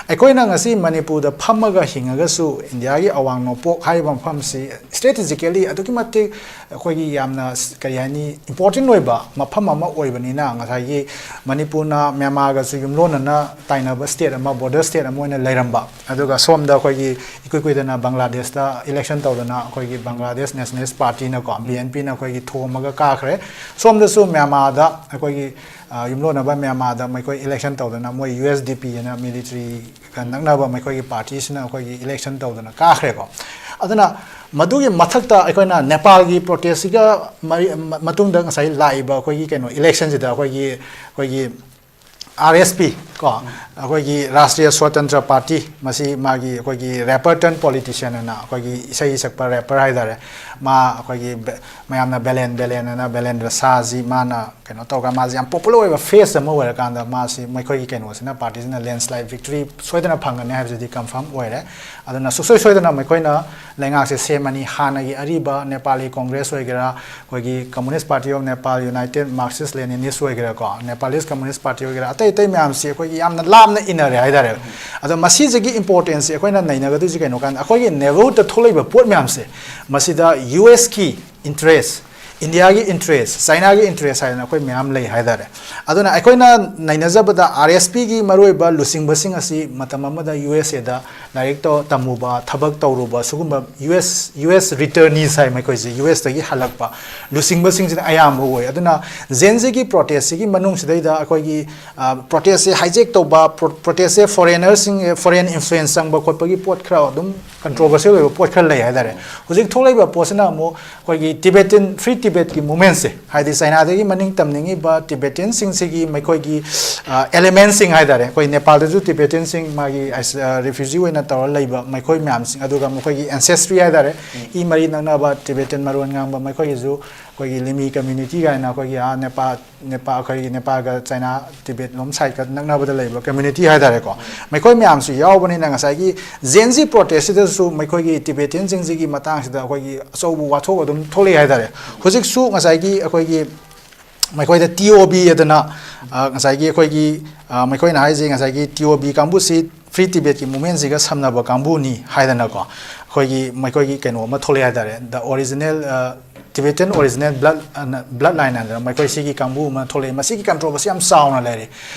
ꯑꯩꯈꯣꯏꯅ ꯉꯁꯤ ꯃꯅꯤꯄꯨꯔꯗ ꯐꯝꯃꯒ ꯍꯤꯡꯉꯒꯁꯨ ꯏꯟꯗꯤꯌꯥꯒꯤ ꯑꯋꯥꯡ ꯅꯣꯡꯄꯣꯛ ꯍꯥꯏꯔꯤꯕ ꯃꯐꯝꯁꯤ strategically ꯑꯗꯨꯛꯀꯤ ꯃꯇꯤꯛ ꯑꯩꯈꯣꯏꯒꯤ ꯌꯥꯝꯅ, ꯀꯔꯤ ꯍꯥꯏꯅꯤ, important ꯑꯣꯏꯕ ꯃꯐꯝ ꯑꯃ ꯑꯣꯏꯕꯅꯤꯅ, ꯉꯁꯥꯏꯒꯤ ꯃꯅꯤꯄꯨꯔꯅ ꯃ꯭ꯌꯥꯟꯃꯥꯔꯒꯁꯨ ꯌꯨꯝꯂꯣꯟꯅꯅ ꯇꯥꯏꯅꯕ state ꯑꯃ, border state ꯑꯃ ꯑꯣꯏꯅ ꯂꯩꯔꯝꯕ, ꯑꯗꯨꯒ ꯁꯣꯝꯗ ꯑꯩꯈꯣꯏꯒꯤ ꯏꯀꯨꯏ ꯀꯨꯏꯗꯅ ꯕꯪꯒ꯭ꯂꯥꯗꯦꯁꯇ election ꯇꯧꯗꯅ ꯑꯩꯈꯣꯏꯒꯤ ꯕꯪꯒ꯭ꯂꯥꯗꯦꯁ Nationalist Partyꯅꯀꯣ, BNPꯅ ꯑꯩꯈꯣꯏꯒꯤ ꯊꯣꯝꯃꯒ ꯀꯥꯈ꯭ꯔꯦ꯫ ꯁꯣꯝꯗꯁꯨ ꯃ꯭ꯌꯥꯟꯃꯥꯔꯗ ꯑꯩꯈꯣꯏꯒꯤ, ꯑ, ꯌꯨꯝꯂꯣꯟꯅꯕ ꯃ꯭ꯌꯥꯟꯃꯥꯔꯗ ꯃꯈꯣꯏ election ꯇꯧꯗꯅ ꯃꯣꯏ USDP ꯑꯅ militaryꯒ ꯅꯛꯅꯕ ꯃꯈꯣꯏꯒꯤ partyꯁꯤꯅ ꯑꯩꯈꯣꯏꯒꯤ election ꯇꯧꯗꯅ ꯀꯥꯈ꯭ꯔꯦꯀꯣ꯫ ꯑꯗꯨꯅ ꯃꯗꯨꯒꯤ ꯃꯊꯛꯇ ꯑꯩꯈꯣꯏꯅ ꯅꯦꯄꯥꯜꯒꯤ protestꯁꯤꯒ ꯃꯔꯤ-, ꯃ-, ꯃꯇꯨꯡꯗ ꯉꯁꯥꯏ ꯂꯥꯛꯏꯕ ꯑꯩꯈꯣꯏꯒꯤ ꯀꯩꯅꯣ electionꯁꯤꯗ ꯑꯩꯈꯣꯏꯒꯤ, ꯑꯩꯈꯣꯏꯒꯤ RSP ꯀꯣ, ꯑꯩꯈꯣꯏꯒꯤ Rashtriya Swatantra Party, ꯃꯁꯤ ꯃꯥꯒꯤ ꯑꯩꯈꯣꯏꯒꯤ rapper turned politician ꯑꯅ ꯑꯩꯈꯣꯏꯒꯤ ꯏꯁꯩ ꯁꯛꯄ rapper ꯍꯥꯏꯇꯥꯔꯦ, ꯃꯥ ꯑꯩꯈꯣꯏꯒꯤ ꯕꯦ-, ꯃꯌꯥꯝꯅ ꯕꯦꯂꯦꯟ ꯕꯦꯂꯦꯟ ꯑꯅ ꯕꯦꯂꯦꯟꯗ꯭ꯔ ꯁꯥꯍꯖꯤ, ꯃꯥꯅ ꯀꯩꯅꯣ ꯇꯧꯔꯒ ꯃꯥꯁꯤ ꯌꯥꯝ popular ꯑꯣꯏꯕ face ꯑꯃ ꯑꯣꯏꯔꯀꯥꯟꯗ ꯃꯥꯁꯤ ꯃꯈꯣꯏꯒꯤ ꯀꯩꯅꯣꯁꯤꯅ, partyꯁꯤꯅ landslide victory ꯁꯣꯏꯗꯅ ꯐꯪꯒꯅꯤ ꯍꯥꯏꯕꯁꯤꯗꯤ confirm ꯑꯣꯏꯔꯦ꯫ ꯑꯗꯨꯅ ꯁꯨꯡꯁꯣꯏ ꯁꯣꯏꯗꯅ ꯃꯈꯣꯏꯅ ꯂꯩꯉꯥꯛꯁꯦ ꯁꯦꯝꯃꯅꯤ꯫ ꯍꯥꯟꯅꯒꯤ ꯑꯔꯤꯕ Nepali Congress ꯑꯣꯏꯒꯦꯔꯥ, ꯑꯩꯈꯣꯏꯒꯤ Communist Party of Nepal, United Marxist Leninist ꯑꯣꯏꯒꯦꯔꯥꯀꯣ, Nepalese Communist Party ꯑꯣꯏꯒꯦꯔꯥ, ꯑꯇꯩ ꯑꯇꯩ ꯃꯌꯥꯝꯁꯤ ꯑꯩꯈꯣꯏꯒꯤ ꯌꯥꯝꯅ ꯂꯥꯞꯅ ꯏꯟꯅꯔꯦ ꯍꯥꯏꯇꯥꯔꯦ꯫ ꯑꯗꯣ ꯃꯁꯤꯁꯤꯒꯤ importanceꯁꯤ ꯑꯩꯈꯣꯏꯅ ꯅꯩꯅꯒꯗꯣꯏꯁꯤ ꯀꯩꯅꯣ ꯀꯥꯟꯗ, ꯑꯩꯈꯣꯏꯒꯤ ꯅꯦꯍꯔꯨꯗ ꯊꯣꯛꯂꯛꯏꯕ ꯄꯣꯠ ꯃꯌꯥꯝꯁꯦ, ꯃꯁꯤꯗ USꯀꯤ interest, ꯏꯟꯗꯤꯌꯥꯒꯤ interest, ꯆꯥꯏꯅꯥꯒꯤ interest ꯍꯥꯏꯗꯅ ꯑꯩꯈꯣꯏ ꯃꯌꯥꯝ ꯂꯩ ꯍꯥꯏꯇꯥꯔꯦ꯫ ꯑꯗꯨꯅ ꯑꯩꯈꯣꯏꯅ ꯅꯩꯅꯖꯕꯗ RSPꯒꯤ ꯃꯔꯨꯑꯣꯏꯕ ꯂꯨꯆꯤꯡꯕꯁꯤꯡ ꯑꯁꯤ ꯃꯇꯝ ꯑꯃꯗ USAꯗ ꯂꯥꯏꯔꯤꯛ ꯇꯧ-, ꯇꯝꯃꯨꯕ, ꯊꯕꯛ ꯇꯧꯔꯨꯕ, ꯁꯤꯒꯨꯝꯕ US, US returnees ꯍꯥꯏ ꯃꯈꯣꯏꯁꯦ, USꯇꯒꯤ ꯍꯜꯂꯛꯄ ꯂꯨꯆꯤꯡꯕꯁꯤꯡꯁꯤꯅ ꯑꯌꯥꯝꯕ ꯑꯣꯏ꯫ ꯑꯗꯨꯅ Gen Zꯒꯤ protestꯁꯤꯒꯤ ꯃꯅꯨꯡꯁꯤꯗꯩꯗ ꯑꯩꯈꯣꯏꯒꯤ, ꯑ, protestꯁꯦ hijack ꯇꯧꯕ, pro-, protestꯁꯦ foreignerꯁꯤꯡ, foreign influence ꯆꯪꯕ ꯈꯣꯠꯄꯒꯤ ꯄꯣꯠ ꯈꯔ ꯑꯗꯨꯝ controversial ꯑꯣꯏꯕ ꯄꯣꯠ ꯈꯔ ꯂꯩ ꯍꯥꯏꯇꯥꯔꯦ꯫ ꯍꯧꯖꯤꯛ ꯊꯣꯛꯂꯛꯏꯕ ꯄꯣꯠꯁꯤꯅ ꯑꯃꯨꯛ ꯑꯩꯈꯣꯏꯒꯤ Tibetan, Free Tibetꯀꯤ movementꯁꯦ, ꯍꯥꯏꯗꯤ ꯆꯥꯏꯅꯥꯗꯒꯤ ꯃꯅꯤꯡ ꯇꯝꯅꯤꯡꯉꯤꯕ Tibetanꯁꯤꯡꯁꯤꯒꯤ ꯃꯈꯣꯏꯒꯤ, ꯑ, elementꯁꯤꯡ ꯍꯥꯏꯇꯥꯔꯦ, ꯑꯩꯈꯣꯏ ꯅꯦꯄꯥꯜꯗꯁꯨ Tibetanꯁꯤꯡ ꯃꯥꯒꯤ ꯑꯥꯏꯁ-, ꯑ, refugee ꯑꯣꯏꯅ ꯇꯧꯔ ꯂꯩꯕ ꯃꯈꯣꯏ ꯃꯌꯥꯝꯁꯤꯡ, ꯑꯗꯨꯒ ꯃꯈꯣꯏꯒꯤ ancestry ꯍꯥꯏꯇꯥꯔꯦ, ꯏ ꯃꯔꯤ ꯅꯛꯅꯕ Tibetan ꯃꯔꯣꯟ ꯉꯥꯡꯕ ꯃꯈꯣꯏꯒꯤꯁꯨ ꯑꯩꯈꯣꯏꯒꯤ ꯂꯤꯃꯤ community ꯀꯥꯏꯅ ꯑꯩꯈꯣꯏꯒꯤ ꯑꯥ ꯅꯦꯄꯥꯜ, ꯅꯦꯄꯥꯜ, ꯑꯩꯈꯣꯏꯒꯤ ꯅꯦꯄꯥꯜꯒ ꯆꯥꯏꯅꯥ ꯇꯤꯕꯦꯠ ꯂꯣꯝ side ꯅꯛꯅꯕꯗ ꯂꯩꯕ community ꯍꯥꯏꯇꯥꯔꯦꯀꯣ, ꯃꯈꯣꯏ ꯃꯌꯥꯝꯁꯨ ꯌꯥꯎꯕꯅꯤꯅ ꯉꯁꯥꯏꯒꯤ Gen Z protestꯁꯤꯗꯁꯨ ꯃꯈꯣꯏꯒꯤ Tibetanꯁꯤꯡꯁꯤꯒꯤ ꯃꯇꯥꯡꯁꯤꯗ ꯑꯩꯈꯣꯏꯒꯤ ꯑꯆꯧꯕ ꯋꯥꯊꯣꯛ ꯑꯗꯨꯝ ꯊꯣꯛꯂꯛꯏ ꯍꯥꯏꯇꯥꯔꯦ꯫ ꯍꯧꯖꯤꯛꯁꯨ ꯉꯁꯥꯏꯒꯤ ꯑꯩꯈꯣꯏꯒꯤ ꯃꯈꯣꯏꯗ ꯇꯤ ꯑꯣ ꯕꯤ ꯑꯗꯨꯅ, ꯑ, ꯉꯁꯥꯏꯒꯤ ꯑꯩꯈꯣꯏꯒꯤ, ꯑ, ꯃꯈꯣꯏꯅ ꯍꯥꯏꯁꯦ ꯉꯁꯥꯏꯒꯤ ꯇꯤ ꯑꯣ ꯕꯤ ꯀꯥꯡꯕꯨꯁꯤ Free Tibetꯀꯤ movementꯁꯤꯒ ꯁꯝꯅꯕ ꯀꯥꯡꯕꯨꯅꯤ ꯍꯥꯏꯗꯅꯀꯣ, ꯑꯩꯈꯣꯏꯒꯤ ꯃꯈꯣꯏꯒꯤ ꯀꯩꯅꯣ ꯑꯃ ꯊꯣꯛꯂꯛꯑꯦ ꯍꯥꯏꯇꯥꯔꯦ, the original, ꯑ, Tibetan original blood, ꯑ, blood line ꯍꯥꯏꯗꯅ ꯃꯈꯣꯏ ꯁꯤꯒꯤ ꯀꯥꯡꯕꯨ ꯑꯃ ꯊꯣꯛꯂꯛꯑꯦ꯫ ꯃꯁꯤꯒꯤ controversy ꯌꯥꯝ ꯆꯥꯎꯅ ꯂꯩꯔꯤ꯫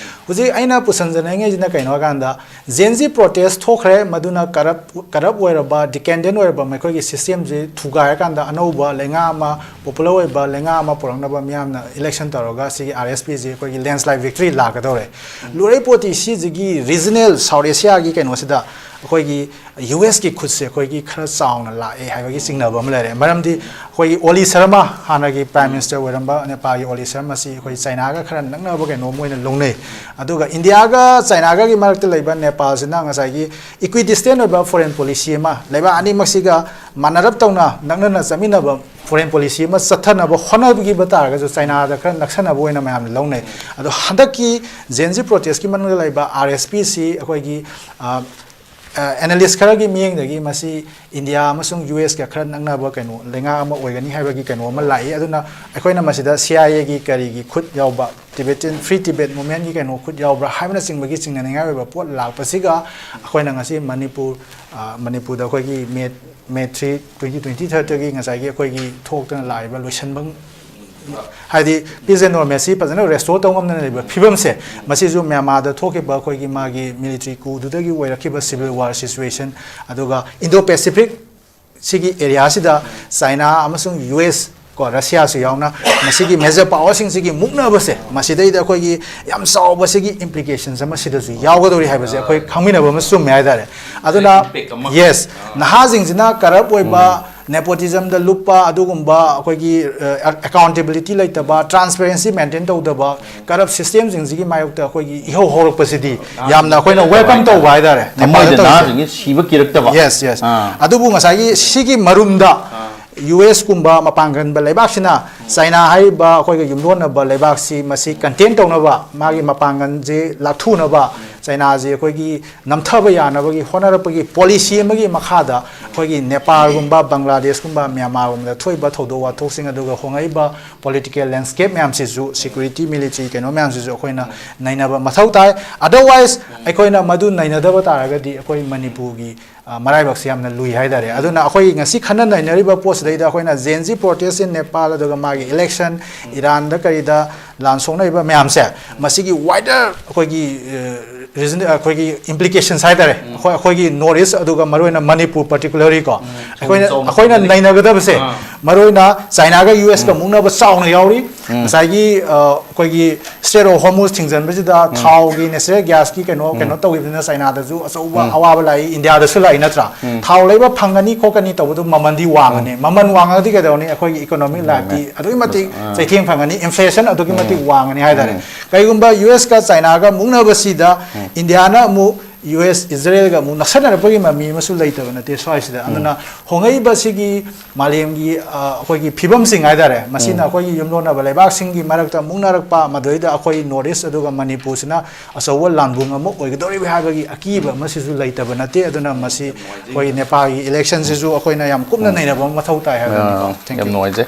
ꯍꯧꯖꯤꯛ ꯑꯩꯅ ꯄꯨꯁꯟꯖꯅꯤꯡꯉꯤꯁꯤꯅ ꯀꯩꯅꯣ ꯍꯥꯏꯀꯥꯟꯗ, Gen Z protest ꯊꯣꯛꯈ꯭ꯔꯦ, ꯃꯗꯨꯅ corrupt, corrupt ꯑꯣꯏꯔꯕ, decadent ꯑꯣꯏꯔꯕ ꯃꯈꯣꯏꯒꯤ systemꯁꯤ ꯊꯨꯒꯥꯏꯔꯀꯥꯟꯗ ꯑꯅꯧꯕ ꯂꯩꯉꯥꯛ ꯑꯃ, popular ꯑꯣꯏꯕ ꯂꯩꯉꯥꯛ ꯑꯃ ꯄꯨꯔꯛꯅꯕ ꯃꯤꯌꯥꯝꯅ election ꯇꯧꯔꯒ ꯁꯤꯒꯤ R S P ꯁꯤ ꯑꯩꯈꯣꯏꯒꯤ landslide victory ꯂꯥꯛꯀꯗꯧꯔꯦ꯫ ꯂꯨꯔꯩꯄꯣꯠꯇꯤ ꯁꯤꯁꯤꯒꯤ regional South Asiaꯒꯤ ꯀꯩꯅꯣꯁꯤꯗ ꯑꯩꯈꯣꯏꯒꯤ U S ꯀꯤ ꯈꯨꯠꯁꯦ ꯑꯩꯈꯣꯏꯒꯤ ꯈꯔ ꯆꯥꯎꯅ ꯂꯥꯛꯑꯦ ꯍꯥꯏꯕꯒꯤ ꯆꯤꯡꯅꯕ ꯑꯃ ꯂꯩꯔꯦ꯫ ꯃꯔꯝꯗꯤ ꯑꯩꯈꯣꯏꯒꯤ ꯑꯣꯂꯤ ꯁꯔꯃ, ꯍꯥꯟꯅꯒꯤ Prime Minister ꯑꯣꯏꯔꯝꯕ ꯅꯦꯄꯥꯜꯒꯤ ꯑꯣꯂꯤ ꯁꯔꯃꯁꯤ ꯑꯩꯈꯣꯏ ꯆꯥꯏꯅꯥꯒ ꯈꯔ ꯅꯛꯅꯕ ꯀꯩꯅꯣꯝ ꯑꯣꯏꯅ ꯂꯧꯅꯩ꯫ ꯑꯗꯨꯒ ꯏꯟꯗꯤꯌꯥꯒ ꯆꯥꯏꯅꯥꯒꯒꯤ ꯃꯔꯛꯇ ꯂꯩꯕ ꯅꯦꯄꯥꯜꯁꯤꯅ ꯉꯁꯥꯏꯒꯤ equidistant ꯑꯣꯏꯕ foreign policy ꯑꯃ, ꯂꯩꯕꯥꯛ ꯑꯅꯤꯃꯛꯁꯤꯒ ꯃꯥꯟꯅꯔꯞ ꯇꯧꯅ ꯅꯛꯅꯅ ꯆꯠꯃꯤꯟꯅꯕ foreign policy ꯑꯃ ꯆꯠꯊꯅꯕ ꯍꯣꯠꯅꯈꯤꯕ ꯇꯥꯔꯒꯁꯨ ꯆꯥꯏꯅꯥꯗ ꯈꯔ ꯅꯛꯁꯟꯅꯕ ꯑꯣꯏꯅ ꯃꯌꯥꯝꯅ ꯂꯧꯅꯩ꯫ ꯑꯗꯣ ꯍꯟꯗꯛꯀꯤ Gen Z protestꯀꯤ ꯃꯅꯨꯡꯗ ꯂꯩꯕ R S P ꯁꯤ ꯑꯩꯈꯣꯏꯒꯤ, ꯑ, ꯑ, analyst ꯈꯔꯒꯤ ꯃꯤꯠꯌꯦꯡꯗꯒꯤ ꯃꯁꯤ ꯏꯟꯗꯤꯌꯥ ꯑꯃꯁꯨꯡ U S ꯀ ꯈꯔ ꯅꯛꯅꯕ ꯀꯩꯅꯣ ꯂꯩꯉꯥꯛ ꯑꯃ ꯑꯣꯏꯒꯅꯤ ꯍꯥꯏꯕꯒꯤ ꯀꯩꯅꯣ ꯑꯃ ꯂꯥꯛꯏ꯫ ꯑꯗꯨꯅ ꯑꯩꯈꯣꯏꯅ ꯃꯁꯤꯗ C I A ꯒꯤ ꯀꯔꯤꯒꯤ ꯈꯨꯠ ꯌꯥꯎꯕ, Tibetan, Free Tibet movementꯀꯤ ꯀꯩꯅꯣ ꯈꯨꯠ ꯌꯥꯎꯕ꯭ꯔꯥ ꯍꯥꯏꯕꯅꯆꯤꯡꯕꯒꯤ ꯆꯤꯡꯅꯅꯤꯡꯉꯥꯏ ꯑꯣꯏꯕ ꯄꯣꯠ ꯂꯥꯛꯄꯁꯤꯒ ꯑꯩꯈꯣꯏꯅ ꯉꯁꯤ ꯃꯅꯤꯄꯨꯔ, ꯑ, ꯃꯅꯤꯄꯨꯔꯗ ꯑꯩꯈꯣꯏꯒꯤ May, May three, twenty twenty-thirdꯇꯒꯤ ꯉꯁꯥꯏꯒꯤ ꯑꯩꯈꯣꯏꯒꯤ ꯊꯣꯛꯇꯅ ꯂꯥꯛꯏꯕ ꯂꯣꯏꯁꯤꯟꯕ, ꯍꯥꯏꯗꯤ peace and normalcy ꯐꯖꯅ restore ꯇꯧ ꯉꯝꯗꯅ ꯂꯩꯕ ꯐꯤꯕꯝꯁꯦ, ꯃꯁꯤꯁꯨ ꯃ꯭ꯌꯥꯟꯃꯥꯔꯗ ꯊꯣꯛꯈꯤꯕ ꯑꯩꯈꯣꯏꯒꯤ ꯃꯥꯒꯤ military coupꯗꯨꯗꯒꯤ ꯑꯣꯏꯔꯛꯈꯤꯕ civil war situation, ꯑꯗꯨꯒ Indo-Pacific ꯁꯤꯒꯤ areaꯁꯤꯗ ꯆꯥꯏꯅꯥ ꯑꯃꯁꯨꯡ U S ꯀꯣ, ꯔꯁꯤꯌꯥꯁꯨ ꯌꯥꯎꯅ ꯃꯁꯤꯒꯤ major powerꯁꯤꯡꯁꯤꯒꯤ ꯃꯨꯛꯅꯕꯁꯦ, ꯃꯁꯤꯗꯩꯗ ꯑꯩꯈꯣꯏꯒꯤ ꯌꯥꯝ ꯆꯥꯎꯕ ꯁꯤꯒꯤ implications ꯑꯃ ꯁꯤꯗꯁꯨ ꯌꯥꯎꯒꯗꯧꯔꯤ ꯍꯥꯏꯕꯁꯦ ꯑꯩꯈꯣꯏ ꯈꯪꯃꯤꯟꯅꯕ ꯑꯃ ꯆꯨꯝꯃꯦ ꯍꯥꯏꯇꯥꯔꯦ꯫ ꯑꯗꯨꯅ, impact ꯑꯃ꯫ Yes, ꯅꯍꯥꯁꯤꯡꯁꯤꯅ corrupt ꯑꯣꯏꯕ, nepotismꯗ ꯂꯨꯞꯄ, ꯑꯗꯨꯒꯨꯝꯕ ꯑꯩꯈꯣꯏꯒꯤ, ꯑ, accountability ꯂꯩꯇꯕ, transparency maintain ꯇꯧꯗꯕ, corrupt systemꯁꯤꯡꯁꯤꯒꯤ ꯃꯥꯌꯣꯛꯇ ꯑꯩꯈꯣꯏꯒꯤ ꯏꯍꯧ ꯍꯧꯔꯛꯄꯁꯤꯗꯤ ꯌꯥꯝꯅ ꯑꯩꯈꯣꯏꯅ welcome ꯇꯧꯕ ꯍꯥꯏꯇꯥꯔꯦ꯫ ꯊꯃꯣꯏꯗ ꯅꯦꯄꯥꯜꯗ ꯇꯧꯔꯤꯁꯦ꯫ ꯅꯍꯥꯁꯤꯡꯁꯦ ꯁꯤꯕ ꯀꯤꯔꯛꯇꯕ꯫ Yes, yes꯫ ꯑꯥ꯫ ꯑꯗꯨꯕꯨ ꯉꯁꯥꯏꯒꯤ ꯁꯤꯒꯤ ꯃꯔꯨꯝꯗ U S ꯀꯨꯝꯕ ꯃꯄꯥꯡꯒꯟꯕ ꯂꯩꯕꯥꯛꯁꯤꯅ ꯆꯥꯏꯅꯥ ꯍꯥꯏꯔꯤꯕ ꯑꯩꯈꯣꯏꯒ ꯌꯨꯝꯂꯣꯟꯅꯕ ꯂꯩꯕꯥꯛꯁꯤ ꯃꯁꯤ contain ꯇꯧꯅꯕ, ꯃꯥꯒꯤ ꯃꯄꯥꯡꯒꯜꯁꯤ ꯂꯥꯛꯊꯨꯅꯕ, ꯆꯩꯅꯥꯁꯤ ꯑꯩꯈꯣꯏꯒꯤ ꯅꯝꯊꯕ ꯌꯥꯅꯕꯒꯤ ꯍꯣꯠꯅꯔꯛꯄꯒꯤ ꯄꯣꯂꯤꯁꯤ ꯑꯃꯒꯤ ꯃꯈꯥꯗ ꯑꯩꯈꯣꯏꯒꯤ ꯅꯦꯄꯥꯜꯒꯨꯝꯕ, ꯕꯪꯒ꯭ꯂꯥꯗꯦꯁꯀꯨꯝꯕ, ꯃ꯭ꯌꯥꯟꯃꯥꯔꯒꯨꯝꯕꯗ ꯊꯣꯛꯏꯕ ꯊꯧꯗꯣꯛ ꯋꯥꯊꯣꯛꯁꯤꯡ, ꯑꯗꯨꯒ ꯍꯣꯡꯉꯛꯏꯕ ꯄꯣꯂꯤꯇꯤꯀꯦꯜ ꯂꯦꯟꯁ꯭ꯀꯦꯞ ꯃꯌꯥꯝꯁꯤꯁꯨ, ꯁꯦꯀ꯭ꯌꯨꯔꯤꯇꯤ, ꯃꯤꯂꯤꯇꯔꯤ ꯀꯩꯅꯣ ꯃꯌꯥꯝꯁꯤꯁꯨ ꯑꯩꯈꯣꯏꯅ ꯅꯩꯅꯕ ꯃꯊꯧ ꯇꯥꯏ꯫ Otherwise ꯑꯩꯈꯣꯏꯅ ꯃꯗꯨ ꯅꯩꯅꯗꯕ ꯇꯥꯔꯒꯗꯤ ꯑꯩꯈꯣꯏ ꯃꯅꯤꯄꯨꯔꯒꯤ, ꯑ, ꯃꯔꯥꯏꯕꯛꯁꯦ ꯌꯥꯝꯅ ꯂꯨꯏ ꯍꯥꯏꯇꯥꯔꯦ꯫ ꯑꯗꯨꯅ ꯑꯩꯈꯣꯏ ꯉꯁꯤ ꯈꯟꯅ ꯅꯩꯅꯔꯤꯕ ꯄꯣꯠꯁꯤꯗꯩꯗ ꯑꯩꯈꯣꯏꯅ Gen Z protest in Nepal, ꯑꯗꯨꯒ ꯃꯥꯒꯤ election, ꯏꯔꯥꯟꯗ ꯀꯔꯤꯗ ꯂꯥꯟ ꯁꯣꯛꯅꯔꯤꯕ ꯃꯌꯥꯝꯁꯦ, ꯃꯁꯤꯒꯤ wider ꯑꯩꯈꯣꯏꯒꯤ, ꯑ, reason, ꯑꯩꯈꯣꯏꯒꯤ implications ꯍꯥꯏꯇꯥꯔꯦ, ꯑꯩꯈꯣꯏ, ꯑꯩꯈꯣꯏꯒꯤ North East, ꯑꯗꯨꯒ ꯃꯔꯨꯑꯣꯏꯅ ꯃꯅꯤꯄꯨꯔ particularly ꯀꯣ, ꯑꯩꯈꯣꯏꯅ, ꯆꯥꯎꯅ ꯑꯩꯈꯣꯏꯅ ꯅꯩꯅꯒꯗꯕꯁꯦ, ꯑꯥ꯫ ꯃꯔꯨꯑꯣꯏꯅ ꯆꯥꯏꯅꯥꯒ ꯌꯨ ꯑꯦꯁꯀ ꯃꯨꯛꯅꯕ ꯆꯥꯎꯅ ꯌꯥꯎꯔꯤ꯫ ꯉꯁꯥꯏꯒꯤ, ꯑ, ꯑꯩꯈꯣꯏꯒꯤ Strait of Hormuz ꯊꯤꯡꯖꯤꯟꯕꯁꯤꯗ ꯊꯥꯎꯒꯤ, natural gasꯀꯤ ꯀꯩꯅꯣ, ꯀꯩꯅꯣ ꯇꯧꯈꯤꯕꯅꯤꯅ ꯆꯥꯏꯅꯥꯗꯁꯨ ꯑꯆꯧꯕ ꯑꯋꯥꯕ ꯂꯥꯛꯏ, ꯏꯟꯗꯤꯌꯥꯗꯁꯨ ꯂꯥꯛꯏ, ꯅꯠꯇ꯭ꯔꯥ? ꯊꯥꯎ ꯂꯩꯕ ꯐꯪꯒꯅꯤ ꯈꯣꯠꯀꯅꯤ ꯇꯧꯕꯗꯨ ꯃꯃꯜꯗꯤ ꯋꯥꯡꯉꯅꯤ꯫ ꯃꯃꯜ ꯋꯥꯡꯉꯒꯗꯤ ꯀꯩꯗꯧꯅꯤ? ꯑꯩꯈꯣꯏꯒꯤ economic lifeꯇꯤ ꯑꯗꯨꯛꯀꯤ ꯃꯇꯤꯛ ꯆꯩꯊꯦꯡ ꯐꯪꯒꯅꯤ, inflation ꯑꯗꯨꯛꯀꯤ ꯃꯇꯤꯛ ꯋꯥꯡꯉꯅꯤ ꯍꯥꯏꯇꯥꯔꯦ꯫ ꯀꯩꯒꯨꯝꯕ ꯌꯨ ꯑꯦꯁꯀ ꯆꯥꯏꯅꯥꯒ ꯃꯨꯛꯅꯕꯁꯤꯗ ꯏꯟꯗꯤꯌꯥꯅ ꯑꯃꯨꯛ ꯌꯨ ꯑꯦꯁ, ꯏꯖꯔꯦꯜꯒ ꯑꯃꯨꯛ ꯅꯛꯁꯟꯅꯔꯛꯄꯒꯤ ꯃꯃꯤ ꯑꯃꯁꯨ ꯂꯩꯇꯕ ꯅꯠꯇꯦ ꯁ꯭ꯋꯥꯏꯁꯤꯗ꯫ ꯑꯗꯨꯅ ꯍꯣꯡꯉꯛꯏꯕ ꯁꯤꯒꯤ ꯃꯥꯂꯦꯝꯒꯤ, ꯑ, ꯑꯩꯈꯣꯏꯒꯤ ꯐꯤꯕꯝꯁꯤꯡ ꯍꯥꯏꯇꯥꯔꯦ, ꯃꯁꯤꯅ ꯑꯩꯈꯣꯏꯒꯤ ꯌꯨꯝꯂꯣꯟꯅꯕ ꯂꯩꯕꯥꯛꯁꯤꯡꯒꯤ ꯃꯔꯛꯇ ꯃꯨꯛꯅꯔꯛꯄ, ꯃꯗꯨꯗꯩꯗ ꯑꯩꯈꯣꯏ North East ꯑꯗꯨꯒ ꯃꯅꯤꯄꯨꯔꯁꯤꯅ ꯑꯆꯧꯕ ꯂꯥꯟꯕꯨꯡ ꯑꯃ ꯑꯣꯏꯒꯗꯧꯔꯤꯕ ꯍꯥꯏꯕꯒꯤ ꯑꯀꯤꯕ ꯑꯃꯁꯤꯁꯨ ꯂꯩꯇꯕ ꯅꯠꯇꯦ꯫ ꯑꯗꯨꯅ ꯃꯁꯤ ꯑꯩꯈꯣꯏ ꯅꯦꯄꯥꯜꯒꯤ electionꯁꯤꯁꯨ ꯑꯩꯈꯣꯏꯅ ꯌꯥꯝ ꯀꯨꯞꯅ ꯅꯩꯅꯕ ꯑꯃ ꯃꯊꯧ ꯇꯥꯏ ꯍꯥꯏꯕꯅꯤꯀꯣ꯫ ꯑ, Thank you꯫ ꯌꯥꯝ ꯅꯨꯡꯉꯥꯏꯖꯩ꯫